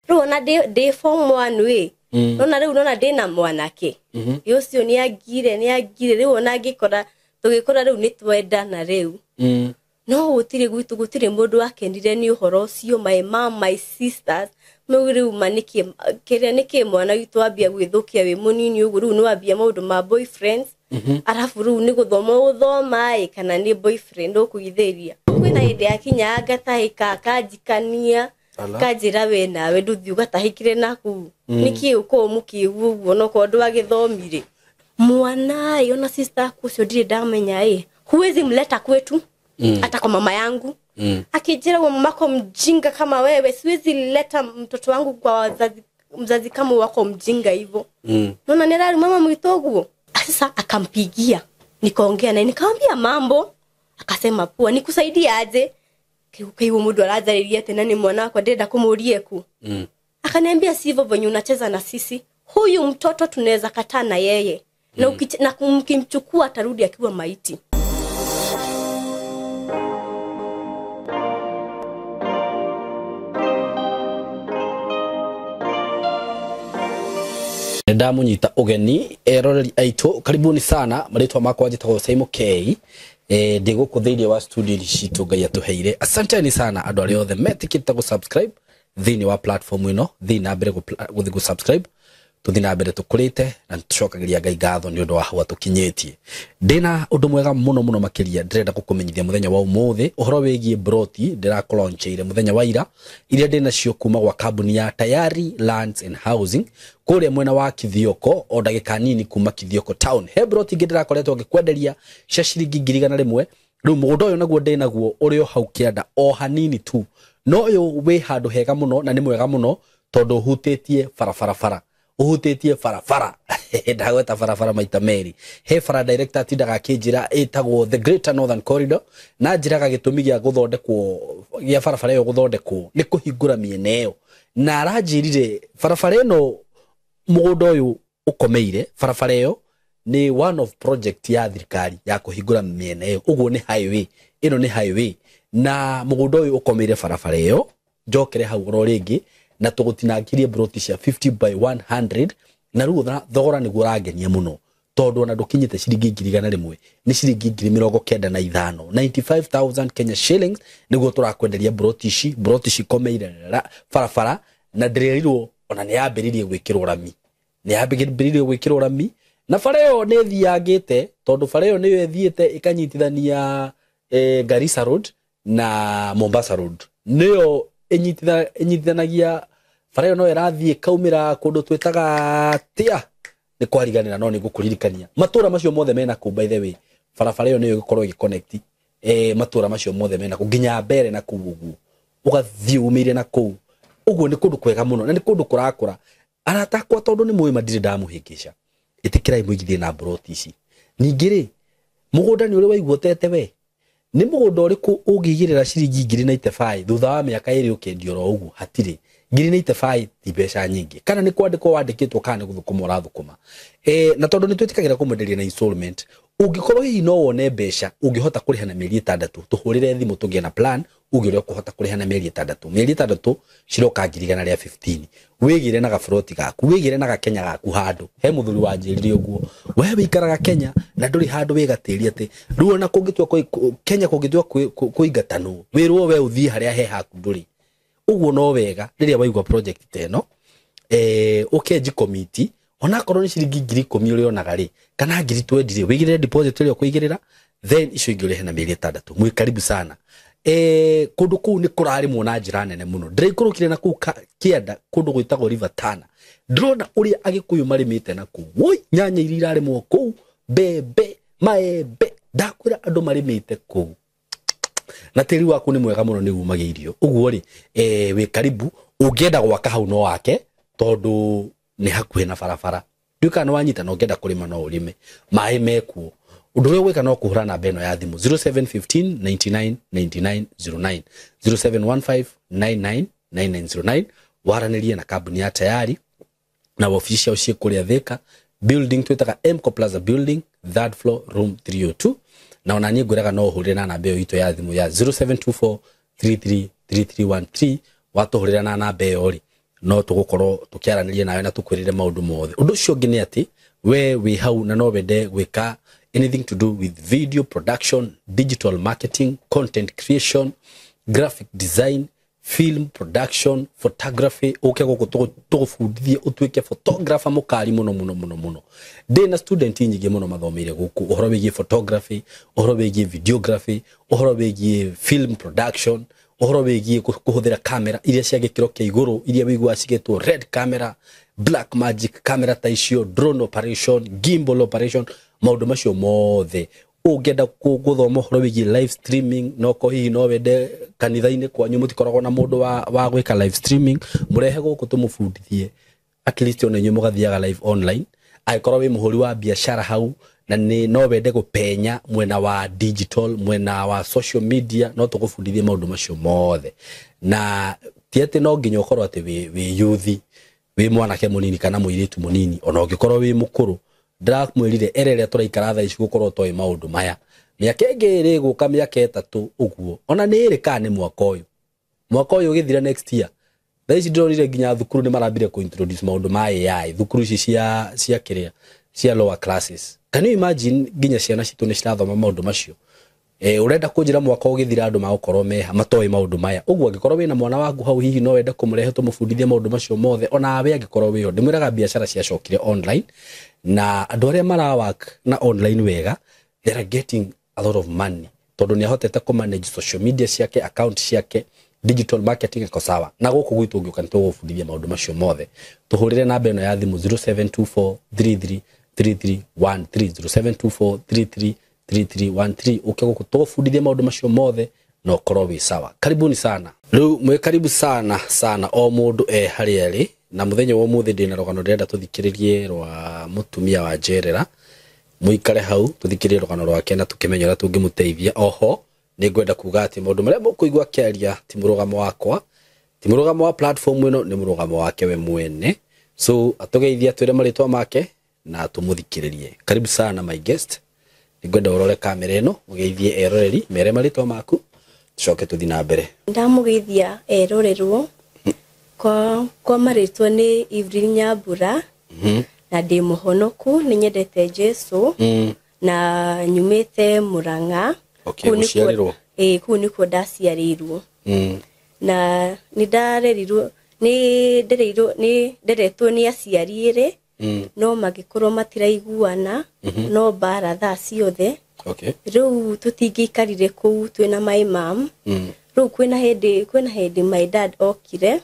Rĩu ona ndĩ form 1 ĩ, nona rĩu nona ndĩna mwanake ũcio nĩ angire rĩu ona ngĩkora tũgĩkora rĩu nĩ twendana rĩu. No gũtirĩ gwitũ gũtirĩ mũndũ wakenire nĩ ũhoro ũcio. My mom, my sisters mau rĩu ma nĩkĩ kĩrĩa nĩkĩ mwana witũ ambia gwĩthũkia wĩ mũnini ũguo, rĩu nĩ wambia maũndũ ma boyfriends, arabu rĩu nĩ gũthoma ũgũthoma ĩ kana nĩ boyfriend ũkũithĩria. Kwĩna hĩndĩ yakinya ngatahĩka akanjikania kanjĩra we nawe ndũthiĩ ũgatahĩkire naku nĩkĩ ũkorwo mũkĩgu ũguo onokorwo ndwagĩthomire. Mwana ĩ ona sister aku ũcio ndirĩ ndamenya ĩ, huwezi mleta kwetu hata kwa mama yangu. Akijira wa mamako mjinga kama wewe, siwezi leta mtoto wangu kwa wazazi, mzazi kama wako mjinga hivyo. Naona nirari mama mwitoguo. Sasa akampigia, nikaongea naye nikamwambia mambo, akasema poa, nikusaidie aje? Kiu mundu aranjariria tena ni mwana wakwa ndĩrenda kũmũria ku. Akaniambia sivyo venye unacheza na sisi, huyu mtoto tunaweza kataa na yeye. Na na mkimchukua atarudi akiwa maiti. Ndamunyita ugeni eroreri aitu karibuni sana maritwa makwa njitagwo Simon K. Ndi guku thiini wa studio citu Ngai atuheire. Asanteni sana andu aria othe metikite gu subscribe thiini wa platform ino, thii na mbere guthi gu subscribe, tuthi na mbere tukurite na tucokagiria Ngai ngatho ni undu wa hau atukinyitie. Ndina undu mwega muno muno makiria ndirenda gukumenyithia muthenya wa umuthi uhoro wigie broti ndirakuloncheire muthenya wa ira iria ndina cio kuma gwa kambuni ya Tayari Lands and Housing kuria mwena wa Kithioko o ndagika nini kuma Kithioko town. He broti ingi ndirakoretwo ngikwenderia cia ciringi 100,000. Riu mugunda uyu naguo ndinaguo uri o hau kianda o hanini tu, no uyu wi handu hega muno na ni mwega muno tondu hutitie barabara uhutitie barabara. Ndagweta barabara maita meri. He bara director atindaga akinjira ĩtagwo the Greater Northern Corridor, na njiraga gĩtũmi gĩa gũthondekwo gĩa barabara ĩyo gũthondekwo nĩ kũhingũra mĩena ĩyo, na aranjĩrire barabara ĩno mũgũnda ũyũ ũkomeire barabara ĩyo nĩ one of project ya thirikari ya kũhingũra mĩena ĩyo, ũguo nĩ highway ĩno, nĩ highway na mũgũnda ũyũ ũkomeire barabara ĩyo. Njokere hau oro rĩngĩ na tũgũtinangirie broti cia 50 by 100 na rĩu thogora nĩguo ũrangenia mũno tondũ ona ndũkinyĩte ciringi 100,000, nĩ ciringi 95,000, 95,000 Kenya shillings nĩguo tũrakwenderia broti ici. Broti cikomeire barabara na ndĩrerirwo ona nĩ yambĩrĩirie gwĩkĩrwo rami, nĩ yambĩrĩirie gwĩkĩrwo rami na bara ĩyo nĩ ĩthiangĩte tondũ bara ĩyo nĩyo ĩthiĩte ĩkanyitithania Garissa Road na Mombasa Road, nĩyo ĩnyitithanagia bara ĩyo, no ĩrathiĩ ĩkaumĩra kũndũ twĩtaga tia nĩ kwariganĩra, no nĩ ngũkũririkania matũra macio mothe mena kũu. By the way, barabara ĩyo nĩyo ĩgũkorwo ĩgĩconnect matũra macio mothe mena kũu nginya mbere na kũu ũguo ũgathiĩ umĩire na kũu ũguo. Nĩ kũndũ kwega mũno na nĩ kũndũ kũrakũra. Arata akwa tondũ nĩ mũĩ mandirĩ ndamũhĩngĩca, ĩtĩkĩrai mũigithie na broti ici. Ningĩ rĩ, mũgũnda nĩ ũrĩ waigua ũtete we? Nĩ mũgũnda ũrĩkũ ũngĩigĩrĩra ciringi 95 thutha wa mĩaka ĩrĩ ũkendio oro ũguo? Hatirĩ. 95 ti mbeca nyingĩ, kana nĩ kwandĩkwo wandĩkĩtwo kana nĩ gũthũkũma ũrathũkũma. Na tondũ nĩ twĩtĩkagĩra kũmwenderia na installment, ũngĩkorwo hihi no wone mbeca ũngĩhota kũrĩha na mĩeri 6, tũhũrĩre thimũ tũgĩe na plan uge ũrĩa ũkũhota kũrĩha na mĩeri 6. Mĩeri 6 ciroka 115,000. Wĩgĩre na gaburoti gaku, wĩgĩre na gakenya gaku handũ. He mũthuri wanjĩrire ũguo, we wĩikaraga Kenya na ndũrĩ handũ wĩgatĩria atĩ rĩu ona kũngĩtua Kenya kũngĩtua kũingatanwo wĩrwo we ũthiĩ harĩa he haku ndũrĩ. Ũguo no wega rĩrĩa waigua project ta ĩno, ũkenji committee onakorwo nĩ ciringi 10,000 ũrĩonaga rĩ kana 20,000 rĩ, wĩigĩrĩre deposit ĩrĩa ũkũigĩrĩra, then icio ingĩ ũrĩhe na mĩeri 6. Mwĩ karibu sana. Kũndũ kũu nĩ kũrarĩmwo na njĩra nene mũno. Ndĩraikũrũkire na kũu kĩanda kũndũ gwĩtagwo River Tana, ndĩrona ũrĩa Agĩkũyũ marĩmĩte na kũu. Woi, nyanya iria irarĩmwo kũu, mbembe, maembe, ndakwĩra andũ marĩmĩte kũu na tĩri waku nĩ mwega mũno, nĩ umagia irio. Ũguo rĩ, wĩ karibu, ũngĩenda gwaka hau no wake tondũ nĩ hakuhĩ na barabara. Ndiũĩ kana nĩ wanyita, na ũngĩenda kũrĩma no ũrĩme, maĩ mekuo. Ũndũ ũrĩa ũgwĩka no kũhũra namba ĩno ya thimũ 0715 99 99 09, 0715 99 99 09, waranĩrie na kambuni ya Tayari na wabici ciao ciĩ kũrĩa Thika building twĩtaga Mco Plaza building, 3rd floor, room 302. Na ona niĩ ngwĩraga no ũhũrĩre na namba ĩyo itũ ya thimũ ya 0724 33 3313. Watũhũrĩra na namba ĩyo rĩ, No tũgũkorwo tũkĩaranĩria nawe na tũkwĩrĩre maũndũ mothe. Ũndũ ũcio ũngĩ nĩ atĩ we wĩ hau na no wende gwĩka anything to do with video production, digital marketing, content creation, graphic design, film production, photography, uke guku tugubundithie utuike photographer mukari muno muno muno muno. Ndina student nyingĩ muno mathomeire guku uhoro wigie photography, uhoro wigie videography, uhoro wigie film production, uhoro wigie kuhuthira kamera iria cia gikiro kia iguru, iria wiguaga cigetwo red camera, black magic camera ta icio, drone operation, gimbal operation, maundu macio mothe. Ũngĩenda gũthoma ũhoro wĩgiĩ live streaming, no ko hihi no wende kanitha-inĩ kwanyu mũtikoragwo na mũndũ wa gwĩka live streaming, mũrehe gũkũ tũmũbundithie, at least ona inyuĩ mũgathiaga live online. Angĩkorwo wĩ mũhũri wa biacara hau na nĩ no wende gũpenya mwena wa digital, mwena wa social media, no tũgũbundithie maũndũ macio mothe. Na ti atĩ no nginya ũkorwo atĩ wĩ youth, wĩ mwanake mũnini kana mũirĩtu mũnini, ona ũngĩkorwo wĩ mũkũrũ. Ndĩramwĩrire era ĩrĩa tũraikara thaa ici gũkorwo toĩ maũndũ maya, mĩaka ĩngĩ ĩrĩ gũka, mĩaka 3 ũguo, ona nĩ ĩrĩ kana nĩ mwaka ũyũ, mwaka ũyũ ũgĩthira next year. Thaa ici ndĩronire nginya thukuru nĩ marambire kũ introduce maũndũ ma AI thukuru ici cia kĩrĩa, cia lower classes. Can you imagine nginya ciana citũ nĩ cirathoma maũndũ macio? Ũrenda kũnjĩra mwaka ũgĩthira andũ magũkorwo meha matoĩ maũndũ maya. Ũguo angĩkorwo wĩna mwana waku hau hihi no wende kũmũrehe tũmũbundithie maũndũ macio mothe, ona we angĩkorwo wĩho. Ndĩmwĩraga biacara ciacokire online, na andũ arĩa mara work na online wega, they are getting a lot of money, tondũ nĩ ahotete kũ manage social media ciake, account ciake, digital marketing iko sawa. Na gũkũ gwitũ ũngĩũka nĩ tũgũbundithia maũndũ macio mothe. Tũhũrĩre namba ĩno ya thimũ 0724333313, 0724333313, ũke gũkũ tũgũbundithia maũndũ macio mothe na ũkorwo wĩ sawa. Karibuni sana. Rĩu mwĩ karibu sana sana o mũndũ e harĩa arĩ. Na mũthenya wa ũmũthĩ ndĩna rũgano ndĩrenda tũthikĩrĩrie rwa mũtumia wa njerera. Mũikare hau tũthikĩrĩrie rũgano rwake na tũkĩmenye ũrĩa tũngĩmũteithia. Oho nĩ ngwenda kuga atĩ maũndũ marĩa mũkũigua akĩaria ti mũrũgamo wakwa, ti mũrũgamo wa platform ĩno, nĩ mũrũgamo wake we mwene. So atũgeithie, atwĩre marĩtwa make na tũmũthikĩrĩrie. Karibu sana my guest. Nĩngwenda ũrore kamera ĩno ũgeithie eroreri, mere marĩtwa maku, tucoke tũthiĩ na mbere. Ndamũgeithia erorerwo kwa marĩtwa nĩ Evelyn Nyambura, na ndĩ mũhonoku, nĩ nyendete Jesu, na nyumĩte Murang'a. Okay, gũciarĩrwo? Ĩĩ, kũu nĩkuo ndaciarĩirwo. Na nĩ ndarerirwo, nĩ ndereirwo, nĩ nderetwo nĩ aciari erĩ, no magĩkorwo matiraiguana, no mbara thaa ciothe. Rĩu tũtingĩikarire kũu twĩna my mom. Rĩu kwĩna hĩndĩ my dad okire.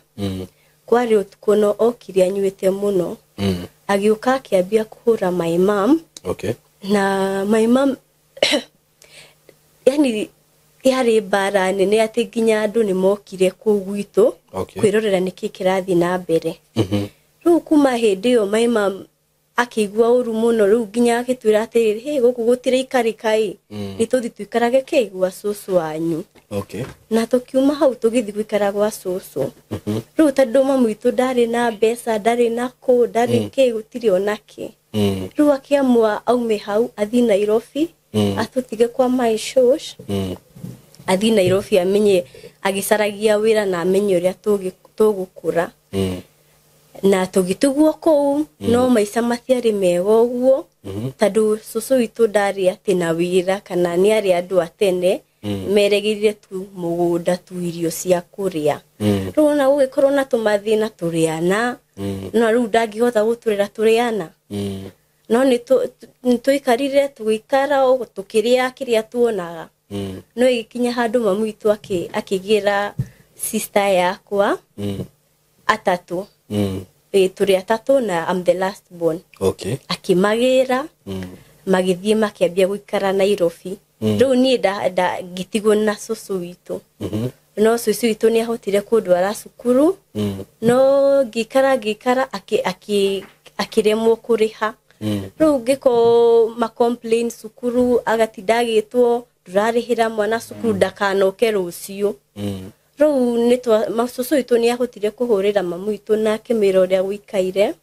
Kwarĩ ũtukũ no okire anyuĩte mũno. Agĩũka akĩambia kũhũra my mom. Na my mom yani yarĩ mbara nene atĩ nginya andũ nĩ mokire kũu gwitũ kwĩrorera nĩkĩ kĩrathiĩ na mbere. Rĩu kuma hĩndĩ ĩyo my mom akĩigua ũru mũno, rĩu nginya agĩtwĩra atĩrĩrĩ, hey, gũkũ gũtiraikarĩka ĩ, nĩ tũthiĩ tũikarage kĩ gwa cũcũ wanyu. Na tũkiuma hau tũgĩthiĩ gũikara gwa cũcũ. Rĩu tondũ mamu witũ ndarĩ na mbeca, ndarĩ na kũ, ndarĩ kĩ, gũtirĩ ona kĩ. Rĩu akĩamua aume hau athiĩ Nairobi, atũtige kwa my shosh. Athiĩ Nairobi amenye agĩcaragia wĩra na amenye ũrĩa tũgũkũra. Na tũgĩtugwo kũu, no maica matiarĩ mega ũguo, tondũ cũcũ witũ ndarĩ atĩ na wĩra kana nĩ arĩ andũ a tene, meregĩrire tu mũgũnda tu irio cia kũrĩa. Rĩu ona gũgĩkorwo na tũmathĩna tũrĩ ana, no rĩu ndangĩhota gũtũrera tũrĩ ana. No nĩ tũikarire tũgĩikara o tũkĩrĩa kĩrĩa tuonaga. No ĩgĩkinya handũ mamu witũ akĩgĩra sister yakwa atatũ. Tũrĩ atatũ na I'm the last born. Akĩmagĩra, magĩthiĩ makĩambia gũikara Nairobi. Rĩu niĩ ngĩtigwo na cũcũ witũ. No cũcũ witũ nĩ ahotire kũndwara cukuru. No ngĩikara akĩremwo kũrĩha. Rĩu ngĩko ma complain cukuru, agatinda agĩtwo ndũrarĩhĩra mwana cukuru ndakanoke rũciũ. Rĩu cũcũ witũ nĩ ahotire kũhũrĩra mamu witũ na akĩmwĩra ũrĩa gũikaire.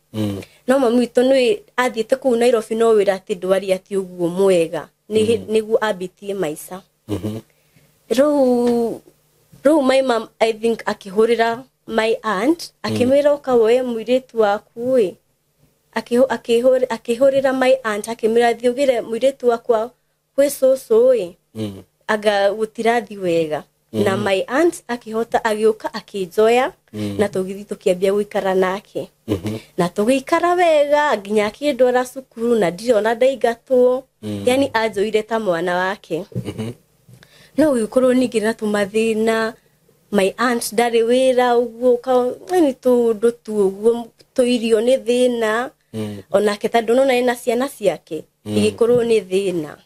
No mamu witũ nĩ athiĩte kũu Nairobi no wĩra atĩ ndwari atĩ ũguo mwega. Nĩguo ambĩtie maica. Rĩu my mom I think akĩhũrĩra my aunt akĩmwĩra ũka woe mũirĩtu waku ĩ. Akĩhũrĩra my aunt akĩmwĩra thiĩ ũgĩre mũirĩtu wakwa kwĩ cũcũ ĩ. Anga gũtirathi wega. Na my aunt akĩhota agĩũka akĩnjoya na tũgĩthiĩ tũkĩambia gũikara nake. Na tũgĩikara wega nginya akĩndwara cukuru na ndirĩ ona ndaingatwo. Yani anjoire ta mwana wake. No gũgĩkorwo ningĩ na tũmathĩna, my aunt ndarĩ wĩra ũguo, yani tũũndũ tu ũguo tũirio nĩ thĩna. Onake tondũ nĩwona ena ciana ciake igĩkorwo nĩ thĩna.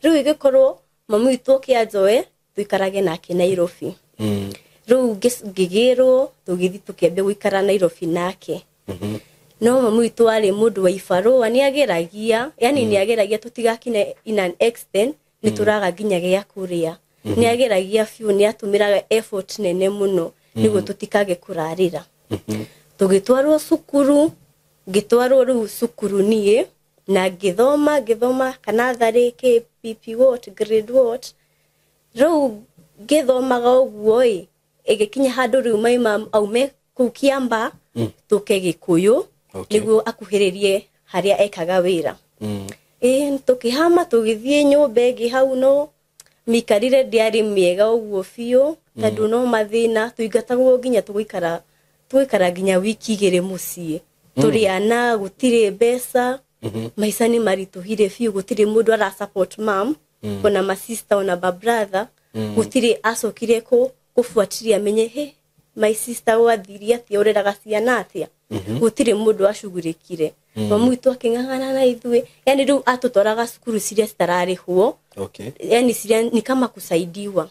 Rĩu ĩgĩkorwo mami witũ oke anjoe tũikarage nake Nairobi. Rĩu ngĩgĩrwo tũgĩthiĩ tũkĩambia gũikara Nairobi nake. No mami witũ arĩ mũndũ wa ibarũa, nĩageragia, yani nĩageragia tũtigakinye in an extent nĩ tũraga nginya gĩa kũrĩa. Nĩageragia biũ, nĩatũmĩraga effort nene mũno nĩguo tũtikage kũrarĩra. Tũgĩtwarwo cukuru, ngĩtwarwo rĩu cukuru niĩ na ngĩthoma kana tharĩ KPP what grade what. Rĩu ngĩthomaga ũguo ĩ, ĩgĩkinya handũ rĩu my mum aume kũu Kiambaa tũke Gĩkũyũ nĩguo akuhĩrĩrie harĩa ekaga wĩra. Ĩ tũkĩhama tũgĩthiĩ nyũmba ĩngĩ hau, no mĩikarĩre ndĩarĩ mĩega ũguo biũ tondũ no mathĩna, tũingatagwo nginya tũgũikara nginya wiki igĩrĩ mũciĩ. Tũrĩ ana, gũtirĩ mbeca, maica nĩ maritũhire biũ, gũtirĩ mũndũ ara support mum, ona ma sister ona ma brother, gũtirĩ acokire kũbuatiria amenye he my sister gwathire atĩa, ũreraga ciana atĩa. Gũtirĩ mũndũ acugurĩkire. Mamu witũ akĩng'ang'ana na ithuĩ, yani rĩu atũtwaraga cukuru ciria citararĩhwo. Yani ciria ni kama kusaidiwa.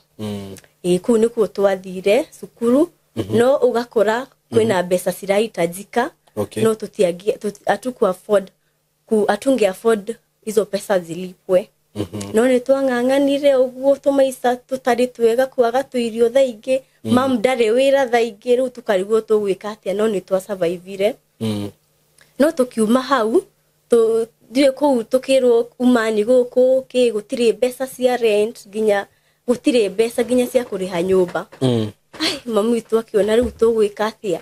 Ĩ kũu nĩkuo twathire cukuru, no ũgakora kwĩna mbeca cirahitajika. No hatuku afford hatunge afford hizo pesa zilipwe. No nĩ twang'ang'anire ũguo tũmaica tũtarĩ twega, kwaga tũirio thaa ingĩ, mam ndarĩ wĩra thaa ingĩ, rĩu tũkarigwo tũgwĩka atĩa, no nĩ twasurvivire. No tũkiuma hau ndiũĩ kũu tũkĩrwo umani gũkũ kĩ gũtirĩ mbeca cia rent, nginya gũtirĩ mbeca nginya cia kũrĩha nyũmba. Ai mamu witũ akĩona rĩu tũgwĩka atĩa,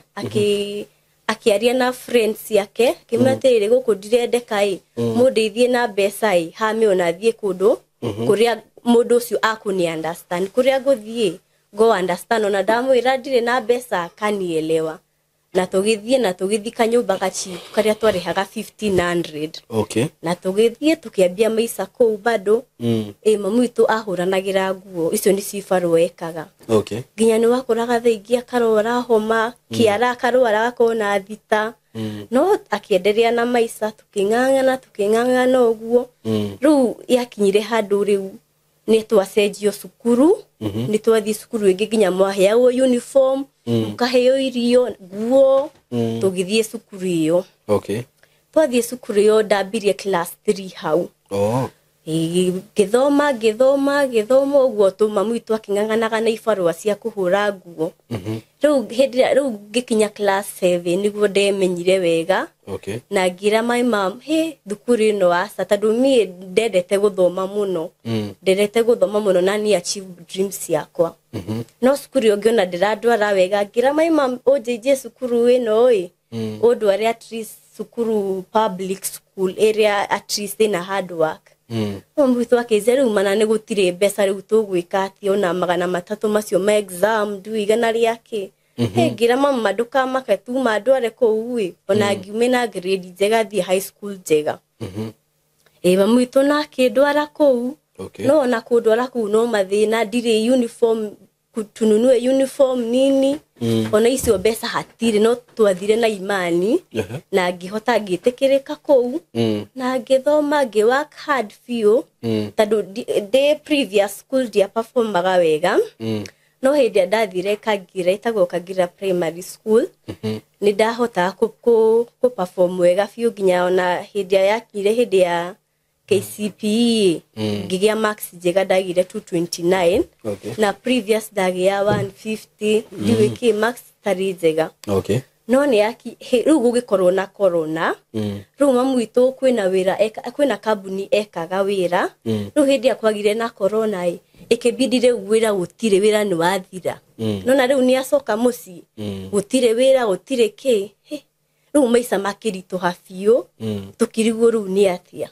akĩaria na friends ciake akĩmwĩra atĩrĩrĩ gũkũ ndirendeka ĩ, mũndeithie na mbeca ĩ, hame ona thiĩ kũndũ kũrĩa mũndũ ũcio akũni understand, kũrĩa ngũthiĩ go understand, ona ndamwĩra ndirĩ na mbeca akanielewa. Na tũgĩthiĩ na tũgĩthiĩ kanyũmba gachipu karĩa twarĩhaga 1500. Na tũgĩthiĩ tũkĩambia maica kũu bado. Ĩ mamu witũ ahũranagĩra nguo icio nĩ cibarũa ekaga. Nginya nĩ wakoraga thaa ingĩ akarwara homa, kĩara akarwara agakorwo na thita. No akĩenderea na maica, tũkĩng'ang'ana ũguo. Rĩu yakinyire handũ rĩu nĩ twacenjio cukuru, nĩ twathiĩ cukuru ĩngĩ nginya mwaheagwo uniform, mũkaheo irio, nguo, tũgĩthiĩ cukuru ĩyo. Twathiĩ cukuru ĩyo ndambirie class 3 hau. Ngĩthoma ngĩthoma ngĩthoma ũguo tũ mamu witũ akĩng'ang'anaga na ibarũa cia kũhũra nguo. Rĩu hĩndĩ ĩrĩa rĩu ngĩkinya class 7 nĩguo ndemenyire wega. Na ngĩra my mom, he thukuru ĩno aca, tondũ niĩ ndendete gũthoma mũno. Ndendete gũthoma mũno na niĩ achieve dreams ciakwa. No cukuru ĩyo ngĩona ndĩrandwara wega, ngĩra my mom ũnjĩnjie cukuru ĩno ĩ, ũndware at least cukuru public school ĩrĩa at least ĩna hard work. Mamu witũ akĩnjĩra rĩu mana nĩ gũtirĩ mbeca rĩu tũgwĩka atĩa, ona 300 macio ma exam ndiũĩ igana rĩake. He ngĩra mama ndũkamake tuma ndware kũu ĩ, ona ngiume na grade njega thiĩ high school njega. Ĩ mamu witũ na akĩndwara kũu. No ona kũndwara kũu no mathĩna, ndirĩ uniform, tununue uniform nini. Ona icio mbeca hatirĩ, no twathire na imani. Na ngĩhota ngĩtĩkĩrĩka kũu. Na ngĩthoma ngĩ work hard biũ. Tondũ ndĩ previous school ndiaperformaga wega. No hĩndĩ ĩrĩa ndathire Kagira, ĩtagwo Kagira Primary School, nĩ ndahotaga kũ perform wega biũ nginya ona hĩndĩ ĩrĩa yakinyire hĩndĩ ya KCPE, ngĩgĩa marks njega, ndagĩire 229. Na previous ndagĩa 150, ndiũĩ kĩ marks tarĩ njega. No nĩ rĩu gũgĩkorwo na corona. Rĩu mamu witũ kwĩna wĩra kwĩna kambuni ekaga wĩra. Rĩu hĩndĩ ĩrĩa kwagire na corona ĩ, ĩkĩbidi rĩu wĩra gũtirĩ, wĩra nĩ wathira. Nona rĩu nĩ acoka mũciĩ, gũtirĩ wĩra, gũtirĩ kĩ. Rĩu maica makĩritũha biũ, tũkĩrigwo rĩu nĩ atĩa.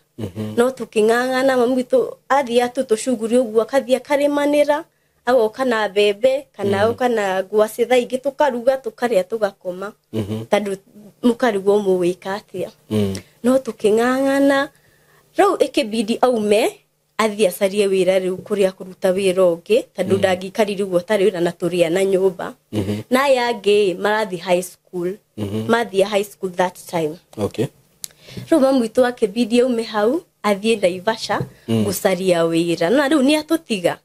No tũkĩng'ang'ana, mamu witũ athiĩ tu tũcuguri ũguo, akathiĩ akarĩmanĩra, agoka na mbembe kana agoka na ngwacĩ, thaa ingĩ tũkaruga tũkarĩa tũgakoma, tondũ mũkarigwo mũgwĩka atĩa. No tũkĩng'ang'ana, rĩu ĩkĩbidi aume athiĩ acarie wĩra rĩu kũrĩa kũruta wĩra ũngĩ, tondũ ndangĩikarire ũguo atarĩ wĩra na tũrĩa na nyũmba. Na aya angĩ marathiĩ high school, mathiĩ high school that time. Rĩu mamu witũ akĩbidi aume hau athiĩ Naivasha gũcaria wĩra, na rĩu nĩ atũtiga.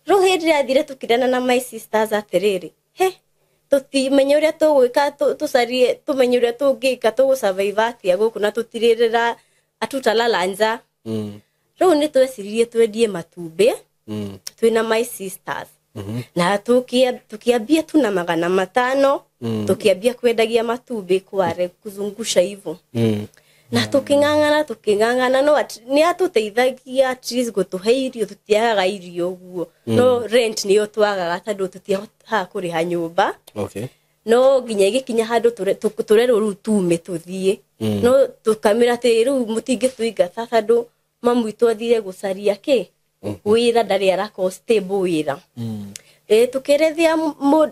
Rĩu hĩndĩ ĩrĩa athire, tũkĩrana na my sisters atĩrĩrĩ, he tũtimenye ũrĩa tũgwĩka, tũcarie tũmenye ũrĩa tũngĩka, tũgũsurvive atĩa gũkũ na tũtirĩrĩra atutalala nja. Rĩu nĩ tweciririe twendie matumbĩ twĩna my sisters, na tukiambia tu na 500, tukiambia kwendagia matumbĩ kware kuzungusha hivyo, na tuking'ang'ana tuking'ang'ana, no nĩ atũteithagia at least gũtũhe irio, tũtiagaga irio ũguo, no rent nĩyo twagaga tondũ tũtiahotaga kũrĩha nyũmba. No nginya ĩgĩkinya handũ tũrerwo rĩu tume tũthiĩ, no tũkamĩra atĩ rĩu mũtingĩtũingata tondũ mamu witũ athire gũcaria kĩ wĩra, ndarĩ arakorwo stable wĩra. Tukĩrethia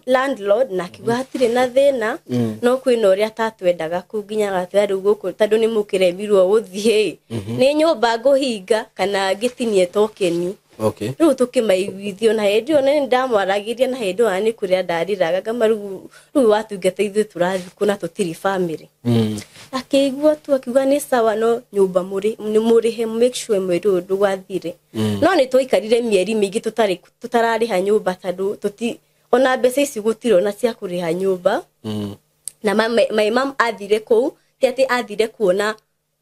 landlord na akiuga hatirĩ na thĩna, no kwĩna ũrĩa tatwendaga kũ nginya agatwĩra rĩu gũkũ tondũ nĩ mũkĩremirwo gũthiĩ nĩ nyũmba ngũhinga kana ngĩtinie tokeni. Rĩu tũkĩmaiguithio, na hĩndĩ ĩyo nĩ ndamwaragĩria, na hĩndĩ ĩyo nĩ kũrĩa ndarĩraga ngama rĩu watungata ithuĩ tũrathiĩ kũ na tũtirĩ family. Akĩigua tu akiuga nĩ sawa, no nyũmba mũrĩ nĩ mũrĩhe, make sure mweri ũyũ ndũgathire. No nĩ twaikarire mĩeri mĩingĩ tũtarĩ tũtararĩha nyũmba tondũ tũti ona mbeca ici gũtirĩ ona cia kũrĩha nyũmba. Na my mom athire kũu ti atĩ athire kuona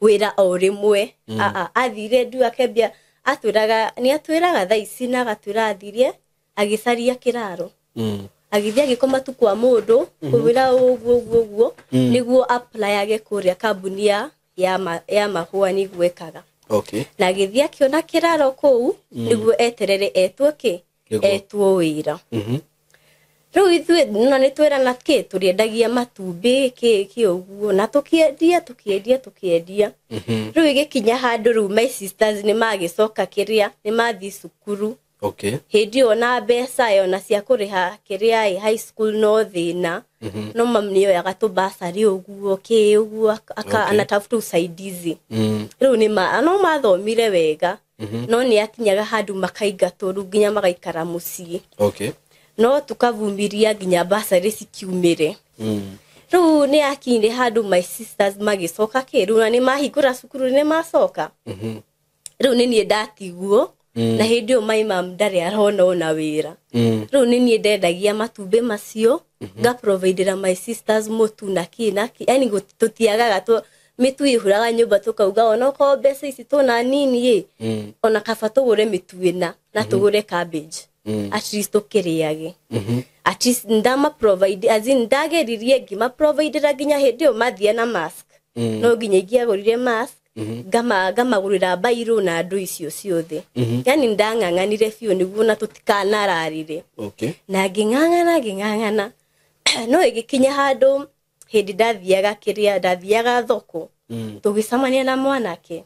wĩra o rĩmwe. Aa, athire ndu akĩambia atwĩraga, nĩ atwĩraga thaa ici, na agatwĩra athire agĩcaria kĩraro, agĩthiĩ agĩkoma tu kwa mũndũ kũmwĩra ũguo ũguo ũguo nĩguo apply kũrĩa kambuni ya mahũa nĩguo ekaga. Na agĩthiĩ akĩona kĩraro kũu nĩguo eterere etwo kĩ. Nĩguo. Etwo wĩra. Rĩu ithuĩ na nĩ twĩrana kĩ tũrĩendagia matumbĩ kĩ kĩ ũguo, na tũkĩendia tũkĩendia tũkĩendia. Rĩu ĩgĩkinya handũ rĩu my sisters nĩ magĩcoka kĩrĩa nĩ mathiĩ cukuru. Hĩndĩ ĩyo na mbeca ĩyo na cia kũrĩha kĩrĩa ĩ high school no thĩna, no mam nĩoyaga tũbasarĩ ũguo kĩ ũguo anatafuta usaidizi. Rĩu nĩ ma no mathomire wega, no nĩ akinyaga handũ makaingatwo rĩu nginya magaikara mũciĩ. No tukavumiria nginya basarĩ cikiumĩre. Rĩu nĩ akinyire handũ my sisters magĩcoka kĩ rĩu na nĩ mahingũra cukuru nĩ macoka. Rĩu nĩ niĩ ndatigwo, na hĩndĩ ĩyo my mom ndarĩ arona ona wĩra. Rĩu nĩ niĩ ndendagia matumbĩ macio, ngaprovidera my sisters mũtu na kĩ na kĩ, yani tũtiagaga mĩtu ĩhuraga nyũmba, tũkauga onokorwo mbeca ici tũna nini ĩ, ona kaba tũgũre mĩtu ĩna na tũgũre cabbage, at least tũkĩrĩage. At least ndama provide, as in ndageririe ngĩma providera nginya hĩndĩ ĩyo mathia na mask, no nginya ingĩagũrire mask, ngamagũrĩra bairũ na andũ icio ciothe. Yani ndang'ang'anire biũ nĩguo na tũtikanararire. Na ngĩng'ang'ana ngĩng'ang'ana, no ĩgĩkinya handũ hĩndĩ ndathiaga kĩrĩa ndathiaga thoko, tũgĩcemania na mwanake.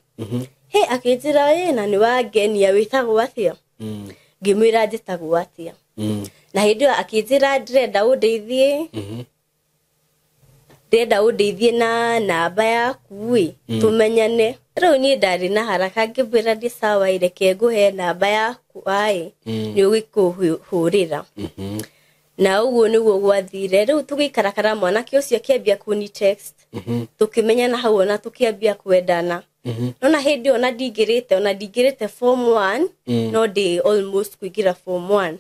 He akĩnjĩra, ĩ na nĩ wangenia, wĩtagwo atĩa? Ngĩmwĩra njĩtagwo atĩa. Na hĩndĩ ĩyo akĩnjĩra ndĩrenda ũndeithie, ndĩrenda ũndeithie na namba yaku ĩ, tũmenyane. Rĩu niĩ ndarĩ na haraka, ngĩmwĩra ndĩ sawa ĩ, reke ngũhe namba yaku aĩ nĩ ũgĩkũhũrĩra. Na ũguo nĩguo gwathire. Rĩu tũgĩikarakara, mwanake ũcio akĩambia kũni text, tũkĩmenyana hau ona tũkĩambia kwendana. Nona hĩndĩ ĩyo ona ndingĩrĩte form one, no ndĩ almost kũingĩra form one.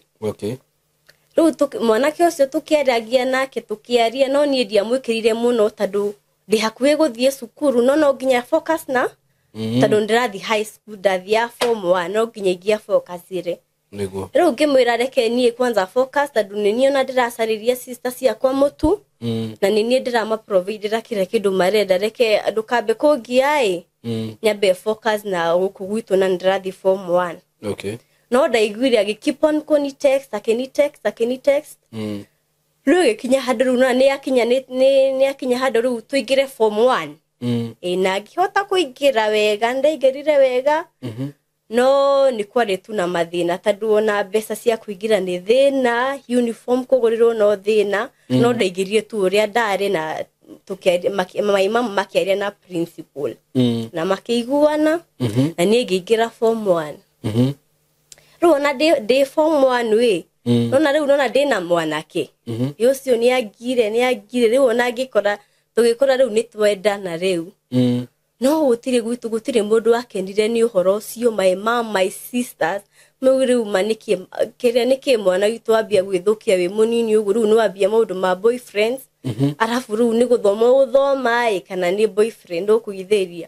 Rĩu mwanake ũcio tũkĩaragia nake tũkĩaria, no niĩ ndiamwĩkĩrire mũno tondũ ndĩ hakuhĩ gũthiĩ cukuru, no nginya focus na tondũ ndĩrathiĩ high school, ndathiaga form one, no nginya ingĩa focusire. Nĩguo. Rĩu ngĩmwĩra reke niĩ kwanza focus tondũ nĩ niĩ ona ndĩracarĩria sister ciakwa mũtu na nĩ niĩ ndĩramaprovidĩra kĩrĩa kĩndũ marenda, reke ndũkambe kũngia ĩ, nyambe focus na gũkũ gwitũ na nĩndĩrathiĩ form 1. Okay. No ndaiguire agĩ keep on kũni text, akĩni text, akĩni text. Rĩu gĩkinya handũ rĩu na nĩ akinya handũ rĩu tũingĩre form 1. Ĩ na ngĩhota kũingĩra wega, ndaingĩrire wega. No nĩ kwarĩ tu na mathĩna tondũ ona mbeca cia kũingĩra nĩ thĩna, uniform kũgũrĩrwo no thĩna, no ndaingĩrire tu ũrĩa ndarĩ na my mom makĩaria na principal na makĩiguana na niĩ ngĩingĩra form 1. Rĩu ona ndĩ form 1 ĩ, nona rĩu nona ndĩna mwanake ĩ ũcio nĩ angire rĩu ona ngĩkora tũgĩkora rĩu nĩ twendana rĩu. No gũtirĩ gwitũ gũtirĩ mũndũ wakenire nĩ ũhoro ũcio, my mom, my sisters mau rĩu ma nĩkĩ kĩrĩa nĩkĩ mwana witũ ambia gwĩthũkia wĩ mũnini ũguo, rĩu nĩ wambia maũndũ ma boyfriends, arabu rĩu nĩ gũthoma ũgũthoma ĩ kana nĩ boyfriend ũkũithĩria.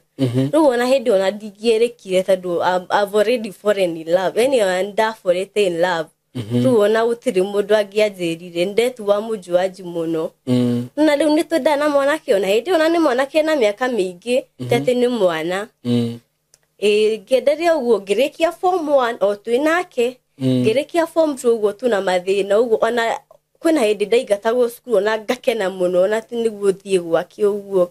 Rĩu ona hĩndĩ ona ndingĩerĩkire tondũ I've already fallen in love, yani ona ndaborete in love. Rĩu ona gũtirĩ mũndũ angĩanjĩrire, ndetua mũjuaji mũno. Na rĩu nĩ twendana na mwanake ona hĩndĩ ona nĩ mwanake na mĩaka mĩingĩ ti atĩ nĩ mwana. Ĩ ngĩenderea ũguo ngĩrĩkia form 1 o twĩ nake, ngĩrĩkia form 2 ũguo tu na mathĩna ũguo, ona kwĩna hĩndĩ ndaingatagwo cukuru ona ngakena mũno ona ti nĩguo thiĩ gwake ũguo.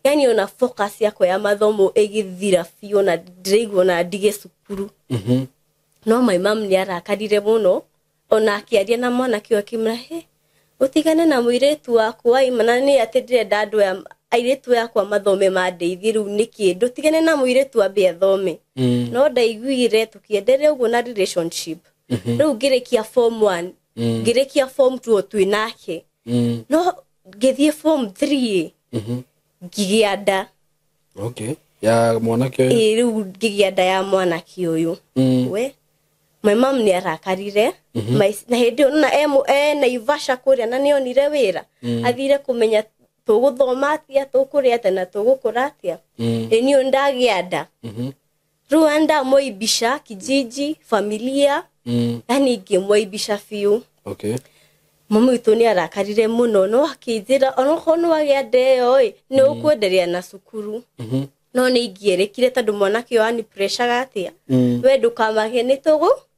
Yani ona focus yakwa ya mathomo ĩgĩthira biũ na ndĩraigua ona ndige cukuru. No my mom nĩ arakarire mũno ona akĩaria na mwanake ũyũ akĩmwĩra he ũtigane na mũirĩtu waku waima na nĩ atĩ ndĩrenda andũ aya airĩtu yakwa mathome mandeithie rĩu nĩkĩ ndũtigane na mũirĩtu ambe athome. No ndaiguire tũkĩenderea ũguo na relationship. Rĩu ngĩrĩkia form 1, ngĩrĩkia form 2 twĩ nake. No ngĩthiĩ form 3 ngĩgĩa nda. Okay. Ya mwanake ũyũ. Ĩ rĩu ngĩgĩa nda ya mwanake ũyũ. We my mom nĩ arakarire na hĩndĩ ĩyo na e Naivasha kũrĩa na nĩonire wĩra, athire kũmenya tũgũthoma atĩa, tũkũrĩa atĩa na tũgũkũra atĩa. Ĩ niĩ ndagĩa nda. Rĩu ndamũibisha kijiji familia, yani ngĩmũibisha biũ. Okay. Mami witũ nĩ arakarire mũno no akĩnjĩra onokorwo nĩ wagĩa nda ĩyo ĩ nĩ ũkwenderea na cukuru. No nĩ ingĩerĩkire tondũ mwanake ũyũ ani pressure atĩa, we ndũkamake nĩ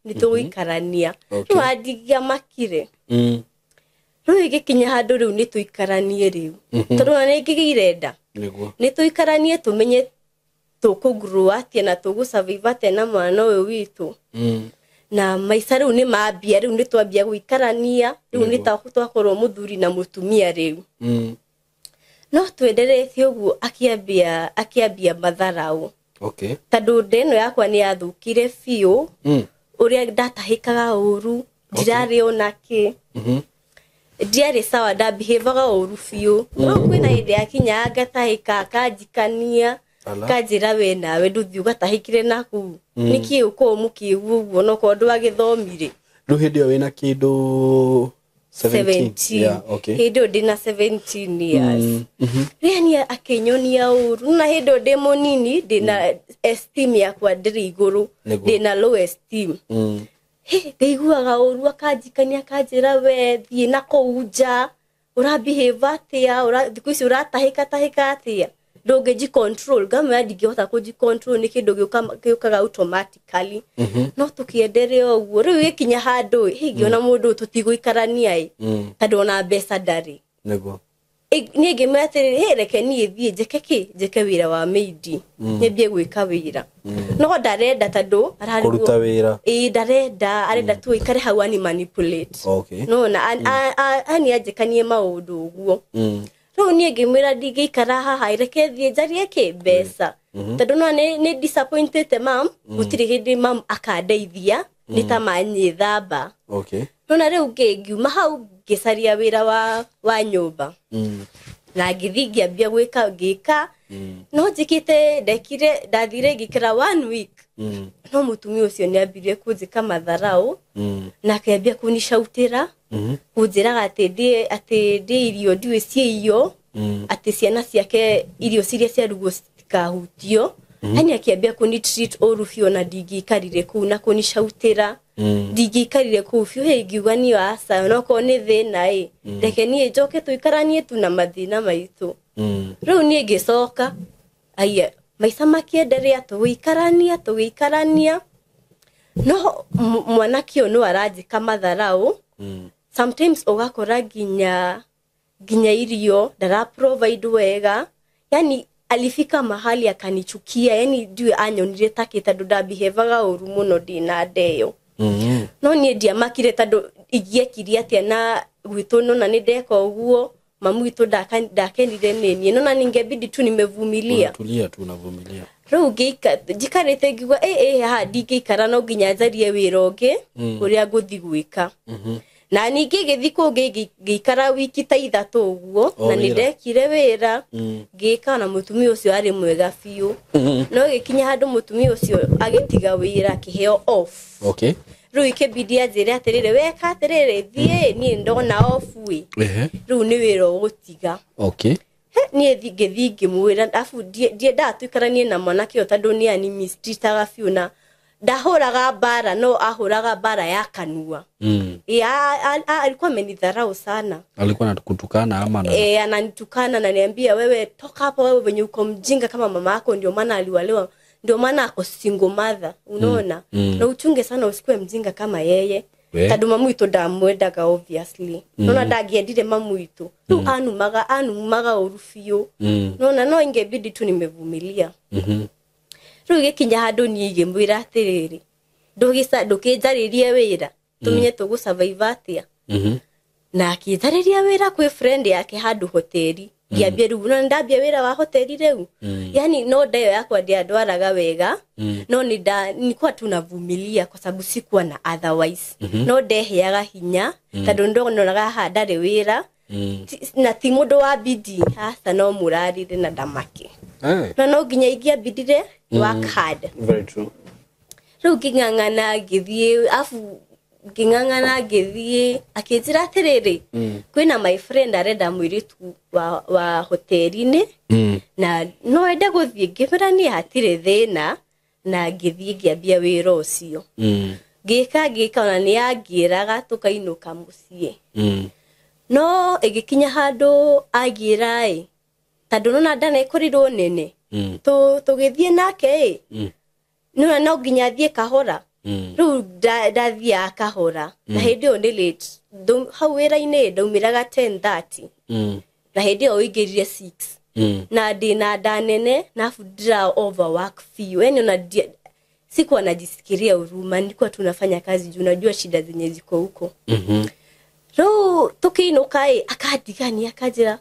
tũgũikarania. Rĩu andingĩamakire. Rĩu ĩgĩkinya handũ rĩu nĩ tũikaranie rĩu, tondũ ona nĩ ngĩgĩire nda. Nĩguo. Nĩ tũikaranie tũmenye tũkũgrow atĩa na tũgũsurvive atĩa na mwana ũyũ witũ. Na maica rĩu nĩ mambia, rĩu nĩ twambia gũikarania, rĩu nĩ twakorwo mũthuri na mũtumia rĩu. No twenderete ũguo akĩambia matharaũ. Okay. Tondũ nda ĩno yakwa nĩ yathũkire biũ, ũrĩa ndatahĩkaga ũru, ndirarĩ ona kĩ. Ndiarĩ sawa, ndabihevaga ũru biũ. No kwĩna hĩndĩ yakinyaga ngatahĩka, akanjikania, kanjĩra we nawe ndũthiĩ ũgatahĩkire naku. Nĩkĩ ũkorwo mũkĩgu ũguo onokorwo ndwagĩthomire. Rĩu hĩndĩ ĩyo wĩna kĩndũ 17. Yeah, okay. Hĩndĩ ĩyo ndĩna 17 years. Rĩrĩa niĩ akĩnyonia ũru, na hĩndĩ ĩyo ndĩ mũnini, ndĩna esteem yakwa ndĩrĩ igũrũ, ndĩna low esteem. Ngaiguaga ũru, akanjikania akanjĩra we thiĩ na kũu nja, ũrabehave atĩa, thikũ ici ũratahĩka tahĩka atĩa, ndũngĩnji control. Ngamwĩra ndingĩhota kũnji control, nĩ kĩndũ gĩũkaga automatically. No tũkĩenderea ũguo, rĩu gĩkinya handũ ĩ ngĩona mũndũ ũyũ tũtigũikarania ĩ, tondũ ona mbeca ndarĩ. Nĩguo. Niĩ ngĩmwĩra atĩrĩrĩ, hĩ reke niĩ thiĩ njĩke kĩ, njĩke wĩra wa maid, nyambie gwĩka wĩra. No ndarenda tondũ kũruta wĩra. Ĩ ndarenda, arenda tu aikare hau ani manipulate. Okay. No na ani anjĩkanie maũndũ ũguo. Rĩu niĩ ngĩmwĩra ndingĩikara haha, reke thiĩ njarie kĩ mbeca. Tondũ no nĩ disappointed mam, gũtirĩ hĩndĩ mam akandeithia, nĩ ta manyĩthamba. Okay. No na rĩu ngiuma hau ngĩcaria wĩra wa nyũmba. Na ngĩthiĩ ngĩambia gwĩka ngĩka. No njĩkĩte ndekire ndathire ngĩkĩra 1 week. No mũtumia ũcio nĩ ambirie kũnjĩka matharaũ, na akĩambia kũnicautĩra, kũnjĩraga atĩ ndĩ irio ndiũĩ ciĩio, atĩ ciana ciake irio ciria ciarugwo citikahutio. Yani akiambia kunitreat ũru biũ na ndingĩikarire kũu na kũnicautĩra. Ndingĩikarire kũu biũ, hĩ ngiuga niĩ aca, onokorwo nĩ thĩna ĩ, reke niĩ njoke tũikaranie tu na mathĩna maitũ. Rĩu niĩ ngĩcoka, aya maica makĩenderea, tũgĩikarania tũgĩikarania, no mwanake ũyũ no aranjĩka matharau. Sometimes ũgakora nginya irio ndara provide wega. Yani alifika mahali akanichukia, yani ndiũĩ anyonire takĩ, tondũ ndabihevaga ũru mũno ndĩna ndeyo. No niĩ ndiamakire, tondũ ingĩekire atĩa na gwitũ nona nĩ ndeka ũguo, mamu witũ ndakenire nĩ niĩ, nona ningebidi tu nimevumilia. Unatulia tu, unavumilia. Rĩu njikarĩte ngiuga ĩ ĩ haha ndingĩikara, no nginya njarie wĩra ũngĩ ũrĩa ngũthi gwĩka. Na ningĩ ngĩthi kũngĩ ngĩikara wiki ta 3 ũguo, na nĩ wĩra. ndekire wĩra ngĩka, na mũtumia ũcio arĩ mwega biũ. No gĩkinya handũ mũtumia ũcio agĩtiga wĩra, akĩheo off. Rĩu ikĩbidi anjĩre atĩrĩrĩ, weka atĩrĩrĩ, thiĩ, niĩ ndona off ĩ. Rĩu nĩ wĩra ũgũtiga. He, niĩ ngĩthiĩ ngĩmwĩra, arabu ndiendaga tũikaranie na mwanake ũyũ tondũ nĩ ani mistreataga biũ na ndahũraga mbara, no ahũraga mbara ya kanua. Alikuwa amenidharau sana. Alikuwa anakutukana ama na Ananitukana na niambia, wewe toka hapa, wewe venye uko mjinga kama mama yako, ndio maana aliwalewa, ndio maana ako single mother, unaona? Na uchunge sana usikuwe mjinga kama yeye. Tondũ mamu witũ ndamwendaga obviously. Nona ndangĩendire mamu witũ. Rĩu anumaga ũru biũ. Nona no ingebidi tu nimevumilia. Rĩu gĩkinya handũ niĩ ngĩmwĩra atĩrĩrĩ, ndũkĩnjarĩrie wĩra, tũmenye tũgũ survive atĩa. Na akĩnjarĩria wĩra kwĩ friend yake handũ hoteli. Ngĩambia rĩu, no ndambia wĩra wa hoteli rĩu. Yani no nda ĩyo yakwa ndiandwaraga wega, no nilikuwa tunavumilia kwa sababu sikuwa na otherwise. No ndeheaga hinya, tondũ ndonaga haha ndarĩ wĩra. Na ti mũndũ wa bidii, aca no mũrarire na ndamake. Na no nginya ingĩambindire work hard. Very true. Rĩu ngĩng'ang'ana ngĩthiĩ, afu ngĩng'ang'ana ngĩthiĩ, akĩnjĩra atĩrĩrĩ, kwĩna my friend arenda mũirĩtu wa hoteli-inĩ, na no ende gũthiĩ. Ngĩmwĩra niĩ hatirĩ thĩna, na ngĩthiĩ ngĩambia wĩra ũcio. Ngĩka ngĩka, ona nĩ angĩraga tũkainũka mũciĩ. No ĩgĩkinya handũ anjĩra ĩ, tondũ nona nda nĩĩkorirwo nene, tũgĩthiĩ nake ĩ, nona no nginya athiĩ kahora. Rĩu ndathiaga kahora, na hĩndĩ ĩyo nĩ late. Hau wĩra-inĩ ndaumĩraga 10:30. Na hĩndĩ ĩyo ũingĩrire 6. Na ndĩna nda nene, na afu ndĩra overwork biũ. Yani ona sikuwa najisikiria huruma, nilikuwa tunafanya kazi juu najua shida zenye ziko huko. Rĩu tũkĩinũka ĩ, akandigania akanjĩra,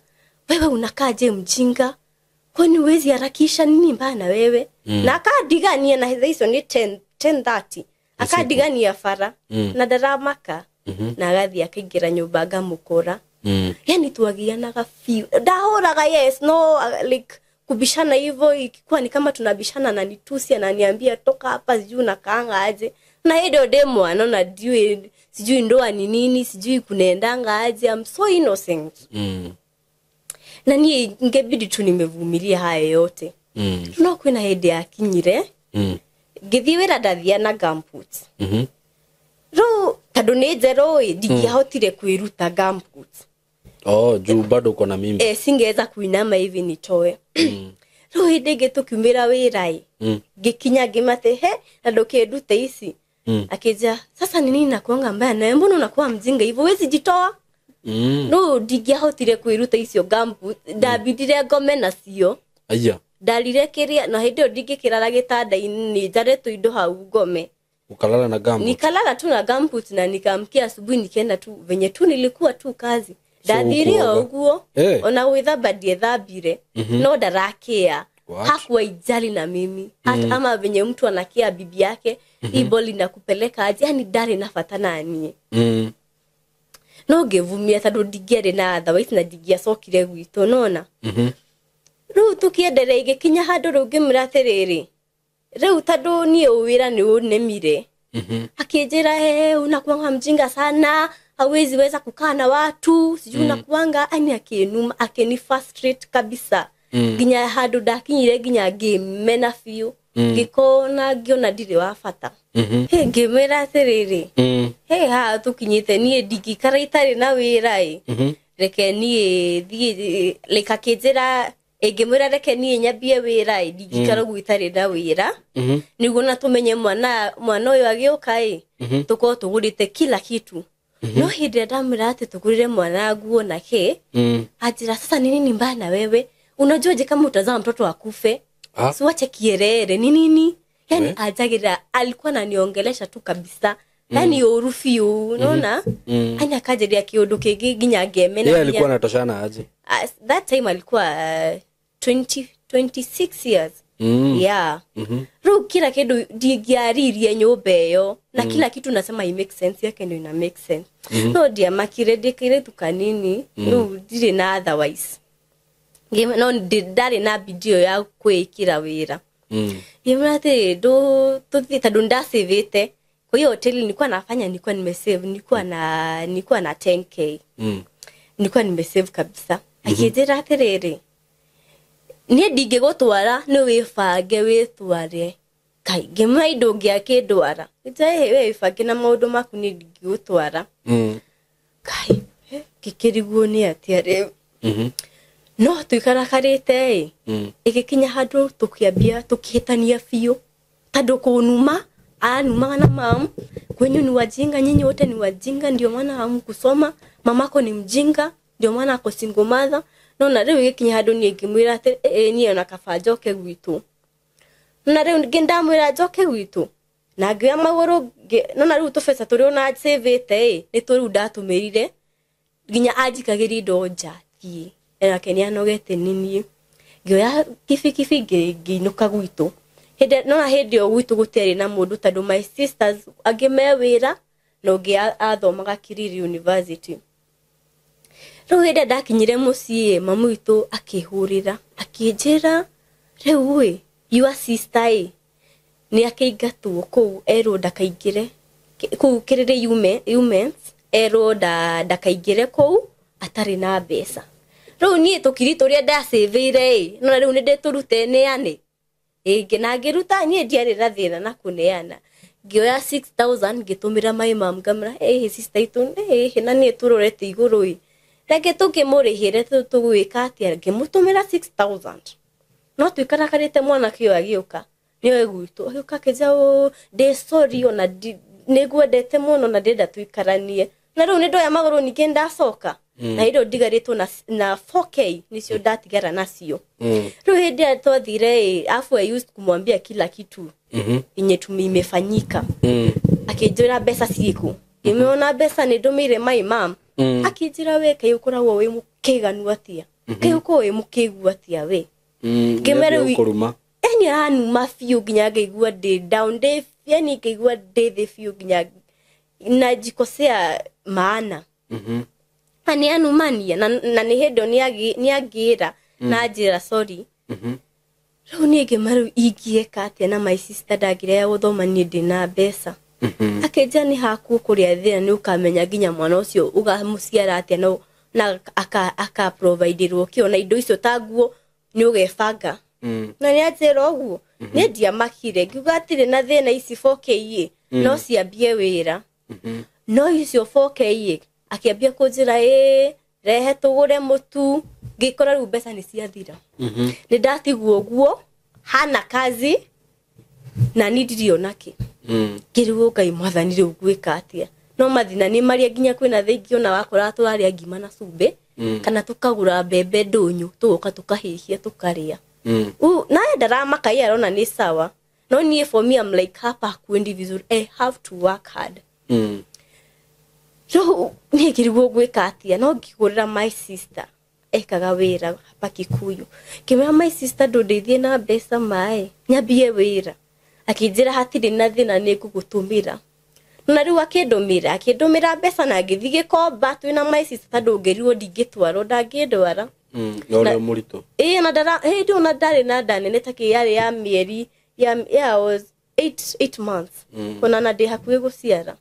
wewe unakaaje mjinga? Kwani huwezi harakisha, nini mbaya na wewe? Na akandigania, na thaa icio nĩ 10:30. Akandigania bara, na ndaramaka. Na agathiĩ akaingĩra nyũmba ngamũkora. Yani twagianaga biũ. Ndahũraga yes, no like kubishana hivyo ikikuwa ni kama tunabishana na nitusi, ananiambia toka hapa, sijui unakaanga aje. Na hĩndĩ ĩyo ndĩ mwana na ndiũĩ, sijui ndoa ni nini, sijui kunaendanga aje. I'm so innocent. Na niĩ ingebidi tu nimevumilia haya yote. No kwĩna hĩndĩ yakinyire, ngĩthiĩ wĩra ndathia na gumboots. Rĩu tondũ nĩ njerũ ĩ, ndingĩahotire kwĩruta gumboots. Oh, juu bado uko na mimba. Singeweza kuinama hivi nitoe. Rĩu hĩndĩ ĩngĩ tũkiumĩra wĩra ĩ, ngĩkinya ngĩmate, he, na ndũkĩndute ici. Akĩnjĩra, sasa ni nini nakuanga mbaya nawe, mbona unakuwa mjinga hivyo, huwezi jitoa? No ndingĩahotire kwĩruta icio gumboots, ndambindire ngome nacio. Aya. Ndarire kĩrĩa, na hĩndĩ ĩyo ndingĩkĩrara gĩtanda-inĩ, njare tũindo hau ngome. Ukalala na gumboots? Nikalala tu na gumboots na nikaamkia asubuhi nikaenda tu venye tu nilikuwa tu kazi. Ndathire o ũguo, ona gwĩthamba ndiethambire, no ndarakĩa. What? Hakuwa ijali na mimi. Hata ama venye mtu anakia bibi yake, hii boli inakupeleka aje, yani ndarĩ na bata na niĩ. No ngĩvumia tondũ ndingĩarĩ na otherwise na ndingĩacokire gwitũ, nona. Rĩu tũkĩenderea igĩkinya handũ rĩu ngĩmwĩra atĩrĩrĩ, rĩu tondũ niĩ wĩra nĩ ũnemire. Akĩnjĩra, he, unakuanga mjinga sana, hauwezi weza kukaa na watu, sijui unakuanga, yani akinuma, akini frustrate kabisa. Nginya handũ ndakinyire nginya ngĩmena biũ. Ngĩkona ngĩona ndirĩ wa bata. Ngĩmwĩra atĩrĩrĩ, he haha tũkinyĩte niĩ ndingĩikara itarĩ na wĩra ĩ. Reke niĩ thiĩ like akĩnjĩra ĩngĩmwĩra reke niĩ nyambie wĩra ĩ ndingĩikara ũguo itarĩ na wĩra. Nĩguo na tũmenye mwana ũyũ agĩũka ĩ tũkorwo tũgũrĩte kila kitu. No hĩndĩ ĩrĩa ndamwĩra atĩ tũgũrĩre mwana nguo na kĩ, anjĩra sasa ni nini mbaya na wewe? Unajuaje kama utazaa mtoto akufe? Siwache kierere ni nini? Yani anjagĩrĩra alikuwa ananiongelesha tu kabisa. Yani ũru biũ, unaona? Ani akanjĩria kĩũndũ kĩngĩ nginya ngemena. Yeye alikuwa anatoshana aje? That time alikuwa 26 years. Yeah. Rĩu kila kĩndũ ndingĩaririe nyũmba ĩyo na kila kitu nasema i make sense yake ndio ina make sense. No ndiamakire ndĩkĩire tu kanini rĩu ndirĩ na otherwise. No ndarĩ na bidii ya kwĩkĩra wĩra. Ngĩmwĩra atĩ tũthiĩ tondũ ndasavĩte. Kwa hiyo hoteli nilikuwa nafanya nilikuwa nimesave nilikuwa na 10k. Nilikuwa nimesave kabisa. Akĩnjĩra atĩrĩrĩ, niĩ ndingĩgũtwara nĩ wĩbange wĩtware. Kai ngĩmwĩra indo ũngĩakĩndwara. Nja we wĩbange na maũndũ maku niĩ ndingĩgũtwara. Kai ngĩkĩrigwo nĩ atĩa rĩu. No tuikarakarĩte ĩ. Ĩgĩkinya handũ tũkĩambia tũkĩhĩtania biũ. Tondũ kũnuma anumaga na mam kwenyu ni wajinga, nyinyi wote ni wajinga, ndio maana hamkusoma, mamako ni mjinga, ndio maana ako single mother. No na rĩu ĩgĩkinya handũ niĩ ngĩmwĩra atĩ niĩ ona kaba njoke gwitũ. Na rĩu ndamwĩra njoke gwitũ na ngĩoya magũrũ no na rĩu tũbeca tũrĩa ona nsavĩte ĩ nĩ tũrĩu ndatũmĩrire nginya anjikagĩria indo nja thiĩ nake nĩanogete nĩ niĩ. Ngĩoya kibikibi ngĩinũka gwitũ. Hĩndĩ no na hĩndĩ ĩyo gwitũ gũtiarĩ na mũndũ tondũ my sisters angĩ me wĩra na ũngĩ athomaga Kiriri University. Rĩu hĩndĩ ĩrĩa ndakinyire mũciĩ mamu witũ akĩhũrĩra akĩnjĩra rĩu ĩ your sister ĩ nĩ akĩingatwo kũu erwo ndakaingĩre kũu Kiriri Women's erwo ndakaingĩre kũu atarĩ na mbeca. Rĩu niĩ tũkiri tũrĩa ndacĩvĩire ĩ no rĩu nĩ ndĩtũrute neane. Ĩngĩ na ngĩruta niĩ ndiarĩ na thĩna na kũneana. Ngĩoya 6000 ngĩtũmĩra my mom ngamwĩra ĩhĩ sister itũ ĩhĩ na niĩ tũrorete igũrũ ĩ reke tũkĩmũrĩhĩre tũgwĩka atĩa. Ngĩmũtũmĩra 6000 no tuikarakarĩte mwanake ũyũ agĩũka nĩoĩ gwitũ agĩũka akĩnjĩra ũ ndĩ sorry ona nĩngwendete mũno na ndĩrenda tũikaranie na rĩu nĩ ndoya magũrũ ningĩ ndacoka. Na hĩndĩ ĩyo ndigarĩtwo na 4k nĩcio ndatigara nacio. Rĩu hĩndĩ ĩrĩa twathire ĩ afu I used kumwambia kila kitu yenye imefanyika. Akĩnjĩra mbeca ciĩkũ. Ngĩmwona mbeca nĩ ndũmĩire my mom. Akĩnjĩra we kaĩ ũkoragwo wĩ mũkĩganu atĩa? Kaĩ ũkoragwo wĩ mũkĩgu atĩa we? Ngĩmwĩra rĩu yani aranuma biũ nginya ngaigua ndĩ down ndĩ yani ngaigua ndĩ thĩ biũ nginya najikosea maana. Na nĩ anumania na nĩ hĩndĩ ĩyo nĩ angĩra na anjĩra sorry. Rĩu niĩ ngĩmwĩra rĩu ingĩeka atĩa na my sister ndangĩrega gũthoma niĩ ndĩna mbeca. Akĩnjĩra nĩ haku kũrĩa thĩna nĩ ũkamenya nginya mwana ũcio ũgamũciara atĩa na aka providerwo kĩo na indo icio ta nguo nĩ ũgebanga. Na nĩ anjĩra ũguo niĩ ndiamakire ngiuga atirĩ na thĩna ici 4k ĩ no ciambie wĩra. No icio 4k ĩ akĩambia kũnjĩra ĩ rehe tũgũre mũtu. Ngĩkora rĩu mbeca nĩ ciathira. Nĩ ndatigwo ũguo hana kazi na niĩ ndirĩ onakĩ. Ngĩrigwo Ngai mwathani rĩu ngwĩka atĩa. No mathĩna nĩ marĩa nginya kwĩna thaa ingĩ ona wakora tũrarĩa ngima na cumbĩ kana tũkagũra mbembe ndũnyũ tũgoka tũkahĩhia tũkarĩa. Naye ndaramaka yeye arona nĩ sawa. No niĩ for me I'm like hapa hakuendi vizuri, I have to work hard. Rĩu niĩ ngĩrigwo ngwĩka atĩa no ngĩgũrĩra my sister ekaga wĩra hapa Kikuyu. Ngĩmwĩra my sister ndũndeithie na mbeca maĩ nyambie wĩra. Akĩnjĩra hatirĩ na thĩna nĩ ngũgũtũmĩra. Na rĩu akĩndũmĩra mbeca na ngĩthiĩ gĩkomba twĩna my sister tondũ ngĩrirwo ndingĩtwarwo ndangĩndwara. Na ũrĩa mũritũ. Ĩĩ na ndara hĩndĩ ĩyo na ndarĩ na nda nene ta kĩ yarĩ ya mĩeri ya was 8 months. Ona na ndĩ hakuhĩ gũciara.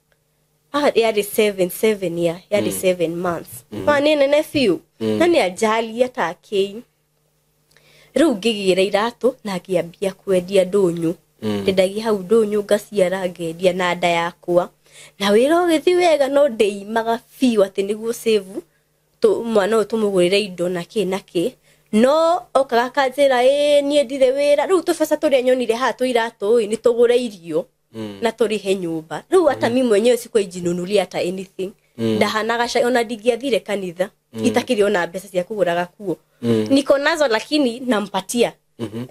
Yarĩ 7 year, yarĩ 7 months. Ma nĩ nene biũ. Na nĩ anjalia ta kĩi. Rĩu ngĩgĩra iratũ na ngĩambia kwendia ndũnyũ. Ndendagia hau ndũnyũ ngaciara ngendia na nda yakwa. Na wĩra ũgĩthiĩ wega no ndĩimaga biũ atĩ nĩguo save mwana ũyũ tũmũgũrĩre indo na kĩ na kĩ. No okaga akanjĩra ĩĩ niĩ ndirĩ wĩra. Rĩu tũbeca tũrĩa nyonire haha twa iratũ ĩ nĩ tũgũre irio na tũrĩhe nyũmba. Rĩu hata mimi mwenyewe sikuwa ijinunulia hata anything. Ndahanaga cai ona ndingĩathire kanitha itakĩrĩ ona mbeca cia kũgũra gakuo. Niko nazo lakini nampatia.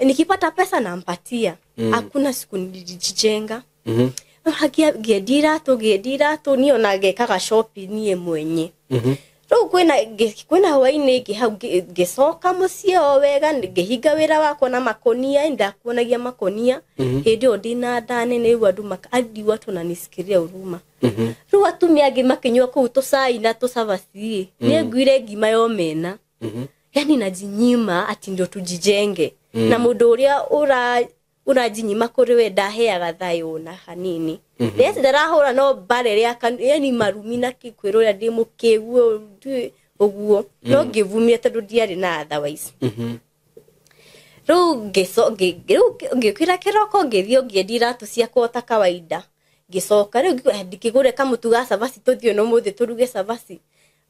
Nikipata pesa nampatia. Hakuna siku nilijijenga. Ngĩendia iratũ ngĩendia iratũ niĩ ona ngekaga shopping niĩ mwenye. Rĩu kwĩna hwainĩ ĩngĩ hau ngĩcoka mũciĩ o wega ngĩhinga wĩra wakwa na makonia ndakuonagia makonia. Hĩndĩ ĩyo ndĩna nda nene rĩu andũ hadi watu wananisikiria huruma. Rĩu atumia angĩ makĩnyua kũu tũcai na tũcabaci niĩ nguire ngima ya omena. Yani najinyima ati ndio tujijenge. Na mũndũ ũrĩa ũrajinyima kũrĩ we ndaheaga thayũ na hanini. Yes, ndarahũra no mbare rĩa yani marumi na kĩkwĩrwo ũrĩa ndĩ mũkĩgu ũguo. No ngĩvumia tondũ ndiarĩ na otherwise. Rĩu ngĩũkĩra kĩroko ngĩthiĩ ngĩendia iratũ ciakwa ta kawaida. Ngĩcoka rĩu ngĩgũre kamũtu ga cabaci tũthiĩ no mũthĩ tũruge cabaci.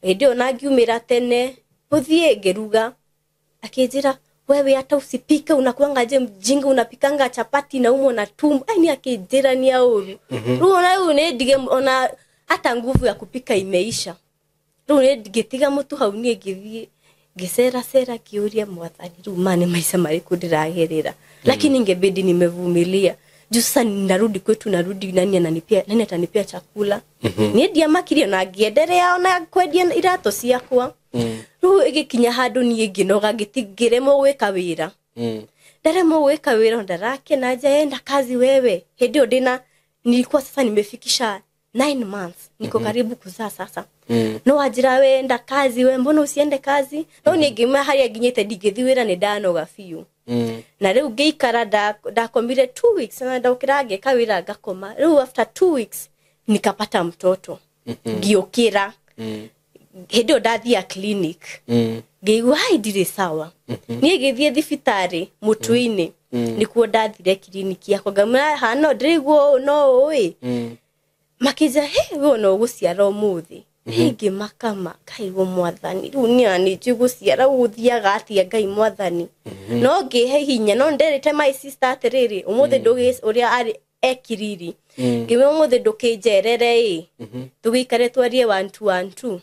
Hĩndĩ ĩyo na ngiumĩra tene gũthiĩ ngĩruga. Akĩnjĩra wewe hata usipike unakuanga je mjinga unapikanga chapati na umo na tumbo. Ai ni akĩnjĩra ni aũru. Rĩu ona rĩu nĩ ndige ona hata nguvu ya kupika imeisha. Rĩu nĩ ngĩtiga mũtu hau niĩ ngĩthiĩ ngĩcera cera ngĩũria mwathani rĩu ma nĩ maica marĩkũ ndĩragerera. Lakini ingebidi nimevumilia. Juu sasa narudi kwetu narudi nani ananipea nani atanipea chakula. Niĩ ndiamakirie na ngĩenderea ona kwendia iratũ ciakwa. Rĩu ĩgĩkinya handũ niĩ ngĩnoga ngĩremwo gwĩka wĩra. Ndaremwo gwĩka wĩra ndarakena nja enda kazi wewe. Hĩndĩ ĩyo ndĩna nilikuwa sasa nimefikisha 9 months niko karibu kuzaa sasa. No wanjĩra we enda kazi we mbona usiende kazi. No niĩ ngĩma harĩa nginyĩte ndingĩthiĩ wĩra nĩ ndanoga biũ. Na rĩu ngĩikara ndakomire 2 weeks na ndaũkĩra ngĩka wĩra ngakoma. Rĩu after 2 weeks nikapata mtoto. Ngĩũkĩra. Hĩndĩ ĩyo ndathia clinic. Ngĩigua hai ndirĩ sawa. Niĩ ngĩthiĩ thibitarĩ mũtwe-inĩ. Nĩkuo ndathire clinic yakwa ngamwĩra ha no ndĩraigua ũũ no ũũ ĩ. Makĩnjĩra he we no ũgũciara ũmũthĩ. Ngĩmakama kaigua mwathani rĩu niĩ nĩ njũĩ gũciara gũthiaga atĩa Ngai mwathani. No ngĩhe hinya no nderĩte my sister atĩrĩrĩ ũmũthĩ ndũgĩ ũrĩa arĩ ekiriri. Ngĩmwĩra ũmũthĩ ndũkĩnjerere ĩ. Tũgĩikare twarie 1 2 1 2.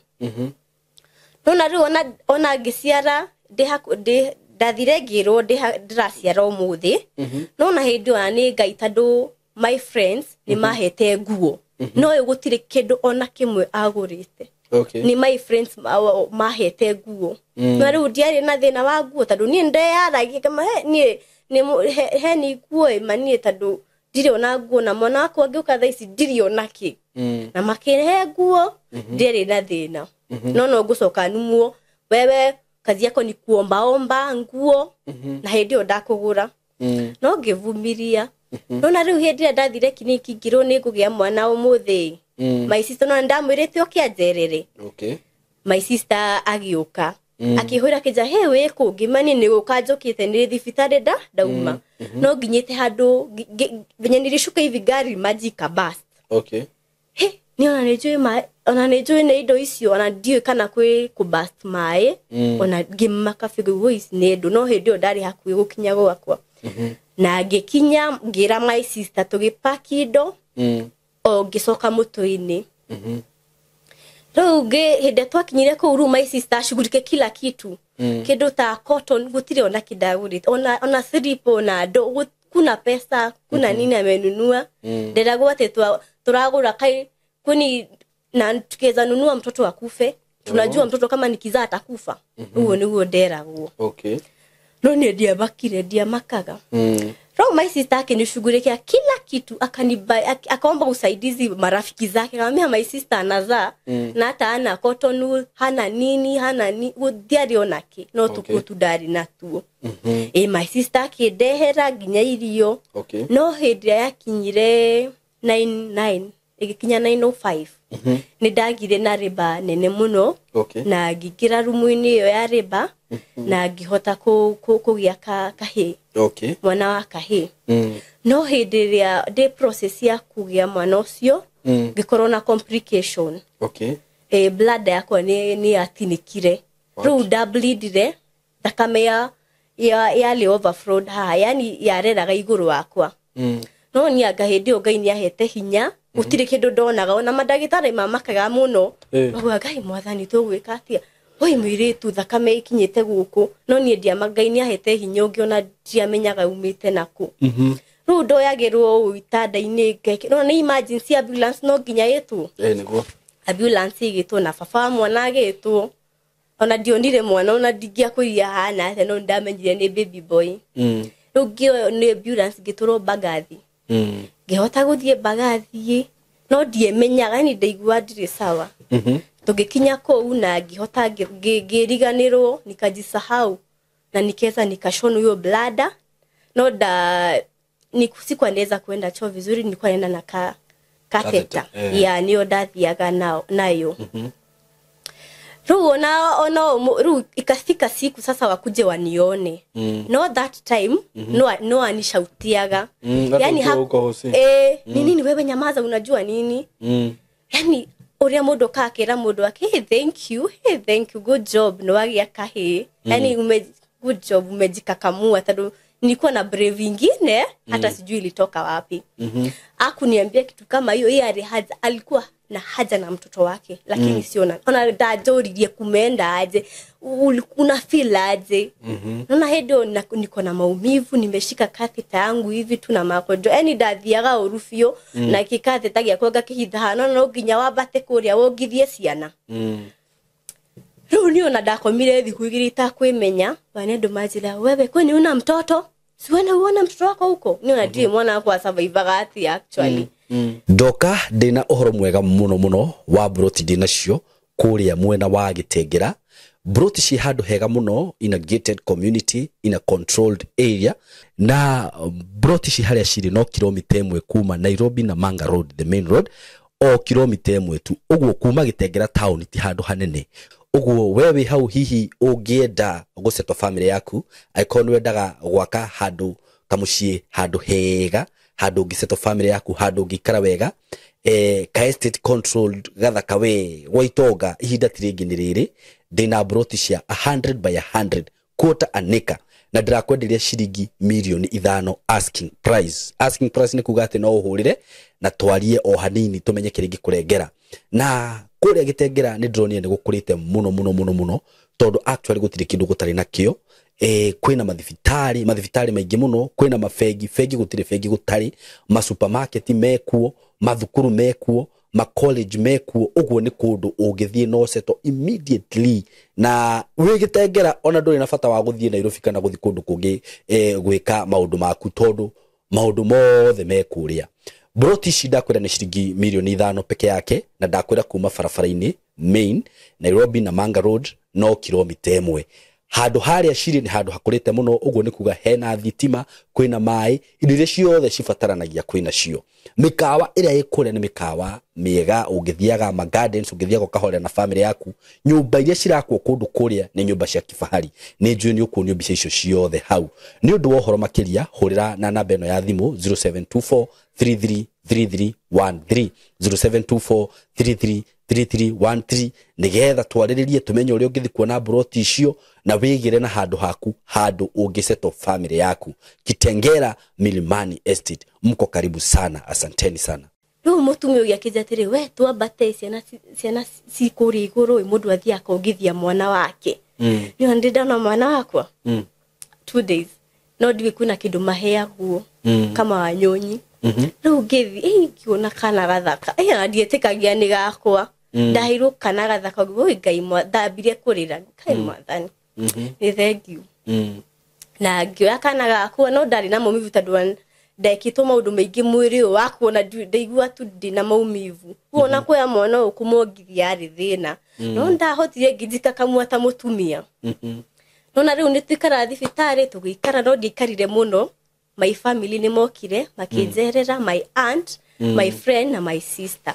No na rĩu ona ngĩciara ndathire ngĩrwo ndĩraciara ũmũthĩ. No na hĩndĩ ĩyo nĩ Ngai tondũ my friends nĩ mahete nguo. No ũyũ gũtirĩ kĩndũ ona kĩmwe agũrĩte. Ni my friends mahete nguo. Na rĩu ndiarĩ na thĩna wa nguo tondũ niĩ ndeyaragia kama niĩ he ni nguo ĩ niĩ tondũ ndirĩ ona nguo na mwana wakwa angĩũka thaa ici ndirĩ ona kĩ. Na makĩhe nguo ndiarĩ na thĩna. No no ngũcoka numwo wewe kazi yako ni kuombaomba nguo na hĩndĩ ĩyo ndakũgũra. No ngĩvumiria. No na rĩu hĩndĩ ĩrĩa ndathire kiriniki ngĩrwo nĩ ngũgĩa mwana ũmũthĩ. My sister no ndamwĩrĩte oke anjerere. My sister agĩũka. Akĩhũra akĩnjĩra he wĩ kũ ngĩma niĩ nĩ gũka njũkĩte nĩ thibitarĩ ndauma. No nginyĩte handũ venye nilishuka hivi gari maji ikabust. He ni ona nĩ njũĩ ona nĩ njũĩ nĩ indo icio ona ndiũĩ kana kwĩ kũbust maĩ. Ona ngĩmaka biũ ici nĩ indo no hĩndĩ ĩyo ndarĩ hakuhĩ gũkinya gwakwa. Na ngĩkinya ngĩra my sister tũgĩpaki indo o ngĩcoka mũtwe-inĩ. Rĩu hĩndĩ twakinyire kũu rĩu my sister acugurike kila kitu. Kĩndũ ta cotton gũtirĩ ona kĩndagũrĩte ona slip ona ndũ kuna pesa kuna nini amenunua. Nderagwo atĩ tũragũra kai kuni na tukiweza nunua mtoto akufe. Tunajua mtoto kama nikizaa atakufa. Ũguo nĩguo nderagwo. No niĩ ndiamakire ndiamakaga. Rĩu my sister akinishughulikia kila kitu akaomba usaidizi marafiki zake. Akamwambia my sister anazaa na hata hana cotton wool, hana nini, hana ni gũthiarĩ ona kĩ no tũkuo tu ndarĩ natuo. My sister akĩndehera nginya irio. No hĩndĩ ĩrĩa yakinyire 9 ĩgĩkinya 9:05 nĩ ndagire na rĩba nene mũno. Na ngĩingĩra rumu-inĩ ĩyo ya rĩba. Na ngĩhota kũgĩa kahĩĩ. Okay. Mwana wa kahĩĩ. No hĩndĩ ĩrĩa ndĩ process ya kũgĩa mwana ũcio, ngĩkorwo na complication. Okay. Bladder yakwa nĩ yatinĩkire. Rĩu ndableedire thakame ya yarĩ overflowed haha, yani yareraga igũrũ wakwa. No niĩ anga hĩndĩ ĩyo Ngai nĩahete hinya, gũtirĩ kĩndũ ndonaga, ona mandagĩtarĩ mamakaga mũno. Maugaga, Ngai mwathani tũgwĩka atĩa, oi mũirĩtu thakame ĩkinyĩte gũkũ. No niĩ ndiama, Ngai nĩahete hinya ũngĩ ona ndiamenyaga umĩte nakũ. Rĩu ndoyagĩrwo ũũ itanda-inĩ, no nĩ emergency ambulance no nginya ĩtwo. Nĩguo. Ambulance ĩgĩtwo na baba wa mwana agĩtwo. Ona ndionire mwana, ona ndingĩakwĩrire ahana atĩa, no nĩndamenyire nĩ baby boy. Rĩu ngĩoywo nĩ ambulance ngĩtwarwo Mbagathi. Ngĩhota gũthiĩ Mbagathi, no ndiemenyaga, yani ndaigua ndirĩ sawa. Tũgĩkinya kũu na ngĩhota ngĩriganĩrwo, nikajisahau na nikaweza nikashona hiyo bladder. No da sikuwa naweza kuenda choo vizuri, nilikuwa naenda na catheter. Ya niyo ndathiaga nayo. Rĩu ona rĩu ikafika siku sasa wakuje wanione. No that time no anishautiaga. Yani ni nini wewe nyamaza, unajua nini? Yani uria mundu kakira mundu ake, hey, thank you, hey, thank you, good job, no wagia kahĩ. Yani good job, umejikakamua. Tondũ nilikuwa na brave ingine hata sijui ilitoka wapi. Hakuniambia kitu kama hiyo, yeye alikuwa na haja na mtoto wake, lakini sio na ona ndajoririe kumeenda aje, una feel aje. Naona hedo niko na maumivu, nimeshika catheter yangu hivi tu na makojo, yani ndathiaga ũru biũ na gĩkatheta gĩakwa ngakĩhitha, no nginya wambate kũrĩa wongithie ciana. Rĩu niĩ ona ndakomire thikũ igĩrĩ itakwĩmenya, bana andũ manjĩra, wewe kwani una mtoto? Si wewe uona mtoto wako huko? Niĩ ona ndiũĩ mwana wakwa survivaga atĩa actually. Ndoka ndina ũhoro mwega mũno mũno wa broti ndĩnacio kũrĩa mwena wa Gĩtengera. Broti ci handũ hega mũno, in a gated community, in a controlled area, na broti ci harĩa cirĩ no kilomita 1 kuma Nairobi na Manga Road, the main road, o kilomita 1 tu. Ũguo kuma Gĩtengera town ti handũ hanene. Ũguo we wĩ hau hihi ũngĩenda gũsettle family yaku, angĩkorwo nĩ wendaga gwaka handũ kamũciĩ, handũ hega, handũ ũngĩsettle family yaku, handũ ũngĩikara wega, ka estate controlled gathaka we gwa itonga, ihinda ti rĩngĩ nĩ rĩrĩ. Ndĩna broti cia 100 by 100 quarter an acre, na ndĩrakwenderia ciringi 5 million asking price. Asking price nĩ kuga atĩ no ũhũrĩre na twarie o hanini tũmenye kĩrĩa ingĩkũrengera. Na kũrĩa Gĩtengera nĩ ndĩronire nĩ gũkũrĩte mũno mũno mũno mũno, tondũ actually gũtirĩ kĩndũ gũtarĩ nakĩo. Kwĩna mathibitarĩ, mathibitarĩ maingĩ mũno, kwĩna mabengi, bengi gũtirĩ bengi gũtarĩ, masupermarket mekuo, mathukuru mekuo, ma college mekuo. Ũguo nĩ kũndũ ũngĩthiĩ no settle immediately, na wĩ Gĩtengera ona ndũrĩ na bata wa gũthiĩ Nairobi kana gũthiĩ kũndũ kũngĩ gwĩka maũndũ maku, tondũ maũndũ mothe me kũrĩa. Broti ici ndakwĩra nĩ ciringi 5 million peke yake, na ndakwĩra kuma barabara-inĩ main Nairobi na Manga Road no kilomita 1. Handũ harĩa cirĩ nĩ handũ hakũrĩte mũno, ũguo nĩ kuga hena thitima, kwĩna maĩ, indo iria ciothe cibataranagia kwĩna cio. Mĩkawa ĩrĩa ĩ kũrĩa nĩ mĩkawa mĩega, ũngĩthiaga ma gardens, ũngĩthiaga ũkahorera na family yaku. Nyũmba iria cirakwo kũndũ kũrĩa nĩ nyũmba cia kifahari. Nĩ njũĩ nĩ ũkuonio mbica icio ciothe hau. Nĩ ũndũ wa ũhoro makĩria, hũrĩra na namba ĩno ya thimũ 0724 333313, 0724 333313, nĩgetha twarĩrĩrie tũmenye ũrĩa ũngĩthiĩ kuona broti icio na wĩgĩre na handũ haku, handũ ũngĩsettle family yaku. Kitengera Milimani Estate, mko karibu sana, asanteni sana. Rĩu mũtumia ũyũ akĩnjĩra atĩrĩ, we twambate ciana ci kũrĩa igũrũ, mũndũ athiĩ akongithia mwana wake. Niĩ ona ndĩ ndona mwana wakwa 2 days, no ndiũĩ kwĩna kĩndũ maheagwo kama wanyonyi. Rĩu ngĩthiĩ ngĩona kana gathaka, ona ndietĩkagia nĩ gakwa. Ndaheirwo kana gathaka, oi Ngai, ndambirie kũrĩra, Ngai mwathani, nĩ thank you. Na ngĩoya kana gakwa, no ndarĩ na maumivu tondũ ndekĩtwo maũndũ maingĩ mwĩrĩ ũyũ wakwa, na ndaigua tu ndĩna maumivu. Kuona kuoya mwana ũyũ kũmwongithia yarĩ thĩna, no ndahotire ngĩjikakamua ta mũtumia. Nona rĩu nĩ tũikaraga thibitarĩ, tũgĩikara, no ndiaikarire mũno. My family nĩ mokire makĩnjerera, my aunt, my friend na my sister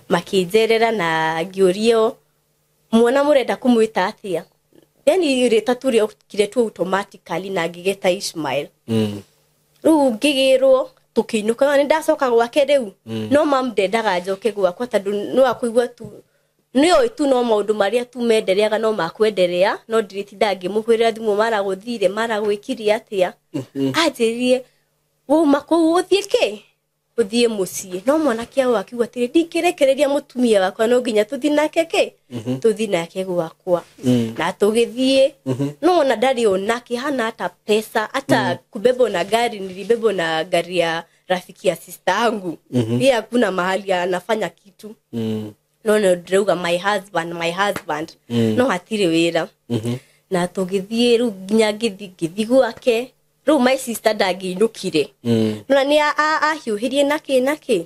makĩnjerera, na ngĩũrio mwana mũrenda kũmwĩta atĩa. Yani rĩtwa tu rĩokire tu automatically na ngĩgeta Ishmael. Rĩu ngĩgĩrwo tũkĩinũka, nĩ ndacoka gwake rĩu. No mam ndendaga njoke gwakwa tondũ no akũigua tu nĩoĩ tu no maũndũ marĩa tu mendereaga no makwenderea, no ndĩrĩtinda ngĩmũhũrĩra thimũ mara gũthire mara gwĩkire atĩa. Anjĩrire wauma kũu ũthiĩ kĩ ũthiĩ mũciĩ. No mwanake ao akiuga atĩrĩ, ndingĩrekereria mũtumia wakwa, no nginya tũthiĩ nake kĩ tũthiĩ nake gwakwa. Na tũgĩthiĩ, no ona ndarĩ onake, hana hata pesa hata kubebwa na gari. Nilibebwa na gari ya rafiki ya sister yangu. Yeye hakuna mahali anafanya kitu. No no ndĩrauga my husband, my husband. No hatirĩ wĩra. Na tũgĩthiĩ rĩu nginya ngĩthiĩ gwake. Rĩu my sister ndangĩinũkire. Nona nĩ ahiũhĩrie nakĩ nakĩ.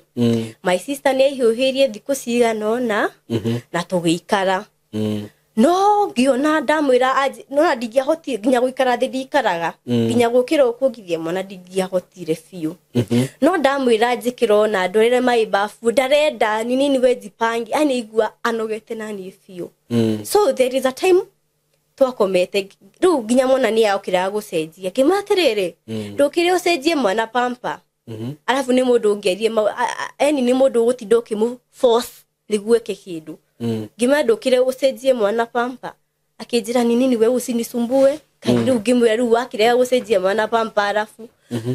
My sister nĩ ahiũhĩrie thikũ cigana ũna na tũgĩikara. No ngĩona ndamwĩra nona ndingĩahotire nginya gũikara thĩ ndikaraga, nginya gũkĩra ũkũngithia mwana ndingĩahotire biũ. No ndamwĩra njĩkĩre ona ndorere maĩ bafu, ndarenda ni nini we jipange, yani igua anogete na niĩ biũ. So there is a time twakomete rĩu nginya mwana nĩ okĩraga gũcenjia, ngĩmwĩra atĩrĩrĩ, ndũkĩre ũcenjie mwana pamper. Arabu nĩ mũndũ ũngĩarie, yani nĩ mũndũ ũgũtinda ũkĩmũ force nĩguo eke kĩndũ. Ngĩmwĩra ndũkĩre ũcenjie mwana pamper, akĩnjĩra ni nini we usinisumbue. Kaĩ rĩu ngĩmwĩra rĩu wakĩrega gũcenjia mwana pamper, arabu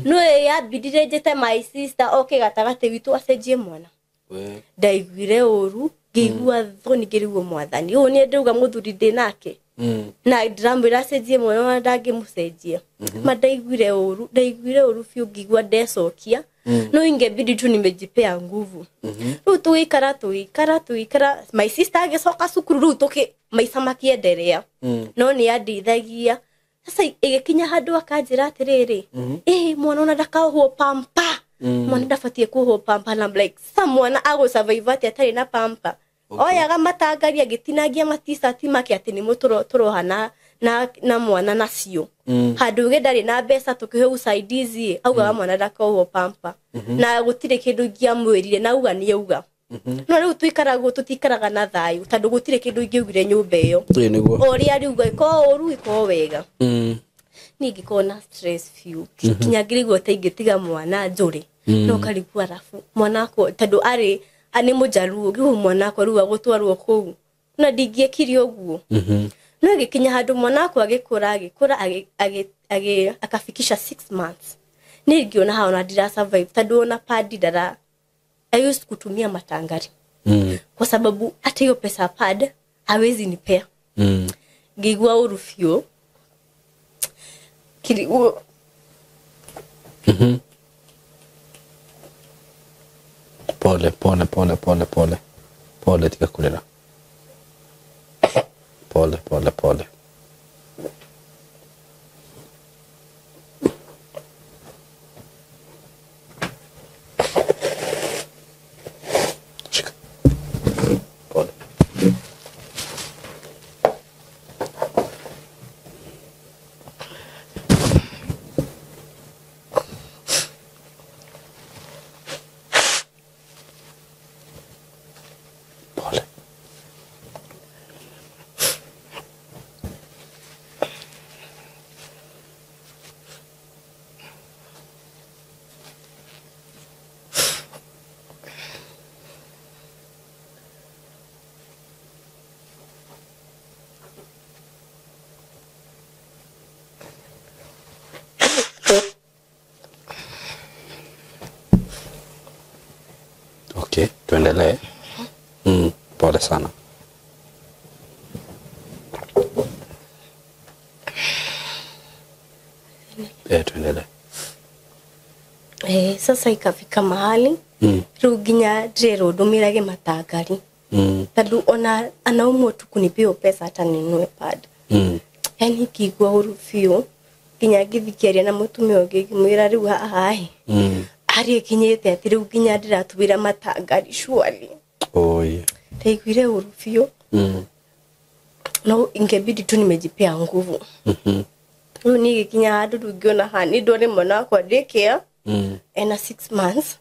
no yambindire njĩte my sister oke gatagatĩ witũ acenjie mwana. Ndaiguire ũru, ngĩigua thoni, ngĩrigwo mwathani ũũ nĩ ndauga mũthuri ndĩ nake na ndĩramwĩra acenjie mwana ona ndangĩmũcenjia. Ma ndaiguire ũru, ndaiguire ũru biũ, ngĩigua ndecokia. No ingebidi tu nimejipea nguvu. Rĩu tũgĩikara tũgĩikara tũgĩikara, my sister agĩcoka cukuru, rĩu tũkĩ maica makĩenderea. No nĩ andeithagia. Sasa ĩgĩkinya handũ akanjĩra atĩrĩrĩ, ĩ mwana ona ndakaohwo pamper, mwana ndabatiĩ kuohwo pamper. Na I'm like, sasa mwana agũ survive atĩa atarĩ na pamper? Oyaga matangari agĩtinangia maticati make atĩ nĩmo tũroha na mwana nacio. Handũ uge ndarĩ na mbeca tũkĩhe usaidizi, augaga mwana ndakohwo pamper. Na gũtirĩ kĩndũ ingĩamwĩrire, na auga nĩ auga. No rĩu tũikaragwo tũtikaraga na thayũ tondũ gũtirĩ kĩndũ ingĩaugire nyũmba ĩyo. O ũrĩa riuga ĩkorwo ũru ĩkorwo wega. Niĩ ngĩkorwo na stress biũ kinya ngĩrigwo ta ingĩtiga mwana njũrĩ. No karigwo arabu mwana akwa tondũ arĩ nĩ mũjaruo, ngĩigua mwana akwa rĩu agũtwarwo kũu na ndingĩekire ũguo. No ĩgĩkinya handũ mwana wakwa agĩkũra agĩkũra akafikisha 6 months. Niĩ ngĩona haha ona ndira survive tondũ ona padi ndara I used kutumia matangari. Kwa sababu hata hiyo pesa pad hawezi nipea. Ngĩigua ũru biũ. Kirigwo. Pole pole pole pole pole. Pole tiga kũrĩra. Pole pole pole. Shika. Pole. Pole. Okay, tuendelee. Pole sana. Tuendelee. Sasa ikafika mahali rĩu nginya ndĩrerwo ndũmĩrage matangari. Tondũ ona anaumwo tu kunipea pesa hata ninunue pad. Yani ngĩigua ũru biũ nginya ngĩthiĩ ngĩaria na mũtumia ũngĩ ngĩmwĩra rĩu haha ĩ harĩa ĩkinyĩte atĩ rĩu nginya ndĩratũmĩra matangari surely. Oi. Ndaiguire ũru biũ. No ingebidi tu nimejipea nguvu. Rĩu niĩ gĩkinya handũ rĩu ngĩona haha nĩ ndware mwana wakwa daycare. Ena 6 months.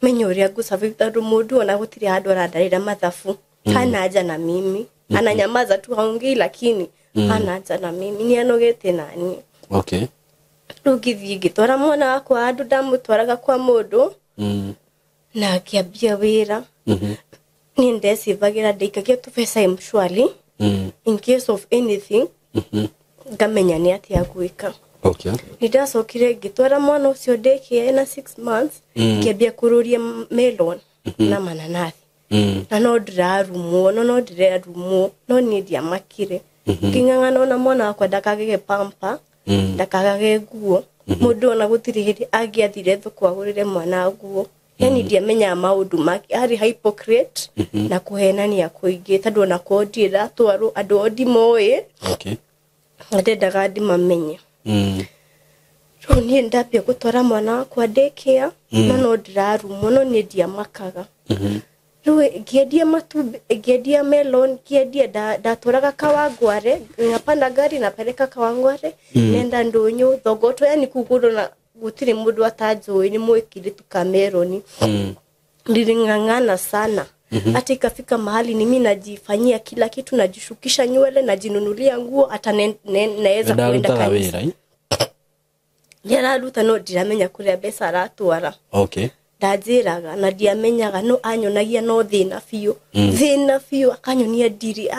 Menye ũrĩa ngũ survive tondũ mũndũ ona gũtirĩ handũ arandarĩra mathabu. Hana haja na mimi. Ananyamaza tu haongei, lakini Hana nja na mimi nĩ anogete nani. Okay. Rĩu ngĩthiĩ ngĩtwara mwana wakwa handũ ndamũtwaraga kwa mũndũ na ngĩambia wĩra. Niĩ ndecivagĩra ndaikagia tũbeca mshwari in case of anything ngamenya nĩ atĩa gwĩka. Okay. Nĩ ndacokire ngĩtwara mwana ũcio daycare na 6 months ngĩambia kũrũria melon na mananathi. Na no ndĩrarumwo no niĩ ndiamakire. Ngĩng'ang'ana ona mwana wakwa ndakagege pamper ndakagage nguo. Mũndũ ona gũtirĩ hĩndĩ angĩathire thoko agũrĩre mwana nguo. Yani ndiamenyaga maũndũ make, arĩ hypocrite na kũhenania kũingĩ tondũ ona korwo ndirĩ ndatwarwo andũ o ndimoĩ. Okay. Ndendaga ndimamenye. Rĩu niĩ ndambia gũtwara mwana wakwa daycare na no ndĩrarumwo no niĩ ndiamakaga. Rĩu ngĩendia matumbĩ, ngĩendia melon, ngĩendia ndatwaraga Kawangware, ngapanda ngari napeleka Kawangware, nenda ndũnyũ Thogoto, yani kũu kũndũ na gũtirĩ mũndũ atanjũĩ nĩ mwĩkire tu kameroni. Niling'ang'ana sana. Hata ikafika mahali ni mimi najifanyia kila kitu, najishukisha nywele, najinunulia nguo, hata naweza kuenda kanisa. Ndĩraruta no ndiramenya kũrĩa mbeca aratwara. Okay. Ndanjĩraga na ndiamenyaga no anyonagia no thĩna biũ. Thĩna biũ akanyonia ndiri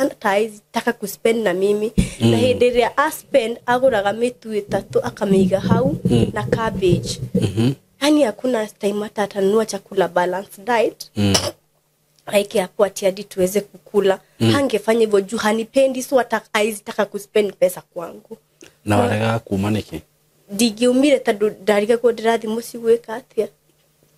taka kuspend na mimi. Na hĩndĩ ĩrĩa aspend agũraga mĩtu ĩtatũ akamĩiga hau na cabbage. Yani hakuna time hata atanunua chakula balanced diet. Aike hapo ati hadi tuweze kukula. Hangefanya hivyo juu hanipendi, so hata haizitaka kuspend pesa kwangu. Na warega kuma nĩkĩ? Ndingĩumire tondũ ndarigagwo ndĩrathiĩ mũciĩ gwĩka atĩa.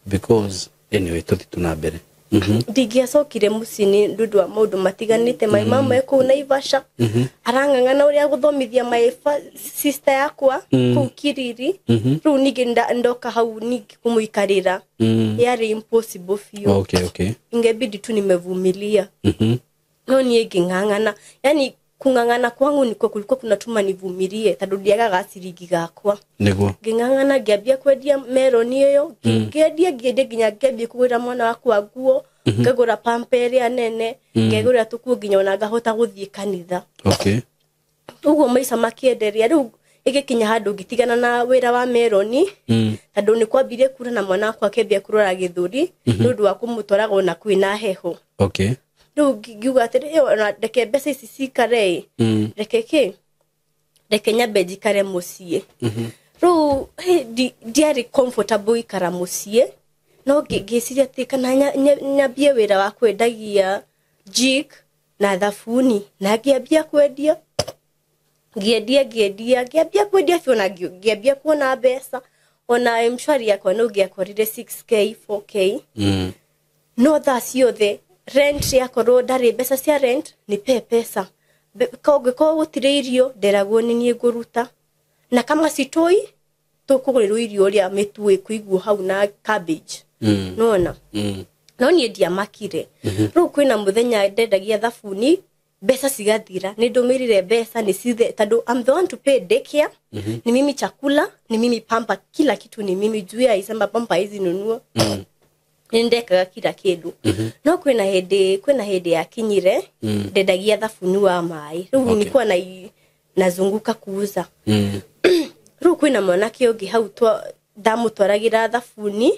Because anyway tũthiĩ na mbere. Ndingĩacokire mũciĩ nĩ ũndũ wa maũndũ matiganĩte. My mama e kũu Naivasha arang'ang'ana ũrĩa gũthomithia my sister yakwa kũu Kiriri. Rĩu ningĩ ndoka hau ningĩ kũmũikarĩra yarĩ impossible biũ. Okay, okay. Ingebidi tu nimevumilia. No niĩ ngĩng'ang'ana, yani kung'ang'ana kwangu niko kulikuwa kunatuma nivumilie tondũ ndiagaga ciringi gakwa. Nĩguo. Ngĩng'ang'ana ngĩambia kwendia meroni ĩyo, ngĩendia nginya ngĩambia kũgũrĩra mwana wakwa nguo, ngagũra pamper ĩrĩa nene, ngegũrĩra tũkuo nginya ona ngahota gũthiĩ kanitha. Okay. Ũguo maica makĩenderea. Rĩu ĩgĩkinya handũ ngĩtigana na wĩra wa meroni tondũ nĩ kwambirie kura na mwana wakwa akĩambia kũrwara gĩthũri nĩ ũndũ wa kũmũtwaraga ona kwĩna heho. Okay. Rĩu ngiuga atĩrĩ, ona reke mbeca ici cikare reke kĩ, reke nyambe njikare mũciĩ. Rĩu ndiarĩ comfortable ikara mũciĩ, no ngĩciria atĩ kana nyambie wĩra wa kwendagia jik na thabuni, na ngĩambia kwendia ngĩambia kwendia biũ na ngĩambia kuona mbeca. Ona mshwari yakwa no ngĩakorire 6k 4k. No thaa ciothe rent yakorwo ndarĩ mbeca cia rent nipe pesa. Kũngĩkorwo gũtirĩ irio nderagwo nĩ niĩ ngũruta, na kama sitoi tũkũgũrĩrwo irio ũrĩa mĩtu ĩkũigwo hau na cabbage. Nona no niĩ ndiamakire. Rĩu kwĩna mũthenya ndendagia thabuni mbeca cigathira, nĩ ndũmĩrire mbeca nĩ cithe tondũ I'm the one to pay daycare. Ni mimi chakula, ni mimi pampa, kila kitu ni mimi juu ya isamba pampa hizi nunua. Nindekaga kila kindu. No kwĩna hĩndĩ yakinyire ndendagia thabuni wa maĩ. Rĩu nilikuwa nazunguka kuuza. Rĩu kwĩna mwanake ũngĩ hau ndamũtwaragĩra thabuni.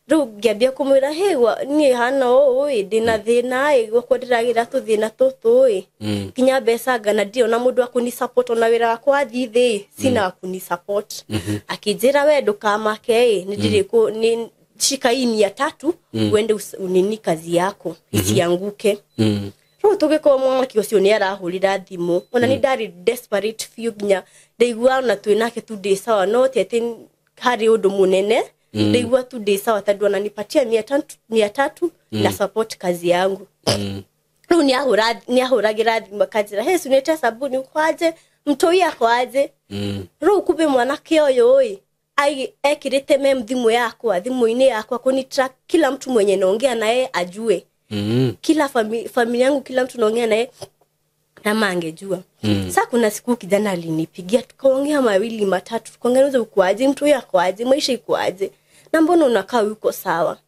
Rĩu ngĩambia kũmwĩra, hey, niĩ hana ũũ ĩ, ndĩna thĩna ĩ, gwakwa ndĩragĩra tũthĩna tũtũ ĩ, nginya mbeca ngana ndirĩ ona mũndũ wa kũni support, ona wĩra wakwa wathiĩ thĩ sina wa kũni support. Akĩnjĩra we ndũkamake ĩ, nĩ ndirĩ nĩ shika hii 300 uende unini kazi yako isianguke. Rĩu tũgĩkorwo mwanake ũcio nĩ arahũrĩra thimũ, ona nĩ ndarĩ desperate biũ nginya ndaigua ona twĩ nake tu ndĩ sawa, no ti atĩ harĩ ũndũ mũnene. Ndaigua tu ndĩ sawa tondũ ananipatia 300 na support kazi yangu. Rĩu nĩ ahũragĩra thimũ akanjĩra, hey, sunete sabuni kwaje, mtoi ako aje. Rĩu kumbe mwanake ũyũ ĩ ekĩrĩte mem thimũ yakwa, thimũ-inĩ yakwa kuni track kila mtu mwenye naongea naye ajue. Kila familia yangu kila mtu naongea naye kama angejua. Sasa kuna siku kijana alinipigia tukaongea mawili matatu, tukaongea uko aje, mtu yako aje, maisha iko aje, na mbona unakaa uko sawa.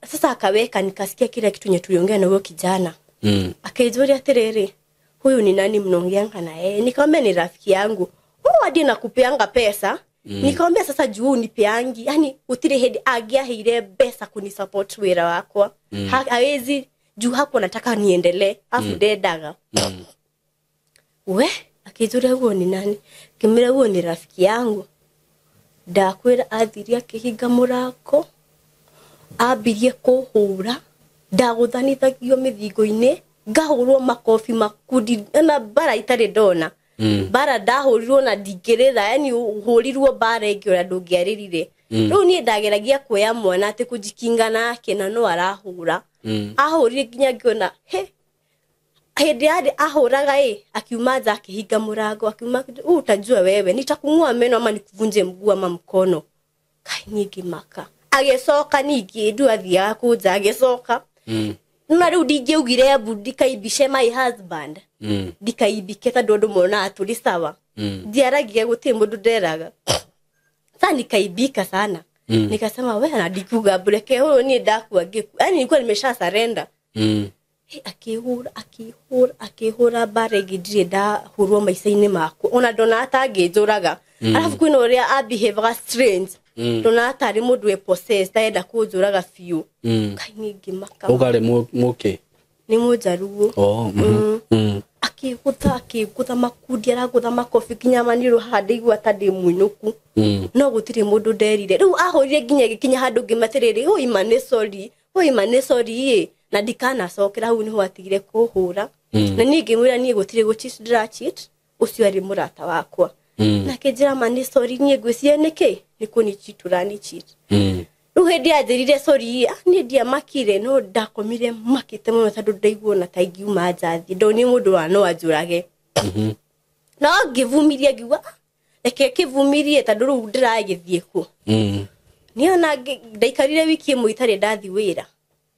Sasa akaweka nikasikia kila kitu nye tuliongea na huyo kijana. Akaizoria atiriri, Huyu ni nani mnaongeanga na yeye? Nikamwambia ni rafiki yangu. Huyu hadi nakupeanga pesa. Nikamwambia sasa juu unipeangi. Yaani utire head agiaheire pesa kunisupport wira wakwa. Hawezi juu hapo nataka niendelee. Afu ndendaga. We akijura huo ni nani? Kimira huo ni rafiki yangu. Ndakwira athirie akihinga murango. Ambirie kuhura. Ndaguthanithagio mithingo-inĩ ngahũrwo makobi makundi na bara itarĩ ndona. Bara ndahurirwo na ndingĩrĩra, yani ũhũrirwo bara ĩngĩ ũrĩa ndũngĩarĩrire. Rĩu niĩ ndageragia kuoya mwana atĩ kũjikinga nake na no arahũra. Ahũrire nginya ngĩona he hĩndĩ yarĩ ahũraga ĩ akiuma nja akĩhinga mũrango akiuma utajua wewe nitakung'oa meno ama nikuvunje mguu ama mkono. Kai niĩ ngĩmaka. Agĩcoka ningĩ ndu athiaga kũnja agĩcoka. Na rĩu ndingĩaugire mbu ndikaibice my husband. Ndikaibike tondũ andũ monaga tũrĩ sawa. Ndiaragia gũtirĩ mũndũ nderaga. Sasa nikaibika sana. Nikasema wewe na ndikuga mbureke huyo niĩ ndakua ngĩkua. Yaani nilikuwa nimesha surrender. Akĩhũra akĩhũra akĩhũra mbara ĩngĩ ndirĩ ndahũrwo maica-inĩ makwa. Ona ndona ta angĩnjũraga. Alafu kwĩna ũrĩa abehavaga strange. Ndona tarĩ mũndũ wĩ possessed arenda kũnjũraga biũ. Kai niĩ ngĩmaka. Ũgarĩ mũkĩ? Nĩ mũnjaruo. Akĩgũtha akĩgũtha makundi aragũtha makobi nginya manirũ haha ndaigua ta ndĩ mũinũku. No gũtirĩ mũndũ nderire. Rĩu ahũrire nginya ĩgĩkinya handũ ngĩma atĩrĩrĩ, ũi ma nĩ sorry, ũi ma nĩ sorry ĩ. Na ndikanacokera hau niho atigire kũhũra. Na niĩ ngĩmwĩra niĩ gũtirĩ gũ cheat ndĩra cheat, ũcio arĩ mũrata wakwa. Na akĩnjĩra ma nĩ sorry niĩ ngwĩciria nĩkĩ? Nĩ kũni cheat ũrani cheat. Rĩu hĩndĩ anjĩrire sorry, niĩ ndiamakire no ndakomire makĩte mũno tondũ ndaigua ona ta ingiuma nja thiĩ. Ndonire mũndũ wa no anjũrage. No ngĩvumiria ngiuga, reke kĩvumirie tondũ rĩu ndĩragĩthiĩ kũ. Niĩ ona ndaikarire wiki ĩmwe itarĩ ndathiĩ wĩra.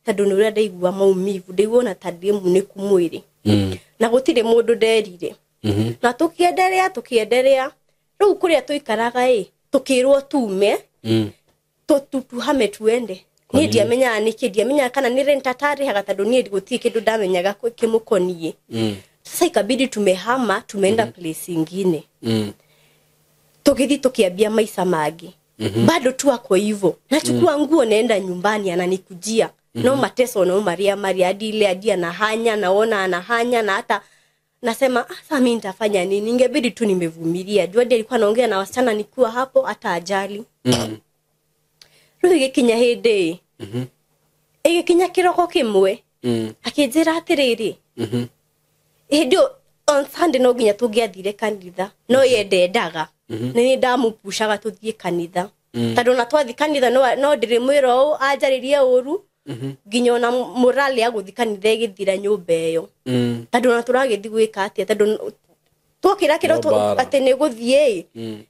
Tondũ nĩ ũrĩa ndaigua maumivu, ndaigua ona ta ndĩ munĩku mwĩrĩ. Na gũtirĩ mũndũ nderire. Na tũkĩenderea tũkĩenderea. Rĩu kũrĩa tũikaraga ĩ, tũkĩrwo tume. Tuhame tuende. Niĩ ndiamenyaga nĩkĩ, ndiamenyaga kana nĩ rent atarĩhaga tondũ niĩ gũtirĩ kĩndũ ndamenyaga kĩmũkoniĩ. Sasa ikabidi tumehama, tumeenda place ingine. Tũgĩthiĩ tũkĩambia maica mangĩ. Bado tu ako hivyo. Nachukua nguo naenda nyumbani ananikujia. No mateso no maria maria hadi ile hadi anahanya naona anahanya na hata nasema sasa mimi nitafanya nini? Ningebidi tu nimevumilia. Juu hadi alikuwa anaongea na wasichana nikiwa hapo hata ajali. Rĩu ĩgĩkinya hĩndĩ ĩgĩkinya kĩroko kĩmwe. Akĩnjĩra atĩrĩrĩ. Hĩndĩ ĩyo on Sunday no nginya tũngĩathire kanitha no ye ndendaga. Nĩ niĩ ndamũpushaga tũthiĩ kanitha. Tondũ ona twathiĩ kanitha no ndĩrĩmwĩra ũũ anjarĩrie ũru. Nginya ona morale ya gũthiĩ kanitha ĩgĩthira nyũmba ĩyo. Tondũ ona tũragĩthiĩ gwĩka atĩa tondũ twokĩra kĩroto atĩ nĩ gũthiĩ.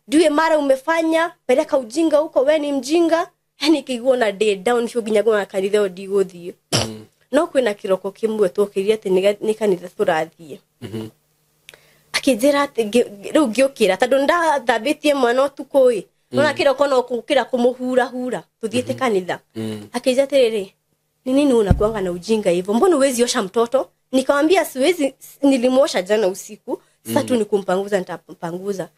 Ndiũĩ mara umefanya peleka ujinga huko we ni mjinga. Yaani kĩiguo na ndĩ down biũ nginya ngona kanitha ĩyo ndigũthiĩ. No kwĩna kĩroko kĩmwe twokĩrire atĩ nĩ kanitha tũrathiĩ. Akĩnjĩra atĩ rĩu ngĩũkĩra tondũ ndathambĩtie mwana ũtukũ ĩ. Nona kĩroko no kũũkĩra kũmũhurahura tũthiĩte kanitha. Akĩnjĩra atĩrĩrĩ, ni nini unakuanga na ujinga hivyo? Mbona huwezi osha mtoto? Nikamwambia siwezi, nilimuosha jana usiku. Sasa tu nikumpanguza nitampanguza.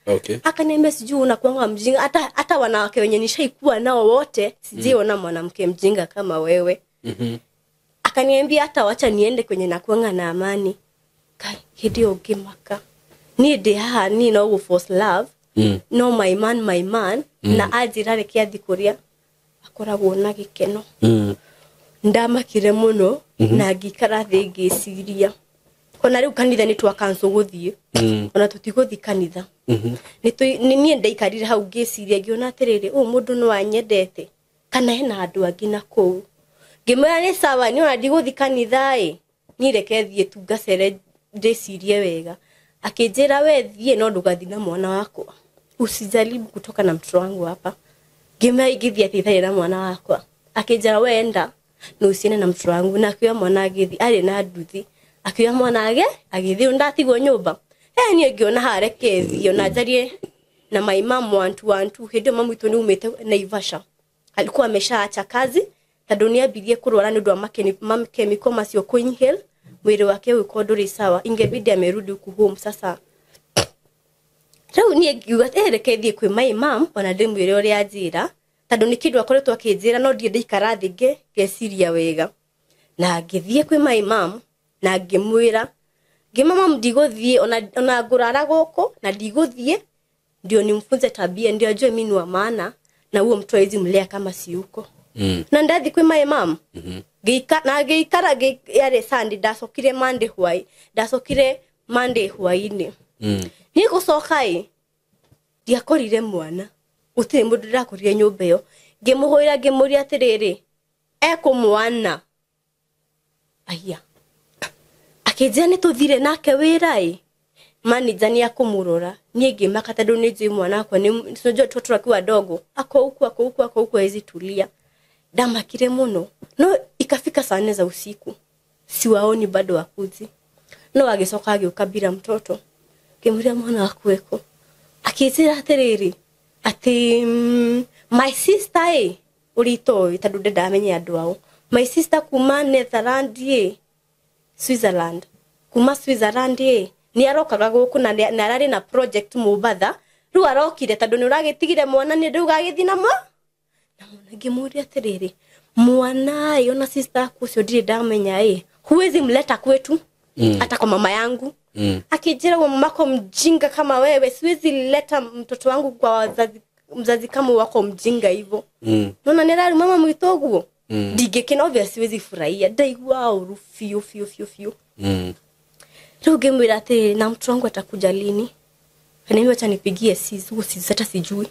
Akaniambia sijui unakuanga mjinga hata wanawake wenye nishaikuwa nao wote sijiona mwanamke mjinga kama wewe. Akaniambia hata wacha niende kwenye nakuanga na amani. Kai hĩndĩ ĩyo ngĩmaka. Niĩ ndĩ haha niĩ no gũ force love. No my man my man. Na anjĩra reke athiĩ kũrĩa akoragwo na gĩkeno. Ndamakire mũno na ngĩikara thĩ ngĩciria. Ona rĩu kanitha nĩ twa cancel gũthiĩ. Ona tũtigũthiĩ kanitha. Nĩ niĩ ndaikarire hau ngĩciria ngĩona atĩrĩrĩ, ũyũ mũndũ no anyendete kana hena andũ angĩ na kũu. Ngĩmwĩra nĩ sawa, niĩ ona ndigũthiĩ kanitha ĩ, niĩ reke thiĩ tu ngacere ndĩcirie wega. Akĩnjĩra we thiĩ no ndũgathiĩ na mwana wakwa. Usijaribu kutoka na mtoto wangu hapa. Ngĩmwĩra ingĩthiĩ atĩ itarĩ na mwana wakwa. Akĩnjĩra we enda na usiende na mtoto wangu. Na akĩoya mwana agĩthiĩ, arĩ na nduthi. Akĩoya mwana agĩthiĩ ndatigwo nyũmba. Niĩ ngĩona haha reke thiĩ ona njarie na my mom 1 2 1 2. Hĩndĩ ĩyo mamu witũ nĩ umĩte Naivasha. Alikuwa ameshaacha kazi tondũ nĩ ambirie kũrwara nĩ ũndũ wa makemiko macio kũ inhale. Mwĩrĩ wake ũgĩkorwo ndũrĩ sawa, ingebidi amerudi huku home. Sasa rĩu niĩ ngiuga, reke thiĩ kwĩ my mom ona ndĩmwĩre ũrĩa anjĩra, tondũ nĩ kĩndũ akoretwo akĩnjĩra no ndirĩ ndaikara thĩ ngeciria wega. Na ngĩthiĩ kwĩ my mom na ngĩmwĩra, ngĩma mam ndigũthiĩ ona ngũrara gũkũ na ndigũthiĩ, ndio nimfunze tabia, ndio ajue mimi ni wa maana na huo mtu hawezi mlea kama si huko. Na ndathi kwĩ my mom na ngĩikara yarĩ Sunday, ndacokire Monday hwai, ndacokire Monday hwainĩ. Niĩ gũcoka ĩ ndiakorire mwana, gũtirĩ mũndũ ndĩrakorire nyũmba ĩyo. Ngĩmũhũrĩra ngĩmũria atĩrĩrĩ, ekũ mwana? Aya, akĩnjĩra nĩ tũthire nake wĩra ĩ, manager nĩ akũmũrora. Niĩ ngĩmaka tondũ nĩ njũĩ mwana wakwa nĩ unajua watoto wakiwa wadogo, ako huku ako huku ako huku hawezi tulia. Ndamakire mũno, no ikafika saa 4 za usiku siwaoni bado wakuzi. No agĩcoka agĩũka bila mtoto. Ngĩmũria mwana waku eko? Akĩnjĩra atĩrĩrĩ, atĩ my sister ĩ, ũrĩa itoĩ tondũ ndendamenye andũ ao, my sister kuma Netherland ĩ, Switzerland, kuma Switzerland ĩ, nĩ arokaga gũkũ na nĩ ararĩ na project Mombatha. Rĩu arokire tondũ nĩ ũragĩtigire mwana nĩ rĩu gagĩthiĩ na mwana. Ngĩmũria atĩrĩrĩ, mwana ĩ, ona sister yaku ũcio ndirĩ ndamenya ĩ, huwezi mleta kwetu hata kwa mama yangu. Akijira wa mamako mjinga kama wewe, siwezi leta mtoto wangu kwa wazazi, mzazi kama wako mjinga hivyo. Naona nĩ mama mwitoguo ndigĩkena, obviously siwezi furahia, ndaigua ũru fiu fiu fiu fiu. Rĩu ngĩmwĩra atĩrĩrĩ, na mtoto wangu atakuja lini? Akaniambia acha nipigie sis, huo sis hata sijui.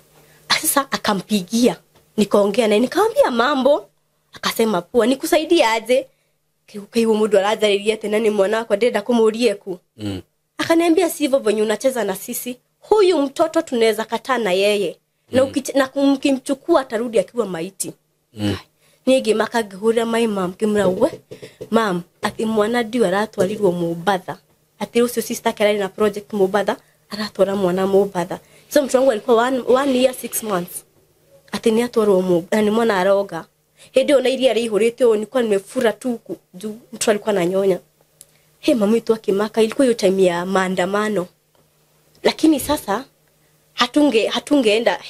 Sasa akampigia, nikaongea naye, nikamwambia mambo, akasema poa, nikusaidie aje? Kiuka mundu aranjarĩria tena ni mwana wakwa ndĩrenda kũmũria ku. Akaniambia sivyo venye unacheza na sisi, huyu mtoto tunaweza kataa na yeye na na mkimchukua atarudi akiwa maiti. Niĩ ngĩmaka ngĩhũrĩra my mom ngĩmwĩra, we mam, atĩ mwana ndiũ aratwarirwo Mombatha, atĩ ũcio sister yake ararĩ na project Mombatha, aratwara mwana Mombatha. So mtoto wangu alikuwa 1 year 6 months, atĩ nĩ atwarwo Mombatha, nĩ mwana aroga. Hĩndĩ ĩyo na iria rĩihũrĩte ũũ nilikuwa nimefura tu juu mtu alikuwa ananyonya. He, mama wetu akimaka, ilikuwa hiyo time ya maandamano. Lakini sasa hatungeenda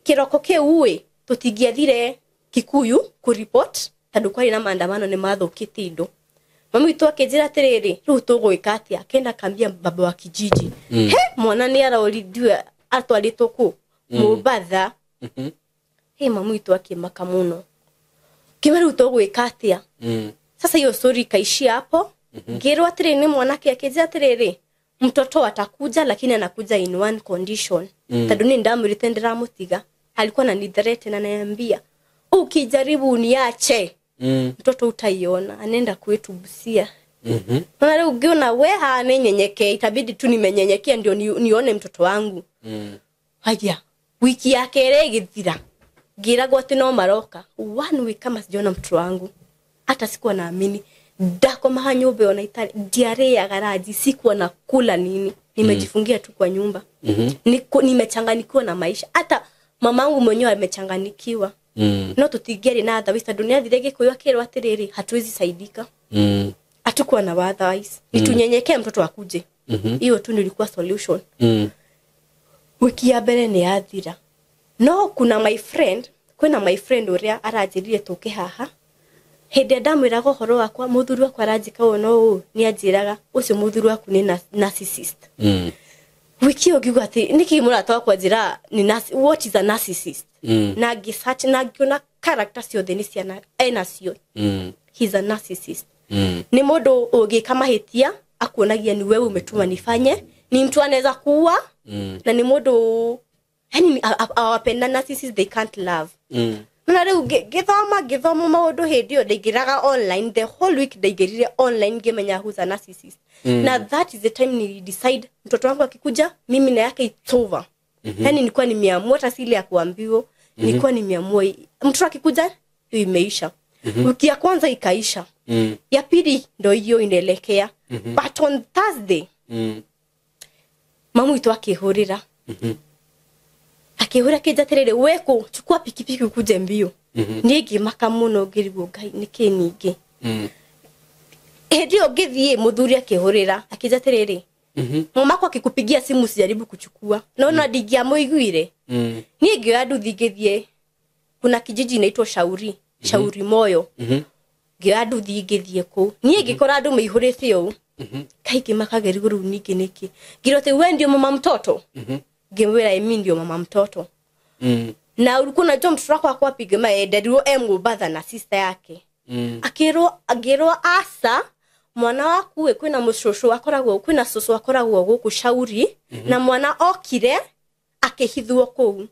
kiroko kĩu tũtingĩathire Kikuyu kuripot tondũ kwarĩ na maandamano nĩ mathũkĩtie indo. Mama wetu akĩnjĩra atĩrĩrĩ, rĩu tũgwĩka atĩa? Akĩenda kambia baba wa kijiji. He, mwana nĩ aroririo atwarĩtwo kũ? Mombatha. He, mama wetu akĩmaka mũno. Kĩma rĩu tũgwĩka atĩa? Sasa hiyo story ikaishia hapo. Ngĩrwo atĩrĩ nĩ mwanake akĩnjĩra atĩrĩrĩ, mtoto atakuja lakini anakuja in one condition. Tondũ niĩ ndamwĩrĩte ndĩramũtiga. Alikuwa ananithreaten na ananiambia, ukijaribu uniache, mtoto utaiona, anaenda kwetu Busia. Na rĩu ngĩona we haha nĩ nyenyekee, itabidi tu nimenyenyekea ndio nione mtoto wangu. Haya, wiki ya kerĩ ĩgĩthira, ngĩragwo atĩ no maroka. 1 week kama sijaona mtoto wangu. Hata sikuwa naamini. Ndakomaga nyũmba ona itarĩ, ndiarĩaga ranji, sikuwa nakula nini. Nimejifungia tu kwa nyumba. Nimechanganyikiwa na maisha. Hata mamangu mwenyewe amechanganyikiwa. No tũtingĩarĩ na otherwise tondũ nĩathire Gĩkũyũ akĩrwo atĩrĩrĩ, hatuwezi saidika. Hatukuwa na otherwise. Ni tunyenyekee mtoto akuje. Hiyo tu ndio ilikuwa solution. Wiki ya mbere nĩ yathira. No kuna my friend, kwĩna my friend ũrĩa aranjĩrire tũke haha. Hĩndĩ ĩrĩa ndamwĩraga ũhoro wakwa, mũthuri wakwa aranjĩka ũũ no ũũ, nĩ anjĩraga ũcio mũthuri waku nĩ narcissist. Wiki ĩyo ngiuga atĩ nĩkĩ mũrata wakwa anjĩraga ni what is a narcissist? Na ngĩsearch na ngĩona character ciothe nĩ ciana enacio. He's a narcissist. Nĩ mũndũ ũngĩka mahĩtia akuonagia ni wewe umetuma nifanye, ni mtu anaweza kuua, na ni mũndũ yani awapenda narcissists, they can't love. Na rĩu ngĩthoma maũndũ hĩndĩ ĩyo ndaingĩraga online the whole week, ndaingĩrire online ngĩmenya who's a narcissist. Na that is the time ni decide mtoto wangu akikuja mimi na yake it's over. Yani nilikuwa nimeamua, hata si ile ya kuambiwa, nilikuwa nimeamua mtoto akikuja hiyo imeisha. Wiki ya kwanza ikaisha. Ya pili ndio hiyo inaelekea. But on Thursday mamu wetu akihurira. Akihura kija atiriri, weko chukua pikipiki ukuje mbio. Niĩ ngĩmaka mũno ngĩrigwo Ngai nĩkĩ ningĩ. Hĩndĩ ĩyo ngĩthiĩ mũthuri akĩhũrĩra akĩnja atĩrĩrĩ, mamako akikupigia simu sijaribu kuchukua, naona ndingĩamũiguire. Niĩ ngĩoya nduthi ngĩthiĩ, kuna kijiji inaitwa Shauri, Shauri Moyo. Ngĩoya nduthi ngĩthiĩ kũu, niĩ ngĩkora andũ maihũrĩte ũũ, kaingĩ makagerio rĩu ningĩ nĩkĩ ngĩrwo atĩ we ndio mama mtoto. Ngĩmwĩra mimi ndio mama mtoto. Na ulikuwa unajua mtoto wako ako wapi? Ngĩmwĩra enderirwo e Mombatha na sister yake. Akĩrwo, ngĩrwo asa mwana waku we kwĩna mũcũcũ akoragwo, kwĩna cũcũ akoragwo gũkũ Shauri, na mwana okire akĩhithwo kũu.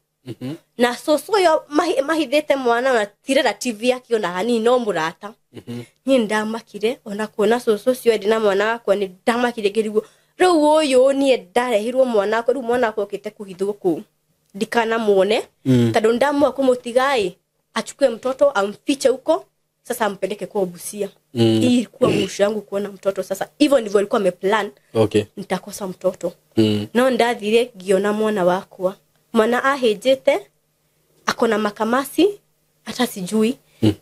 Na cũcũ ũyũ mahithĩte mwana na ti relative yake ona hanini, no mũrata. Niĩ nĩndamakire ona kuona cũcũ ũcio endĩ na mwana wakwa, nĩndamakire ngĩrigwo rĩu ũyũ niĩ ndarehirwo mwana wakwa, rĩu mwana wakwa okĩte kũhithwo kũu ndikanamuone, tondũ nĩndamua kũmũtiga ĩ achukue mtoto amfiche huko, sasa ampeleke kwa Busia. Hii ilikuwa mwisho yangu kuona mtoto. Sasa hivyo ndivyo alikuwa ameplan. Nitakosa mtoto. No ndathire ngiona mwana wakwa, mwana ahĩnjĩte, akona makamasi hata sijui.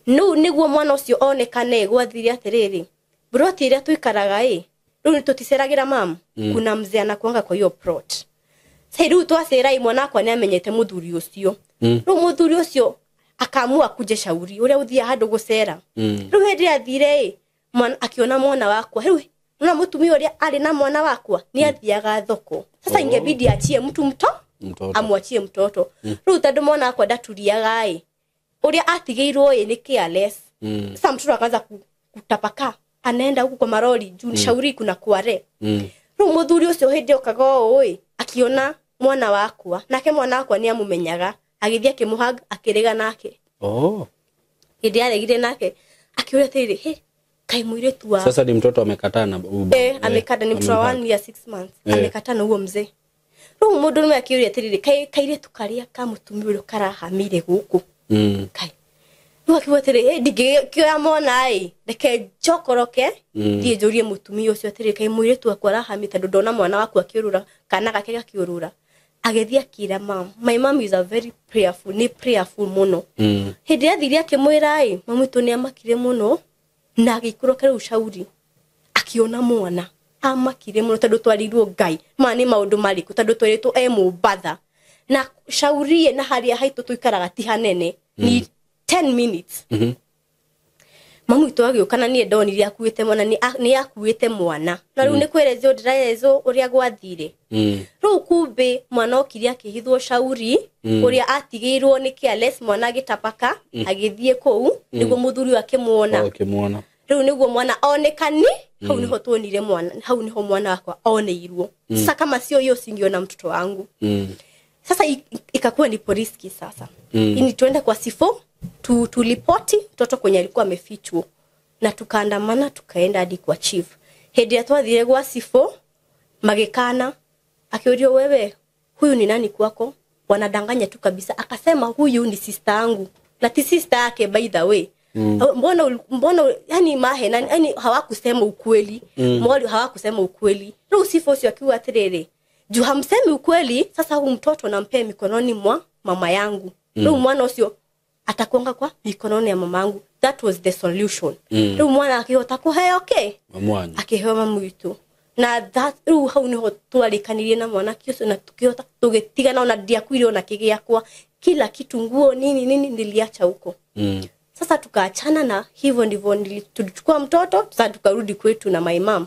No niguo mwana ũcio onekane gwathire atĩrĩrĩ, broti ĩrĩa tuikaraga ĩ rĩu nĩtũticeragira mam, kuna mzee anakuanga kwa hiyo plot. Sasa rĩu twacera mwana wakwa nĩamenyete mũthuri ũcio. Rĩu mũthuri ũcio akaamua kuje Shauri ũrĩa ũthiaga handũ gũcera. Rĩu hĩndĩ ĩrĩa athire ĩ mwana akiona mwana wakwa, rĩu na mũtumia ũrĩa arĩ na mwana wakwa nĩ athiaga thoko. Sasa ingebidi achie mtu mtoto, amwachie mtoto. Rĩu tondũ mwana wakwa ndaturiaga ĩ ũrĩa atigĩirwo ĩ nĩ careless. Sasa mtoto akaanza kutapaka, anaenda huku kwa marori juu Shauri kuna kware. Rĩu mũthuri ũcio hĩndĩ okaga ũũ ĩ akiona mwana wakwa, nake mwana wakwa nĩ amumenyaga, agĩthiĩ akĩmũhug akĩrega nake. Hĩndĩ aregire nake akiuria atĩrĩrĩ, he kai mũirĩtu wa Sasa ni mtoto amekataa na amekataa, ni mtoto wa 1 year 6 months. Amekataa na huo mzee. Rĩu mũndũ akiuria atĩrĩrĩ, kai kairĩtu karĩa ka mũtumia ũrĩa karahamire gũkũ. Kai rĩu akiuga atĩrĩrĩ, ndingĩkĩoya mwana ĩ reke njokoroke thiĩ njũrie mũtumia ũcio atĩrĩrĩ, kai mũirĩtu wakwa arahamire tondũ ndona mwana waku akĩũrũra, kana gake gakĩũrũra. Agĩthiĩ akĩra mam, my mom is a very prayerful, nĩ prayerful mũno. Hĩndĩ ĩrĩa athire akĩmwĩra ĩ mami witũ nĩ amakire mũno na agĩikũrũka rĩu Shauri akiona mwana, amakire mũno tondũ twarirwo Ngai ma nĩ maũndũ marĩkũ, tondũ twerĩtwo e Mombatha na Shauri na harĩa haitũ tũikaraga ti hanene, ni 10 minutes. Mami witũ agĩũka na niĩ ndonire akuĩte mwana, nĩ akuĩte mwana na rĩu nĩ kwerezwo ndĩraerezwo ũrĩa gwathire. Rĩu kumbe mwana okire akĩhithwo Shauri, ũrĩa atigĩirwo nĩ careless, mwana agĩtapaka agĩthiĩ kũu nĩguo mũthuri akĩmuona. Rĩu nĩguo mwana onekani, hau niho tuonire mwana, hau niho mwana wakwa oneirwo. Sasa kama sio hiyo singiona mtoto wangu. Sasa ikakuwa ni polisi sasa. Ini tuende kwa sifo tulipoti mtoto kwenye alikuwa amefichwa, na tukaandamana tukaenda hadi kwa chief. Hĩndĩ ĩrĩa twathire gwa sifo magekana, akiurio wewe huyu ni nani kwako? Wanadanganya tu kabisa. Akasema huyu ni sister yangu. Na ti sister yake by the way. Mbona yani mahe yani hawakusema ukweli. Mwali hawakusema ukweli. Rĩu sifo sio akiwa atĩrĩrĩ, juu hamsemi ukweli, sasa huyu mtoto nampea mikononi mwa mama yangu. Rĩu mwana ũcio atakuanga kwa mikononi ya mama yangu. That was the solution. Rĩu mwana akihota kuheo okay, akiheo mamu witũ. Na that rĩu hau niho twarĩkanirie na mwanake ũcio na tukihota tũgĩtigana, ona ndiakuire ona kĩgĩakwa, kila kitu, nguo nini nini niliacha huko. Sasa tukaachana na hivyo ndivyo tulichukua mtoto, sasa tukarudi kwetu na my mom.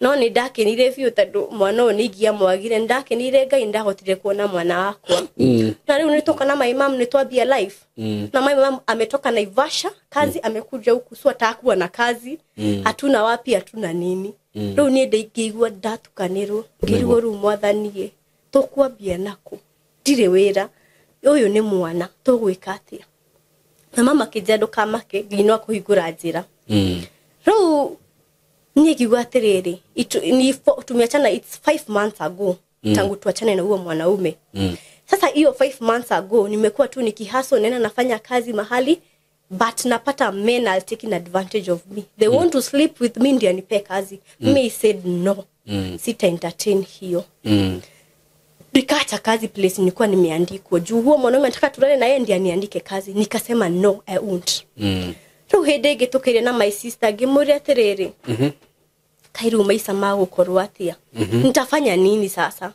No nĩ ndakenire biũ tondũ mwana ũyũ nĩ ingĩamwagire, ndakenire Ngai ndahotire kuona mwana wakwa. Na rĩu nĩtoka na my mom nĩtwambia life. Na my mom ametoka Naivasha kazi, amekuja huku, so atakuwa na kazi, hatuna wapi, hatuna nini. Rĩu niĩ ndingĩigua ndatukanĩrwo, ngĩrigwo rĩu mwathani tũkwambia nakũ, ndirĩ wĩra, ũyũ nĩ mwana, tũgwĩka atĩa? Na mama akĩnjĩra ndũkamake, Ngai no akũhingũra njĩra. Rĩu niĩ ngiuga atĩrĩrĩ, tumeachana it's 5 months ago tangu tuachane na huo mwanaume. Sasa hiyo 5 months ago nimekuwa tu nikihaso, nena nafanya kazi mahali, but napata men are taking advantage of me. They want to sleep with me ndio nipe kazi. Me said no. Sita entertain hiyo. Nikaacha kazi place nilikuwa nimeandikwa. Juu huo mwanaume anataka tulale na yeye ndiye aniandike kazi. Nikasema no, I won't. Rĩu hĩndĩ ĩngĩ tũkĩria na my sister ngĩmũria atĩrĩrĩ, kaĩ rĩu maica magũkorwo atĩa, nitafanya nini sasa?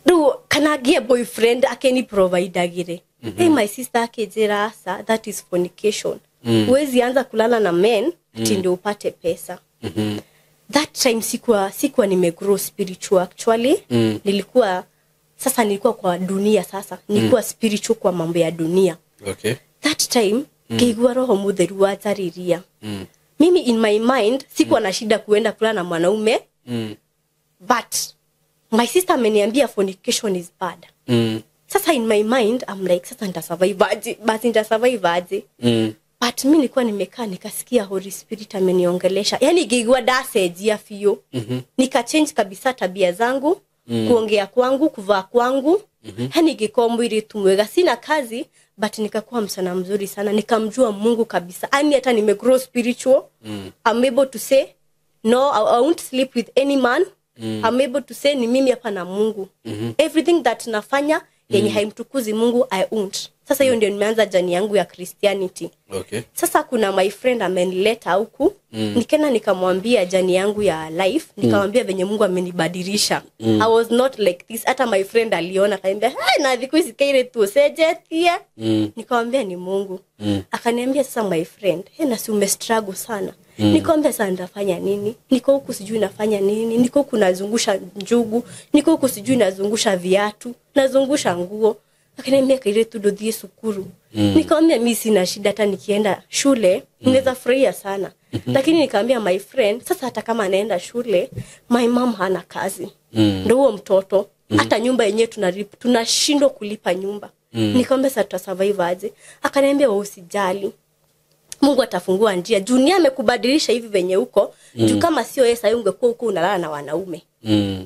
Rĩu kana ngĩe boyfriend akĩni providagire. Hey, my sister akĩnjĩra aca, that is fornication. Huwezi anza kulala na men ati ndio upate pesa. That time sikuwa nimegrow spiritual actually. Nilikuwa sasa nilikuwa kwa dunia sasa. Nilikuwa spiritual kwa mambo ya dunia. Okay. That time ngĩigua roho mũtheru wanjarĩria. Mimi in my mind sikuwa na shida kuenda kulala na mwanaume. But my sister ameniambia fornication is bad. Sasa in my mind I'm like, sasa nitasurvive aje? Basi nitasurvive aje? But mimi nilikuwa nimekaa nikasikia Holy Spirit ameniongelesha. Yaani ngĩigua ndacenjia biũ. Nika change kabisa tabia zangu, kuongea kwangu, kuvaa kwangu. Yaani ngĩkorwo mũirĩtu mwega, sina kazi but nikakuwa msichana mzuri sana, nikamjua Mungu kabisa. Yaani hata nimegrow spiritual. I'm able to say no, I won't sleep with any man. I'm able to say ni mimi hapa na Mungu. Everything that nafanya yenye haimtukuzi Mungu I won't. Sasa hiyo ndio nimeanza journey yangu ya Christianity. Okay. Sasa kuna my friend amenileta huku. Nikaenda nikamwambia journey yangu ya life, nikamwambia venye Mungu amenibadilisha. I was not like this. Hata my friend aliona akaniambia, "Hey, na thiku ici kaire tu ucenjetie." Nikamwambia ni Mungu. Akaniambia sasa my friend, "Hey, na si umestruggle sana." Nikamwambia sasa nitafanya nini? Niko huku sijui nafanya nini? Niko huku nazungusha njugu, niko huku sijui nazungusha viatu, nazungusha nguo. Akaniambia kaire tu ndothie cukuru. Nikamwambia mimi sina shida hata nikienda shule, ninaweza furahia sana. Lakini nikamwambia my friend, sasa hata kama naenda shule, my mom hana kazi. Ndio huo mtoto, hata nyumba yenyewe tunashindwa kulipa nyumba. Nikamwambia sasa tutasurvive aje? Akaniambia wewe usijali. Mungu atafungua njia. Dunia amekubadilisha hivi venye uko. Juu kama sio yeye sasa ungekuwa huko unalala na wanaume.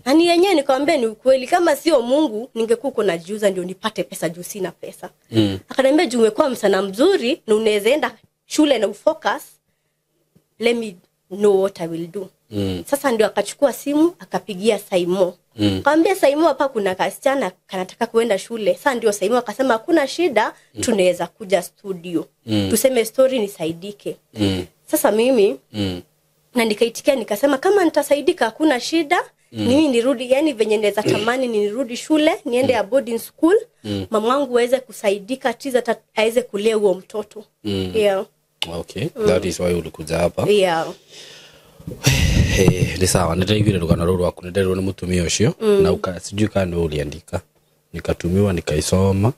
Yaani yenyewe nikamwambia ni ukweli, kama sio Mungu ningekuwa huko najiuza ndio nipate pesa juu sina pesa. Akaniambia juu umekuwa msana mzuri na unaweza enda shule na ufocus, let me know what I will do. Sasa ndio akachukua simu akapigia Saimo. Akamwambia Saimo hapa kuna kasichana kanataka kuenda shule. Sasa ndio Saimo akasema hakuna shida, tunaweza kuja studio. Tuseme story nisaidike. Sasa mimi na nikaitikia nikasema kama nitasaidika hakuna shida, mimi nirudi, yani venye naweza tamani nirudi shule, niende ya boarding school, mamangu aweze kusaidika, tiza aweze kulea huo mtoto. Yeah. Okay, that is why ulikuja hapa. Yeah. Ni sawa, nitaiguire rugano ruru rwaku nĩnderirwo nĩ mũtumia ũcio na sijui kana nĩwe ũliandika, nikatumiwa nikaisoma,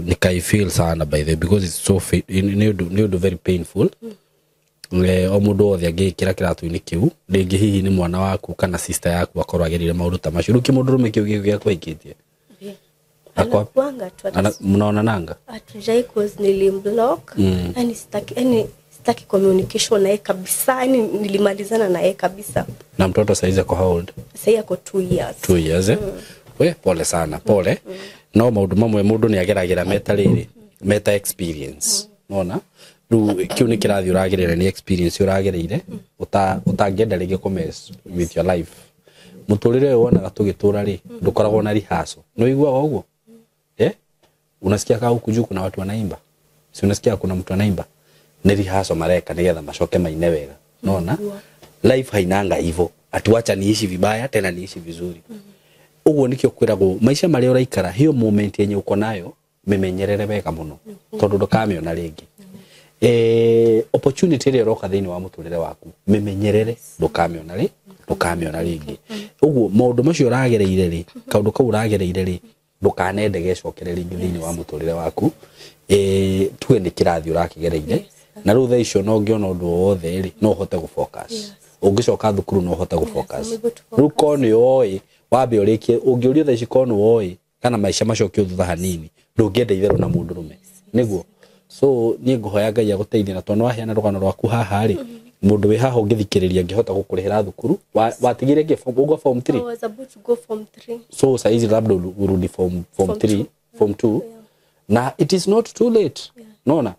nikaifeel sana by the because it's so nĩ ũndũ very painful. O mũndũ wothe angĩkĩra kĩratũ-inĩ kĩu, rĩngĩ hihi nĩ mwana waku kana sister yaku akorwo agereire maũndũ ta macio. Rĩu kĩmũndũrũme kĩu gĩakũhikĩtie mnaonananga? Hatujai cause nilimblock. Yani sitaki communication naye kabisa, yani nilimalizana naye kabisa. Na mtoto saizi ako how old? Saizi ako 2 years. 2 years eh? We pole sana, pole. No maundu mamwe mundu ni ageragira meta riri, meta experience. Unaona? Riu kiu ni kirathi uragerera ni experience uragereire, utangenda ringi ku mess with your life. Muturire uyu wonaga tugitura ri, ndukoragwo na rehearsal. No iguaga uguo? Eh? Unasikia ka huku juu kuna watu wanaimba? Si unasikia kuna mtu anaimba? Ni rehearsal mareka nigetha macoke maine wega. Unaona? Life hainanga hivyo. Atuacha niishi vibaya tena niishi vizuri. Uguo nikio kwiragwo maisha maria uraikara hiyo moment yenye uko nayo mimenyerere wega muno tondu ndukamiona ringi. Opportunity ĩrĩa ĩroka thĩinĩ wa mũtũrĩre waku mimenyerere ndukamiona ri ndukamiona ringi. Uguo maundu macio uragereire ri kaundu kau uragereire ri ndukanende gecokere ringi thĩinĩ wa mũtũrĩre waku. Tuge nĩ kĩrathi ũrakigereire na rĩu thaa icio no ũngĩona ũndũ o wothe rĩ no ũhote gũ focus. Ũngĩcoka thukuru no ũhote gũ focus. Rĩu korwo nĩ ũĩ wambe ũrĩkie ũngĩũrio thaa ici korwo nĩ ũĩ kana maica macokio thutha hanini ndũngĩenda itherũ na mũndũrũme nĩguo. So niĩ ngũhoya Ngai agũteithie na tondũ nĩwaheana rũgano rwaku haha rĩ mũndũ wĩ haha ũngĩthikĩrĩria angĩhota gũkũrĩhĩra thukuru watigire kĩ form ũguo form 3? I was about to go form 3. So saizi labda urudi form 3 form 2. Yeah. Na it is not too late. Yeah. Nona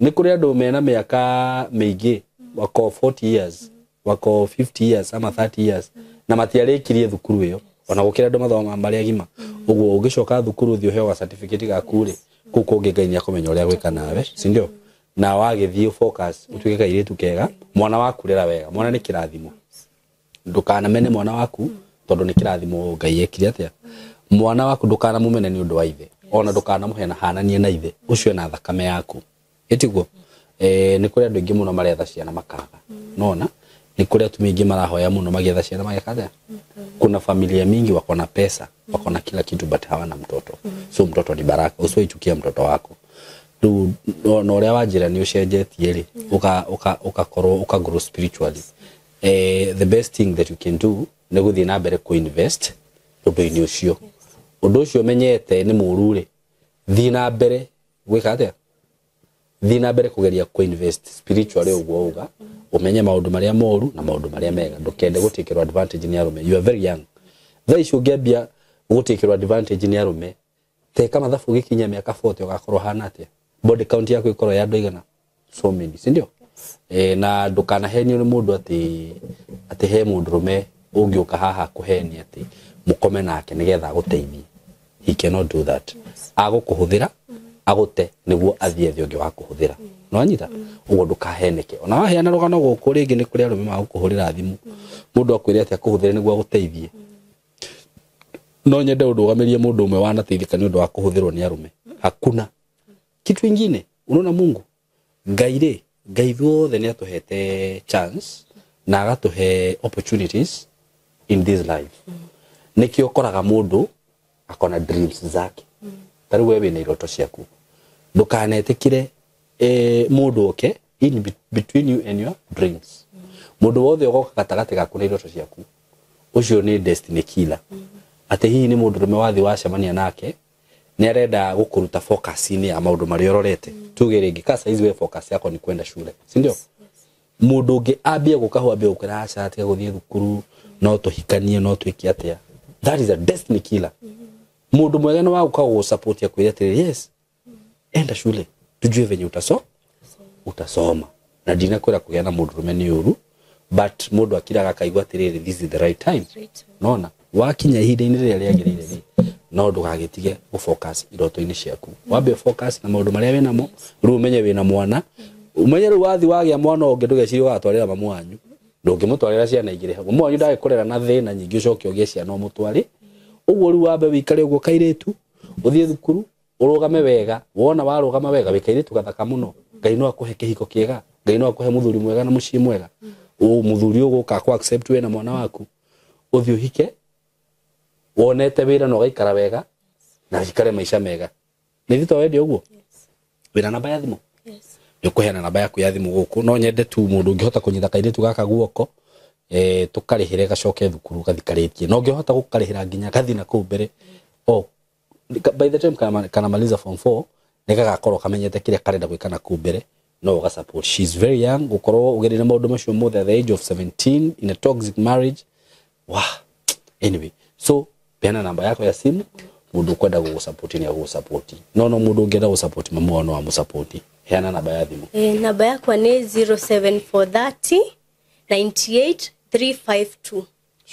nĩ kũrĩ andũ mena mĩaka mĩingĩ wako 40 years wako 50 years ama 30 years na matiarĩkirie thukuru ĩyo ona gũkĩra andũ mathoma marĩa agima. Ũguo ũngĩcoka thukuru ũthiĩ ũheo ga certificate gaku rĩ Kũu kũngĩ Ngai nĩakũmenya ũrĩa gwĩka nawe, si ndio? Na wagĩthiĩ focus ũtuĩke kairĩtu kega, mwana waku rera wega. Mwana nĩ kĩrathimo. Ndũkanamene mwana waku tondũ nĩ kĩrathimo Ngai ekire atĩa. Mwana waku ndũkanamũmene nĩ ũndũ wa ithe. Ona ndũkanamũhena hananie na ithe. Ũcio na thakame yaku. Ĩtiguo? Nĩ kũrĩ andũ aingĩ mũno maretha ciana makaga. Nona nĩ kũrĩ atumia aingĩ marahoya mũno magĩetha ciana mageka atĩa. Kuna familia mingi wako na pesa, wako na kila kitu but hawana mtoto. So mtoto ni baraka. Usiwaichukia mtoto wako. Rĩu na ũrĩa wanjĩra nĩ ũcenjetie rĩ, ũgakorwo ũka grow spiritually. The best thing that you can do nĩ gũthiĩ na mbere kũ invest ũndũ-inĩ ũcio. Ũndũ ũcio ũmenyete nĩ mũũru rĩ, thiĩ na mbere gwĩka atĩa? Thiĩ na mbere kũgeria kũ invest spiritually ũguo uga, ũmenye maũndũ marĩa moru na maũndũ marĩa mega. Ndũkende gũtĩkĩrwo advantage nĩ arũme. You are very young. Thaa ici ũngĩambia gũtĩkĩrwo advantage nĩ arũme, teka mathabu ũgĩkinyia mĩaka 40 ũgakorwo hana atĩa? Body count yaku ĩkorwo ya andũ aigana? So many, si ndio? Na ndũkanahenio nĩ mũndũ atĩ he mũndũrũme ũngĩũka haha kũhenia atĩ mũkome nake nĩgetha agũteithie. He cannot do that. Agũkũhũthĩra, agũte nĩguo athiĩ ethe ũngĩ wa kũhũthĩra. Nĩwanyita? Ũguo ndũkaheneke. Ona waheana rũgano gũkũ rĩngĩ nĩ kũrĩ arũme magũkũhũrĩra thimũ. Mũndũ akwĩre atĩ akũhũthĩre nĩguo agũteithie. No nyende ũndũgamĩrie mũndũ ũmwe wanateithĩka nĩ ũndũ wa kũhũthĩrwo nĩ arũme. Hakuna. Kitu ingine, unaona Mungu Ngai rĩ, Ngai ithuothe nĩ atũhete chance na agatũhe opportunities in this life. Nĩkĩo ũkoraga mũndũ akona dreams zake. Ta rĩu we wĩna iroto ciaku. Ndũkanetĩkĩre mũndũ oke in between you and your dreams. Mũndũ wothe ũgoka gatagatĩ gaku na iroto ciaku, ũcio nĩ destiny killer. Atĩ hihi nĩ mũndũrũme wathiĩ wacemania nake, nĩ arenda gũkũruta focus-inĩ ya maũndũ marĩa ũrorete. Tuge rĩngĩ ka saizi we focus yako ni kwenda shule, si ndio? Mũndũ ũngĩ ambie gũka ho ambie gũkwĩra aca tiga gũthiĩ thukuru, no tũhikanie, no twĩke atĩa. That is a destiny killer. Mũndũ mwega nĩ wa gũka gũgũsupport akwĩre atĩrĩrĩ, yes, enda shule tujue venye utasoma. Na ndinakwĩra kũgĩa na mũndũrũme nĩ ũru, but mũndũ akiraga akaigua atĩrĩrĩ, this is the right time. Nona wakinya ihinda-inĩ rĩrĩa rĩagĩrĩire rĩ, no ndũgagĩtige gũ-focus iroto-inĩ ciaku. Wambe focus na maũndũ marĩa wĩnamo, rĩu ũmenye wĩna mwana, ũmenye rĩu wathiĩ wagĩa mwana ũngĩ ndũgecirie ũgatwarĩra mamu wanyu. Ndũngĩmũtwarĩra ciana igĩrĩ. Mamu wanyu ndagĩkũrera na thĩna nyingĩ ũcoke ũgĩe ciana ũmũtware. Ũguo rĩu wambe wĩikare ũguo kairĩtu, ũthiĩ thukuru, ũrũgame wega, wona warũgama wega wĩ kairĩtu gathaka mũno. Ngai no akũhe kĩhiko kĩega, Ngai no akũhe mũthuri mwega na mũciĩ mwega. Mũthuri ũgũka akũ accept we na mwana waku. Ũthiĩ ũhike, wonete wĩra na ũgaikara wega, na ũikare maica mega. Nĩ ithuĩ to wende ũguo? Wĩna namba ya thimũ? Nĩ ũkũheana namba yaku ya thimũ gũkũ. No nyende tu mũndũ ũngĩhota kũnyita kairĩtu gaka guoko, tũkarĩhĩre gacoke thukuru gathikarĩtie. Na ũngĩhota gũkarĩhĩra nginya gathi na kũu mbere, by the time kanamaliza form 4, nĩ gagakorwo kamenyete kĩrĩa karenda gwĩka na kũu mbere, no ũga support. She is very young, gũkorwo ũgereire maũndũ macio mothe at the age of 17 in a toxic marriage. Wow. Anyway, so peana namba yako ya simu, mũndũ ũkwenda gũgũsupport nĩ agũgũsupport. No mũndũ ũngĩenda gũsupport mamu wao no amũsupport. Heana namba ya thimũ. Namba yakwa nĩ 07430 98 352.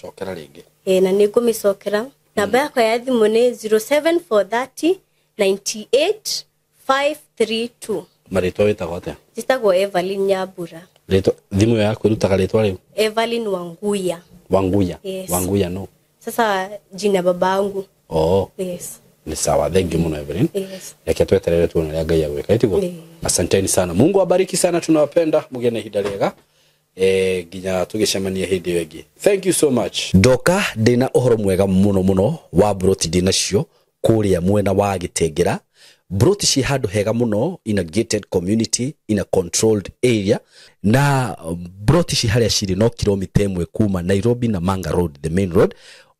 Cokera rĩngĩ. Na nĩ ngũmĩcokera. Namba yakwa ya thimũ nĩ 07430 98 532. Marĩtwa wĩtagwo atĩa? Njĩtagwo Evelyn Nyambura. Rĩtwa thimũ yaku ĩrutaga rĩtwa rĩu? Evelyn Wanguya. Wanguya. Yes. Wanguya no. Sasa jina babangu. Oh. Yes. Ni sawa, thank you muno Evelyn. Yes. Reke tweterere tuone ũrĩa Ngai agwĩka, ĩtiguo? Yes. Asanteni sana. Mungu abariki sana, tunawapenda. Mugĩe na ihinda rĩega. Nginya tũgĩcemanie hĩndĩ ĩyo ĩngĩ. Thank you so much. Ndoka ndĩna ũhoro mwega mũno mũno wa broti ndĩnacio kũrĩa mwena wa Gĩtengera. Broti ci handũ hega mũno in a gated community in a controlled area, na broti ci harĩa cirĩ no kilomita ĩmwe kuma Nairobi na Manga Road, the main road,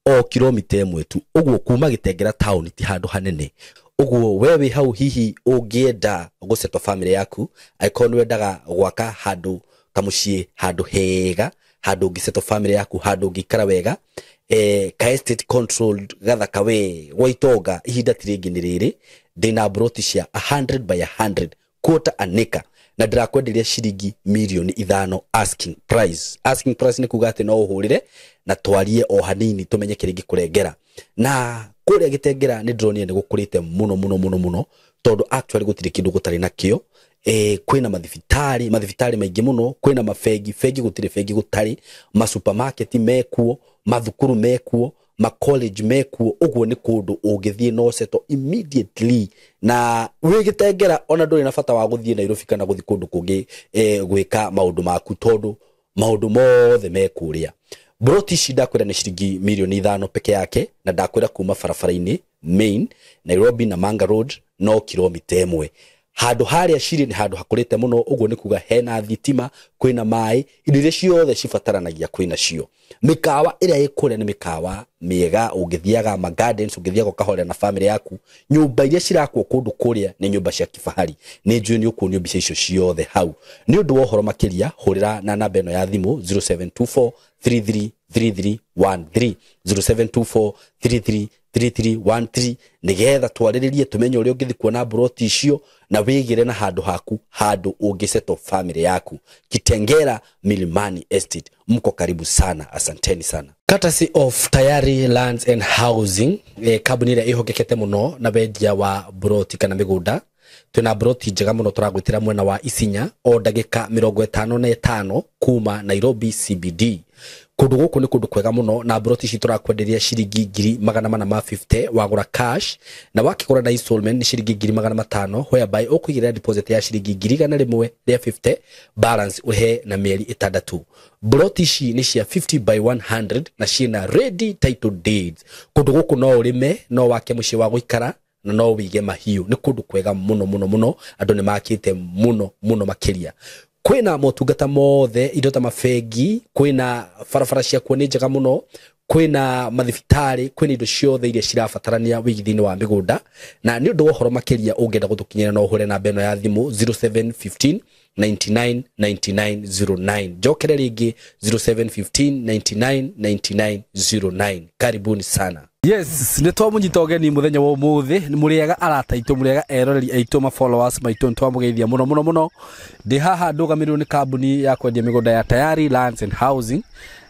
o kilomita ĩmwe tu. Ũguo kuma Gĩtengera town ti handũ hanene. Ũguo we wĩ hau hihi ũngĩenda gũsettle family yaku, angĩkorwo nĩ wendaga gwaka handũ kamũciĩ, handũ hega, handũ ũngĩsettle family yaku, handũ ũngĩikara wega, ka estate controlled gathaka we gwa itonga, ihinda ti rĩngĩ nĩ rĩrĩ. Ndĩna broti cia 100 by 100 quarter an acre, na ndĩrakwenderia ciringi mirioni 5 asking price. Asking price nĩ kuga atĩ no ũhũrĩre na twarie o hanini tũmenye kĩrĩa ingĩkũrengera. Na kũrĩa Gĩtengera nĩ ndĩronire nĩ gũkũrĩte mũno mũno mũno mũno, Tondu actually gutire kindu gutari nakio. Kwina mathibitari, mathibitari maingi muno, kwina mabengi, bengi gutire bengi gutari, ma supermarket mekuo, mathukuru mekuo, ma college mekuo, uguo ni kundu ungithie no settle immediately na wigitengera ona nduri na bata wa guthie Nairobi kana guthie kundu kungi gwika maundu maku tondu maundu mothe mekuria. Broti ici ndakwira ni ciringi milioni 5 peke yake na ndakwira kuma barabara-ini main Nairobi na Manga Road no kilomita 1. Handu haria ciri ni handu hakurite muno, uguo ni kuga hena thitima, kwina mai, indo iria ciothe cibataranagia kwina cio. Mikawa iria ikuria ni mikawa miega, ungithiaga ma gardens, ungithiaga ukahorera na family yaku. Nyumba iria cirakwo kundu kuria ni nyumba cia kifahari. Ni njui ni ukuonio mbica icio ciothe hau. Ni undu wa uhoro makiria hurira na namba ino ya thimu 0724 333313 0724 333313 nigetha twariririe tumenye uria ungithi kuona broti icio na wigire na handu haku, handu ungiseto family yaku. Kitengela Milimani Estate, mko karibu sana, asanteni sana. Courtesy of Tayari Lands and Housing, kambuni ĩrĩa ĩhokekete mũno na wendia wa broti kana mĩgũnda. Twina broti njega mũno tũragwĩtĩra mwena wa Isinya o ndagĩka 55 kuma Nairobi CBD. Kundu guku ni kundu kwega muno na broti ici turakwenderia ciringi 450 wagura cash na wakigura na installment ni ciringi 500 whereby ukuigirira deposit ya ciringi 150 balance uhe na mieri 6. Broti ici ni cia 50 by 100 na ciina ready title deeds. Kundu guku no urime, no wake mucii wa guikara na no wige mahiu. Ni kundu kwega muno muno muno, andu ni makite muno muno makiria. Kwina motungata mothe, indo ta mabengi, kwina barabara ciakuo ni njega muno, kwina mathibitari, kwina indo ciothe iria cirabatarania wĩigithia-inĩ wa mĩgũnda. Na nĩ ũndũ wa ũhoro makĩria ũngĩenda gũtũkinyĩra no ũhũre namba ĩno ya thimũ 0715 99 99 09. Njokere rĩngĩ 0715 99 99 09. Karibuni sana. Yes, nĩ twamunyita ũgeni mũthenya wa ũmũthĩ, nĩ mũrĩega arata aitũ, mũrĩega eroreri aitũ, ma followers maitũ, nĩ twamũgeithia mũno mũno mũno. Ndĩ haha ndũgamĩrĩirwo nĩ kambuni ya kwendia mĩgũnda ya Tayari Lands and Housing,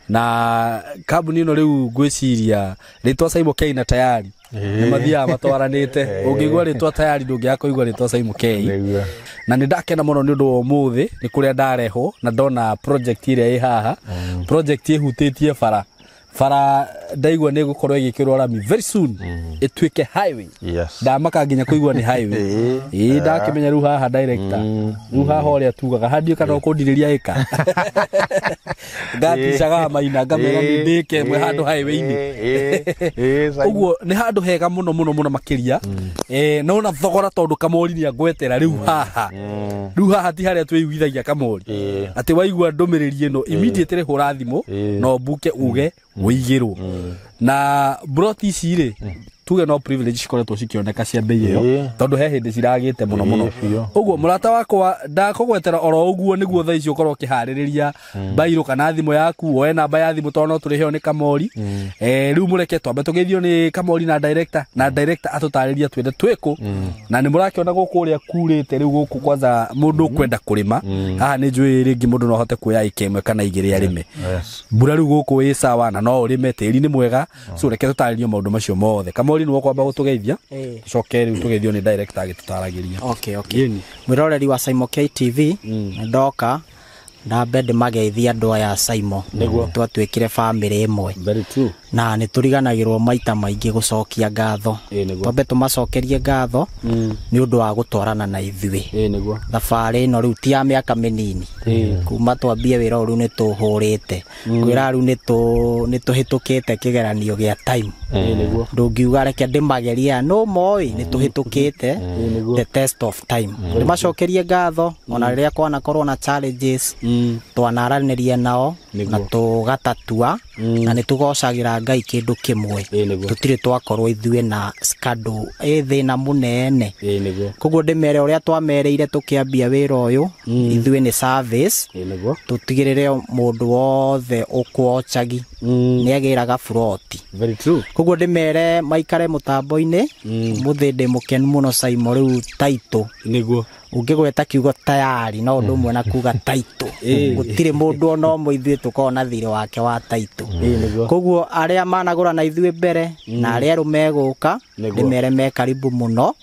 na kambuni ĩno rĩu ngwĩciria rĩtwa Saimo K na Tayari nĩ mathiaga matwaranĩte. Ũngĩigua rĩtwa Tayari ndũngĩaga kũigua rĩtwa Saimo K. Na nĩ ndakena mũno nĩ ũndũ wa ũmũthĩ, nĩ kũrĩa ndarehwo na ndona project ĩrĩa ĩ haha, project ĩhutĩtie bara. Bara ndaigua nĩ gũkorwo ĩgĩkĩrwo rami very soon, ĩtuĩke highway. Yes. Ndamaka nginya kũigua nĩ highway. Ĩĩ ndakĩmenya rĩu haha director, rĩu haha ũrĩa tugaga handiũ kana ũkũndirĩria ĩka. Ngaticaga maina ngamera nĩ ndĩke ĩmwe handũ highway-inĩ. Ũguo nĩ handũ hega mũno mũno mũno makĩria. No na thogora tondũ Kamori nĩ angwetera rĩu haha. Rĩu haha ti harĩa twĩiguithagia Kamori. Atĩ waigua ndũmĩrĩri ĩno immediately hũra thimũ no mbuke uge wĩigĩrwo. Na broti ici rĩ, tuge no privilege cikoretwo cikĩoneka cia bei ĩyo tondũ he hĩndĩ ciragĩte mũno mũno. Ũguo mũrata wakwa ndakũgwetera oro ũguo nĩguo thaa ici ũkorwo ũkĩharĩrĩria bairũ kana thimũ yaku, woe namba ya thimũ tondũ no tũrĩheo nĩ Kamori. Rĩu mũreke twambe tũgeithio nĩ Kamori na director, na director atũtarĩrie twende twĩkũ. Na nĩ mũrakĩona gũkũ ũrĩa kurĩte rĩu gũkũ kwanza mũndũ ũkwenda kũrĩma haha nĩ njũĩ rĩngĩ mũndũ no ahote kuoya ĩka ĩmwe kana igĩrĩ arĩme. Mbura rĩu gũkũ ĩ sawa na no ũrĩme, tĩri nĩ mwega. So reke tũtarĩrio maũndũ macio mothe. Kamori nĩ kwamba gũtũgeithia, tũcoke rĩu tũgeithio nĩ director agĩtũtaragĩria. Okay, okay. Mwĩroreri wa Saimo K TV, ndoka ndambe ndĩmageithia andũ aya Saimo. Twatuĩkire family ĩmwe. Very true. Na nĩ tũriganagĩrwo maita maingĩ gũcokia ngatho. Twambe tũmacokerie ngatho nĩ ũndũ wa gũtwarana na ithuĩ. Thabarĩ ĩno rĩu ti ya mĩaka mĩnini. Kuma twambie wĩra ũyũ rĩu nĩ tũhũrĩte. Ngwĩra rĩu nĩ tũhĩtũkĩte kĩgeranio gĩa time. Ndũngiuga reke ndĩmagerie no moĩ nĩ tũhĩtũkĩte the test of time. Ndĩmacokerie ngatho ona rĩrĩa kwanakorwo na challenges, twanaranĩria nao na tũgatatua na nĩ tũgocagĩra Ngai kĩndũ kĩmwe. Tũtirĩ twakorwo ithuĩ na scandal ĩ thĩna mũnene. Koguo ndĩmere ũrĩa twamereire tũkĩambia wĩra ũyũ, ithuĩ nĩ service, tũtigĩrĩre mũndũ wothe ũkwochagi nĩ agĩraga buroti. Very true. Koguo ndĩmere maikare mũtambo-inĩ, mũthĩ ndĩ mũkenu mũno Saimo rĩu taitũ. Nĩguo. Ũngĩgweta kiugo tayari no ũndũ ũmwe na kuga taitũ. Gũtirĩ mũndũ ona ũmwe ithuĩ tũkoragwo na thirĩ wake wa taitũ. Koguo arĩa managũra na ithuĩ mbere na arĩa erũ megũka ndĩmere me karibu mũno,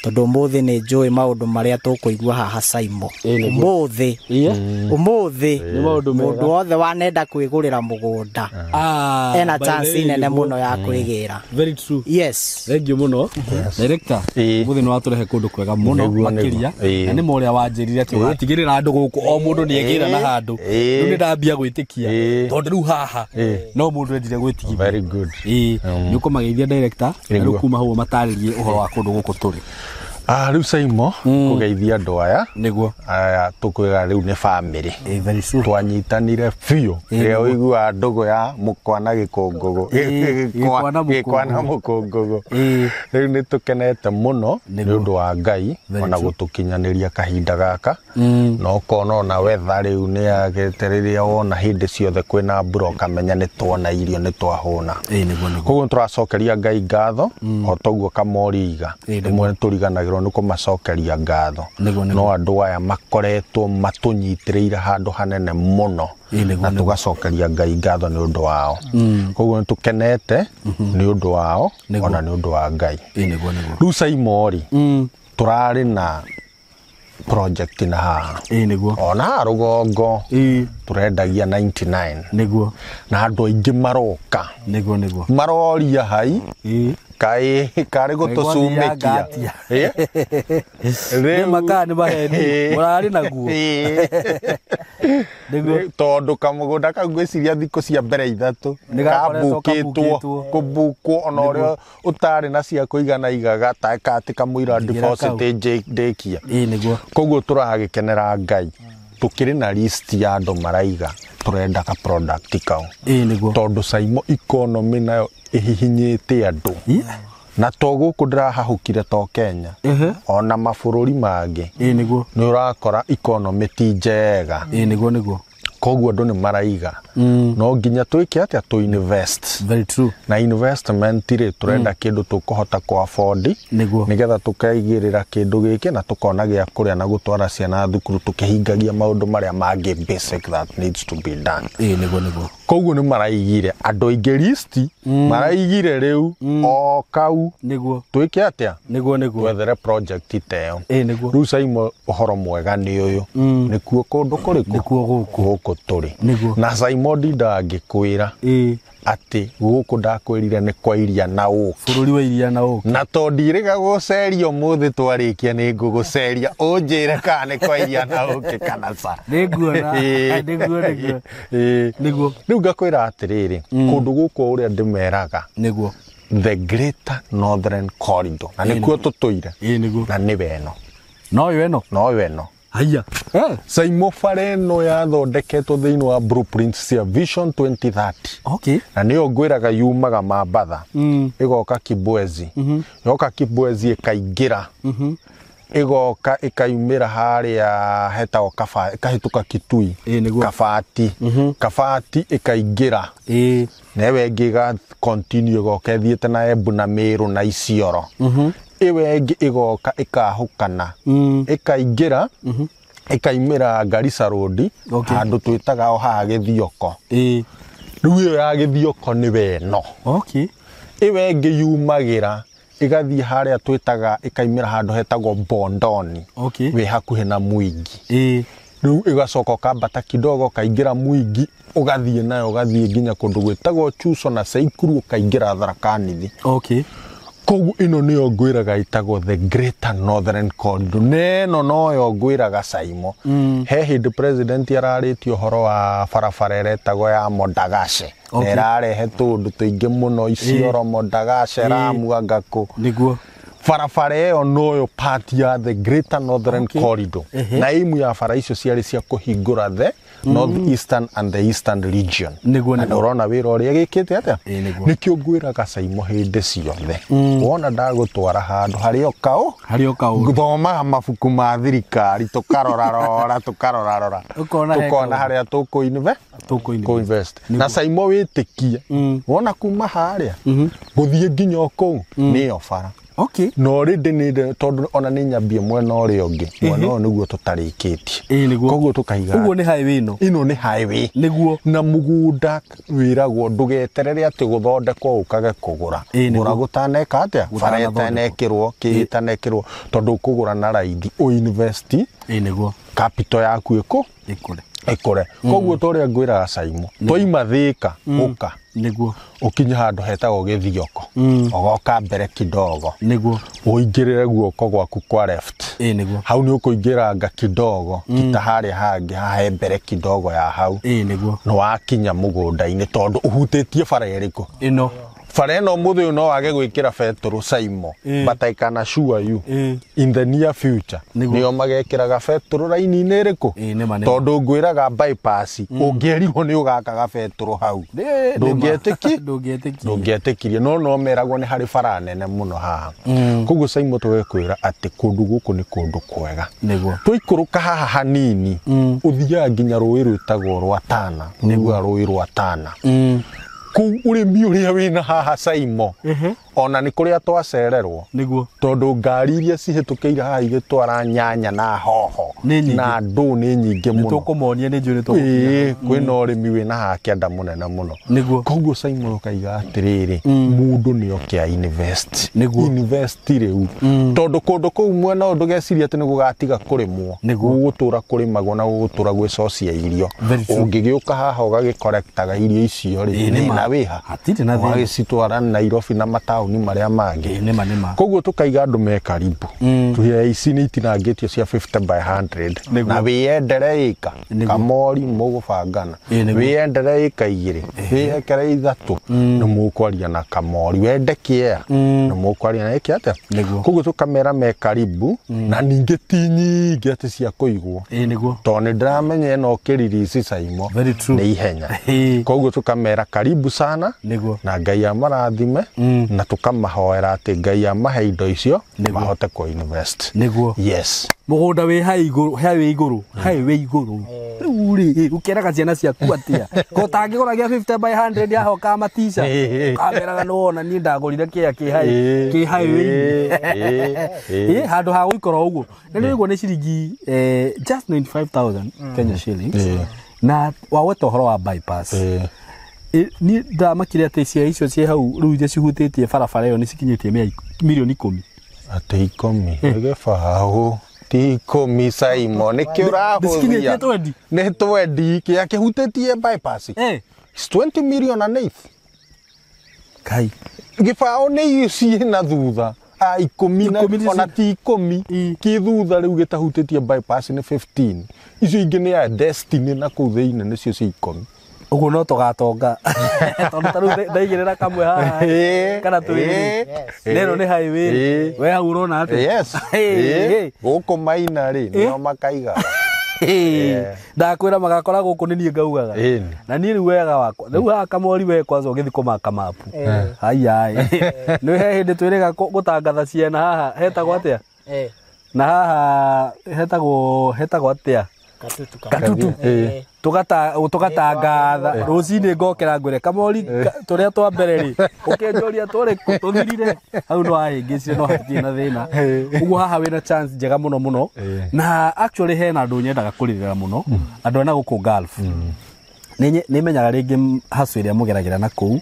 tondũ ũmũthĩ nĩ njũĩ maũndũ marĩa tũkũigua haha Saimo. Ũmũthĩ mũndũ wothe wanenda kwĩgũrĩra mũgũnda ena chance nene mũno ya kwĩgĩra. Very true. Yes. Thank you mũno. Director, mũthĩ nĩ watũrehe kũndũ kwega mũno makĩria. Na nĩ mũrĩa wanjĩrire atĩ ũgatigĩrĩra andũ gũkũ o mũndũ nĩ egĩra na handũ. Rĩu nĩ ndambia gwĩtĩkia tondũ rĩu haha no mũndũ endire gwĩtigithia. Very good. Nĩ ũkũmageithia director na rĩu kuma hau matarĩrie ũhoro wa kũndũ gũkũ tũrĩ. Rĩu Saimo kũgeithia andũ aya nĩguo aya tũkwĩra rĩu nĩ family. Very true. Twanyitanire biũ rĩrĩa ũiguaga ndũgũ ya mũkwa na gĩkũngũgũ, gĩkwa na mũkũngũgũ. Rĩu nĩ tũkenete mũno nĩ ũndũ wa Ngai ona gũtũkinyanĩria kahinda gaka, na ũkona ona weather rĩu nĩ yagĩte rĩrĩa wona hĩndĩ ciothe kwĩna mbura ũkamenya nĩ tuona irio nĩ twahũna. Koguo tũracokeria Ngai ngatho o toguo Kamoriiga rĩmwe tũriganagĩrwo nĩ kũmacokeria ngatho, no andũ aya makoretwo matũnyitĩrĩire handũ hanene mũno na tũgacokeria Ngai ngatho nĩ ũndũ wao. Koguo nĩ tũkenete nĩ ũndũ wao ona nĩ ũndũ wa Ngai. Rĩu Saimo rĩ, tũrarĩ na project na haha ona rũgongo tũrendagia 99 nĩguo, na andũ aingĩ maroka nĩguo maroria hai kai karĩ gũtũcumĩkia. Rĩu makaa nĩ maheni mũrarĩ naguo tondũ kamũgũnda kau ngwĩciria thikũ cia mbere ithatũ kabukĩtwo kũbukwo ona ũrĩa ũtarĩ na cia kũigana igaga ta atĩ kamũira deposit ndĩkia. Koguo tũragĩkenera Ngai tũkĩrĩ na list ya andũ maraiga tũrenda ka product kau tondũ Saimo economy nayo ĩhihinyĩte andũ na to gũkũ ndĩrahahũkire to Kenya ona mabũrũri mangĩ nĩ ũrakora economy ti njega. Nĩguo koguo andũ nĩ maraiga no nginya twĩke atĩa tũ invest. Very true. Na investment rĩ tũrenda kĩndũ tũkũhota kũ afford nĩgetha tũkaigĩrĩra kĩndũ gĩkĩ na tũkona gĩa kũrĩa na gũtwara ciana thukuru tũkĩhingagia maũndũ marĩa mangĩ basic that needs to be done. Nĩguo koguo nĩ maraigire andũ aingĩ list maraigire rĩu o kau nĩguo twĩke atĩa nĩguo twethere project ta ĩyo. Nĩguo rĩu Saimo ũhoro mwega nĩ ũyũ nĩkuo kũndũ kũrĩkũ nĩkuo gũkũ tũrĩ. Na Saimo ndingĩkwĩra atĩ gũkũ ndakwĩrire nĩ kwa iria na ũkĩ, bũrũri wa iria na ũkĩ, na to ndirĩga gũceria ũmũthĩ twarĩkia nĩ ngũgũceria ũnjĩre kana nĩ kwa iria na ũkĩ kana ca. Nĩnguona. Nĩguo rĩu ngakwĩra atĩrĩrĩ kũndũ gũkũ ũrĩa ndĩmeraga nĩguo the Greater Northern Corridor na nĩkuo tũtũire na nĩwe ĩno noyo ĩno noyo ĩno. Haya. Saimo bara ĩno yathondeketwo thĩinĩ wa blueprint cia Vision 2030. Okay. Na nĩyo ngwĩraga yumaga Mambatha ĩgoka Kibwezi, yoka Kibwezi ĩkaingĩra ĩgoka ĩkaumĩra harĩa hetagwo ĩkahĩtũka Kitui Kabati, Kabati ĩkaingĩra na ĩyo ĩngĩ ĩga continue ĩgoka ĩthiĩte na Embu na Meru na Isiolo. Ĩyo ĩngĩ ĩgoka ĩkahũkana ĩkaingĩra ĩkaimĩra Garissa Road handũ twĩtaga o haha Gĩthioko. Rĩu ĩyo ya Gĩthioko nĩwe ĩno. Ĩyo ĩngĩ yumagĩra ĩgathiĩ harĩa twĩtaga ĩkaimĩra handũ hetagwo Bondoni wĩ hakuhĩ na Mwingi. Rĩu ĩgacoka ũkambata kidogo ũkaingĩra Mwingi ũgathiĩ nayo ũgathiĩ nginya kũndũ gwĩtagwo Chuso na Seikuru ũkaingĩra Tharaka Nithi. Koguo ĩno nĩyo ngwĩraga ĩtagwo the Greater Northern Corridor. Na ĩno noyo ngwĩraga Saimo. He hĩndĩ president ararĩtie ũhoro wa barabara ĩretagwo ya Modagashe. Na ĩrarehe tũũndũ tũingĩ mũno Isiolo, Modagashe, Lamu, Angakũ. Nĩguo barabara ĩyo noyo part ya the Greater Northern Corridor. Na aimu ya bara icio ciarĩ cia kũhingũra the North Eastern and the Eastern region. Nĩguo na ũrona wĩra ũrĩa gĩkĩte atĩa nĩkĩo ngwĩraga Saimo hĩndĩ ciothe wona ndagũtwara handũ harĩ o kaũ gũthomaga mabuku ma thirikari tũkarorarora tũkona harĩa tũkũ-invest na Saimo wĩtĩkie wona kuma harĩa gũthiĩ nginya o kũu nĩyo bara. Okay. Na already nĩ tondũ ona nĩ nyambie mwena ũrĩa ũngĩ, mwena ũyũ nĩguo tũtarĩkĩtie. Koguo tũkaiga ũguo nĩ highway ĩno. Ĩno nĩ highway. Nĩguo. Na mũgũnda wĩragwo ndũgeterere atĩ gũthondekwo ũkage kũgũra. Gũra gũtaneka atĩa? Bara ĩtanekĩrwo, kĩ ĩtanekĩrwo, tondũ ũkũgũra na raithi ũ invest. Nĩguo. Capital yaku ĩkũre. Ĩkũre. Koguo ta ũrĩa ngwĩraga Saimo, twaima Thĩka ũka. Nĩguo. Ũkinye handũ hetagwo Gĩthioko. Ũgoka mbere kidogo. Nĩguo. Ũingĩrĩre guoko gwaku kwa left. Nĩguo. Hau nĩ ũkũingĩranga kidogo, kita harĩa hangĩ hahe mbere kidogo ya hau. Nĩguo. Nĩ wakinya mũgũnda-inĩ tondũ ũhutĩtie bara ĩrĩkũ? Ĩno. Bara ĩno ũmũthĩ ũyũ no wage gwĩkĩra betũrũ Saimo, but I can assure you in the near future nĩo magekĩraga betũrũ raini-inĩ ĩrĩkũ? Tondũ ngwĩraga bypass ũngĩerirwo nĩ ũgakaga betũrũ hau. Ndũngĩetĩkirie, no meragwo nĩ harĩ bara nene mũno haha. Koguo Saimo tũgekwĩra atĩ kũndũ gũkũ nĩ kũndũ kwega. Twaikũrũka haha hanini ũthiaga nginya rũĩ rwĩtagwo rwa Tana, nĩguo rũĩ rwa Tana. Kũu ũrĩmi ũrĩa wĩna haha Saimo, ona nĩ kũrĩa twacererwo. Nĩguo. Tondũ ngari iria cihĩtũkĩire haha igĩtwara nyanya na hoho na ndũ nĩ nyingĩ mũno. Nĩtũkũmonia nĩ njũĩ nĩtũgũkinya. Kwĩna ũrĩmi wĩna haha kĩanda mũnene mũno. Nĩguo. Koguo Saimo ũkaiga atĩrĩrĩ, mũndũ nĩ oke a invest. Nĩguo. Invest rĩu. Tondũ kũndũ kũu mwena ũyũ ndũgecirie atĩ nĩ gũgatiga kũrĩmwo. Gũgũtũra kũrĩmagwo na gũgũtũra gwĩcocia irio. Ũngĩgĩũka haha ũgagĩkorektaga irio icio rĩ, thĩna wĩha. Hatirĩ na thĩna. Ũgagĩcitwara Nairobi na mataũni marĩa mangĩ. Nĩma. Koguo tũkaiga andũ me karibu. Tuhe ici nĩ itinangĩtio cia 50 by 100. Na wĩyendere ĩka. Kamori mũgũbangana. Wĩyendere ĩka 2, wĩyekere 3, nĩ mũkwaria na Kamori. Wende kĩea, nĩ mũkwaria na ĩkĩ atĩa? Koguo tũkamera me karibu, na ningĩ ti nyingĩ atĩ cia kũigwo. Nĩguo. Tondũ nĩ ndĩramenya ĩno ũkĩririci Saimo nĩ ihenya. Koguo tũkamera karibu sana. Nĩguo. Na Ngai amarathime, na tũkamahoera atĩ Ngai amahe indo icio mahote kũ invest. Nĩguo. Yes. Mũgũnda wĩ highway igũrũ, highway igũrũ. Rĩu rĩ, ũkĩraga ciana ciaku atĩa? Ko ũtangĩgũra gĩa 50 by 100 yaho kamatica. Kameraga nĩ wona niĩ ndagũrire kĩa kĩ highway. Handũ ha gũikara ũguo. Na nĩ ũguo nĩ ciringi just 95,000 Kenya shillings. Na waweta ũhoro wa bypass. Niĩ ndamakire atĩ cia icio ciĩ hau rĩu iria cihutĩtie barabara ĩyo nĩ cikinyĩtie mirioni 10. Atĩ 10 nĩ gĩbaũ. Ti 10 Saimo, nĩkĩ ũrahũthia? Nĩ 20 kĩa kĩhutĩtie bypass. It's 20 million and eighth. Kai. Gĩbaũ nĩ ciĩ na thutha. 10 na ona ti 10 kĩ thutha rĩu gĩtahutĩtie bypass nĩ 15. Icio ingĩ nĩ ya Destiny na kũu thĩinĩ nĩcio cia 10. Ũguo no tũgatonga. Tondũ ta rĩu ndaigĩrĩra kamwe haha kana twĩrĩ. Neno nĩ highway. We hau ũrona atĩa? Yes. Gũkũ Maina rĩ nĩo makaigaga. Ndakwĩra magakora gũkũ nĩ niĩ ngaugaga. Na niĩ rĩu wega wakwa. Rĩu haha Kamori we kwanza ũgĩthiĩ kũmaka mapu. Haiya. Nĩ he hĩndĩ twĩrĩga gũtangatha ciana haha hetagwo atĩa? Na haha hetagwo atĩa? Katutu. Tũgatangatha rũcinĩ ngokĩra ngwĩre Kamori tũrĩa twa mbere rĩ ũkĩnjũria tũrĩ kũ tũthirire hau no wahĩngĩcire no hatirĩ na thĩna. Ũguo haha wĩna chance njega mũno mũno. Na actually hena andũ nyendaga kũrĩrĩra mũno, andũ ena gũkũ Gulf. Nĩ menyaga rĩngĩ hustle ĩrĩa mũgeragĩra na kũu,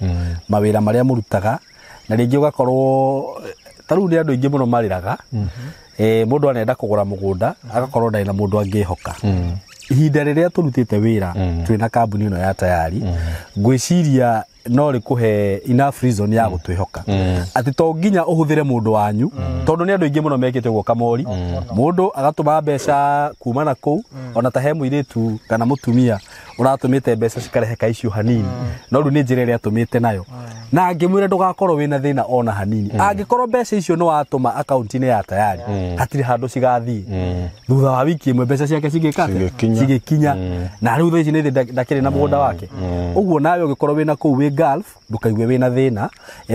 mawĩra marĩa mũrutaga, na rĩngĩ ũgakorwo ta rĩu nĩ andũ aingĩ mũno marĩraga. Mũndũ anenda kũgũra mũgũnda agakorwo ndarĩ na mũndũ angĩhoka. Ihinda rĩrĩa tũrutĩte wĩra twĩna kambuni ĩno ya Tayari, ngwĩciria no rĩkũhe enough reason ya gũtwĩhoka. Atĩ to nginya ũhũthĩre mũndũ wanyu, tondũ nĩ andũ aingĩ mũno mekĩte ũguo Kamori. Mũndũ agatũma mbeca kuma na kũu, ona ta he mũirĩtu kana mũtumia ũratũmĩte mbeca cikarehe kaicio hanini, no rĩu nĩ njĩra ĩrĩa atũmĩte nayo. Na ngĩmwĩra ndũgakorwo wĩna thĩna ona hanini. Angĩkorwo mbeca icio nĩ watũma akaunti-inĩ ya Tayari, hatirĩ handũ cigathiĩ. Thutha wa wiki ĩmwe mbeca ciake cigĩka atĩa? Cigĩkinya. Na rĩu thaa ici nĩ ndakĩrĩ na mũgũnda wake. Ũguo nawe ũngĩkorwo wĩna kũu wĩ Gulf, ndũkaigue wĩna thĩna.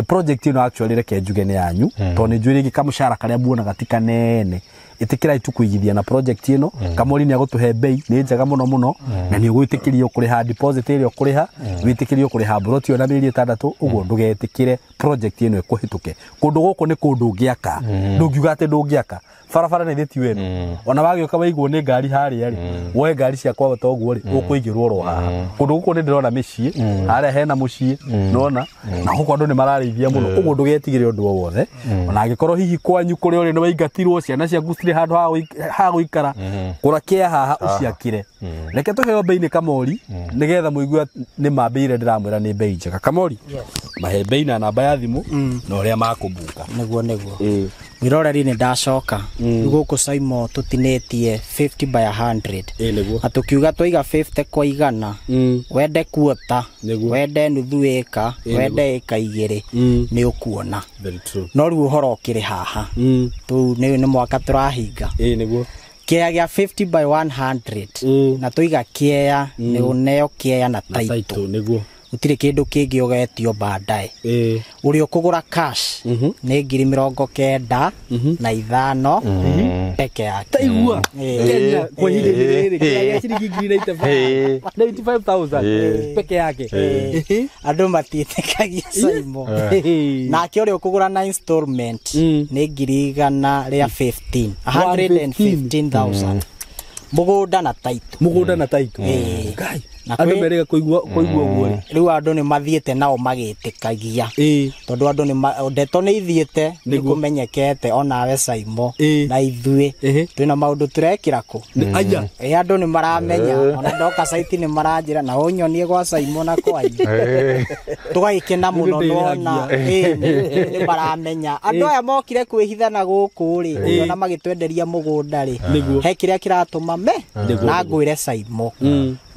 Project ĩno actually reke njuge nĩ yanyu, tondũ nĩ njũĩ rĩngĩ kamũcara karĩa muonaga ti kanene. Ĩtĩkĩrai tu kũigithia na project ĩno. Kamori nĩ agũtũhe bei nĩ njega mũno mũno, na nĩ ũgwĩtĩkĩrio kũrĩha deposit ĩrĩa ũkũrĩha, wĩtĩkĩrio kũrĩha mburoti ĩyo na mĩeri 6 ũguo. Ndũgetĩkĩre project ĩno ĩkũhĩtũke. Kũndũ gũkũ nĩ kũndũ ũngĩaka, ndũngiuga atĩ ndũngĩaka. Barabara nĩ thĩti wenu, ona wagĩũka waigwo nĩ ngari harĩa rĩ, woe ngari cia kwambata ũguo rĩ, ũkũigĩrwo oro haha. Kũndũ gũkũ nĩ ndĩrona mĩciĩ harĩa, hena mũciĩ nona, na gũkũ andũ nĩ mararĩithia mũno. Ũguo ndũgetigĩre ũndũ o wothe, ona angĩkorwo hihi kwanyu kũrĩa ũrĩ nĩ waingatirwo, ciana ciaku citirĩ handũ ha gũikara, kũra kĩa haha ũciakĩre. Reke tũheo bei nĩ Kamori nĩgetha mũigue nĩ ma bei ĩrĩa ndĩramwĩra nĩ bei njega. Kamori, mahe bei na namba ya thimũ na ũrĩa makũmbuka. Nĩguo. Mwĩroreri, nĩ ndacoka. Rĩu gũkũ Saimo tũtinĩtie 50 by 100. Ĩĩ nĩguo. Na tũkiuga twaiga 50 kwa 100, wende kuota, wende nuthu ĩka, wende ĩka 2, nĩ ũkuona. Very true. No rĩu ũhoro ũkĩrĩ haha, tũu nĩ mwaka tũrahinga. Ĩĩ nĩguo. Kĩea gĩa 50 by 100, na tũiga kĩea nĩ ũneo kĩea na na taito. Title nĩguo. Gũtirĩ kĩndũ kĩngĩ ũgetio baadaye. Ũrĩa ũkũgũra cash nĩ 95,000 peke yake. Taigua. Kenya kwa ihinda rĩrĩ kĩrĩa gĩa ciringi ngiri 95,000 peke yake. Andũ matiĩtĩkagia, Saimo. Nake ũrĩa ũkũgũra na installment nĩ 115,000, 115,000, mũgũnda na taito. Mũgũnda na taito. Ĩĩ. Ngai. Na Andũ merĩga kũigua ũguo rĩ. Rĩu andũ nĩ mathiĩte nao magĩtĩkagia, tondũ andũ nĩ ndeto nĩ ithiĩte nĩ kũmenyekete onawe Saimo, na ithuĩ twĩna maũndũ tũrekĩra kũ. Aya. Ĩ, andũ nĩ maramenya, ona ndoka site nĩ maranjĩra na ũnyonie gwa Saimo na kwanyu, tũgagĩkena mũno. Nĩ Nona nĩ maramenya andũ aya mokire kwĩhitha na gũkũ rĩ, ona magĩtwenderia mũgũnda rĩ, he kĩrĩa kĩratũma me na ngwĩre Saimo,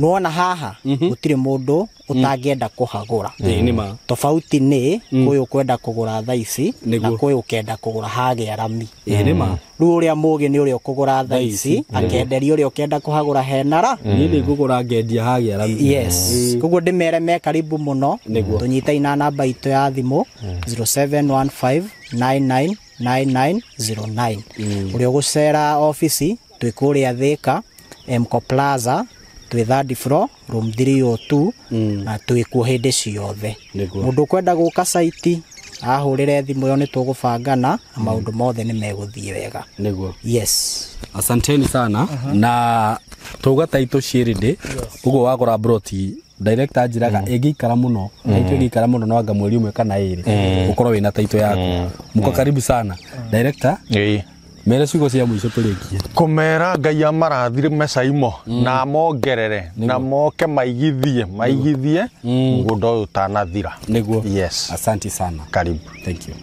nĩwona haha gũtirĩ mũndũ ũtangĩenda kũhagũra. Ĩĩ nĩ ma. Tofauti nĩ kwĩ ũkwenda kũgũra thaa ici na kwĩ ũkenda kũgũra hagĩa rami. Ĩĩ nĩ ma. Rĩu ũrĩa mũgĩ nĩ ũrĩa ũkũgũra thaa ici akenderia ũrĩa ũkenda kũhagũra henara. Niĩ nĩ ngũgũra ngendia hagĩa rami. Yes, koguo ndĩmere me karibu mũno. Tũnyite na namba itũ ya thimũ 0715999909. Ũrĩa ũgũcera obici, twĩ kũrĩa Thĩka Mco Plaza, twĩ third floor, room 302, na twĩ kuo hĩndĩ ciothe. Mũndũ ũkwenda gũka site ahũrĩre thimũ ĩyo, nĩ tũgũbangana na maũndũ mothe nĩ megũthiĩ wega. Yes. Asanteni sana. Na tauga taito ciĩrĩ ũguo wagũra broti, director anjĩraga ĩngĩikara mũno, taito ĩngĩikara mũno no anga mweri ũmwe kana 2 ũkorwo wĩna taito yaku. Mko karibu sana. Director, mere ciugo cia mũico tũrĩkie. Kũmera Ngai amarathime Saimo na mongerere na moke maigithie mũgũnda ũyũ ũtanathira. Nĩguo. Yes. Asante sana. Karibu. Thank you.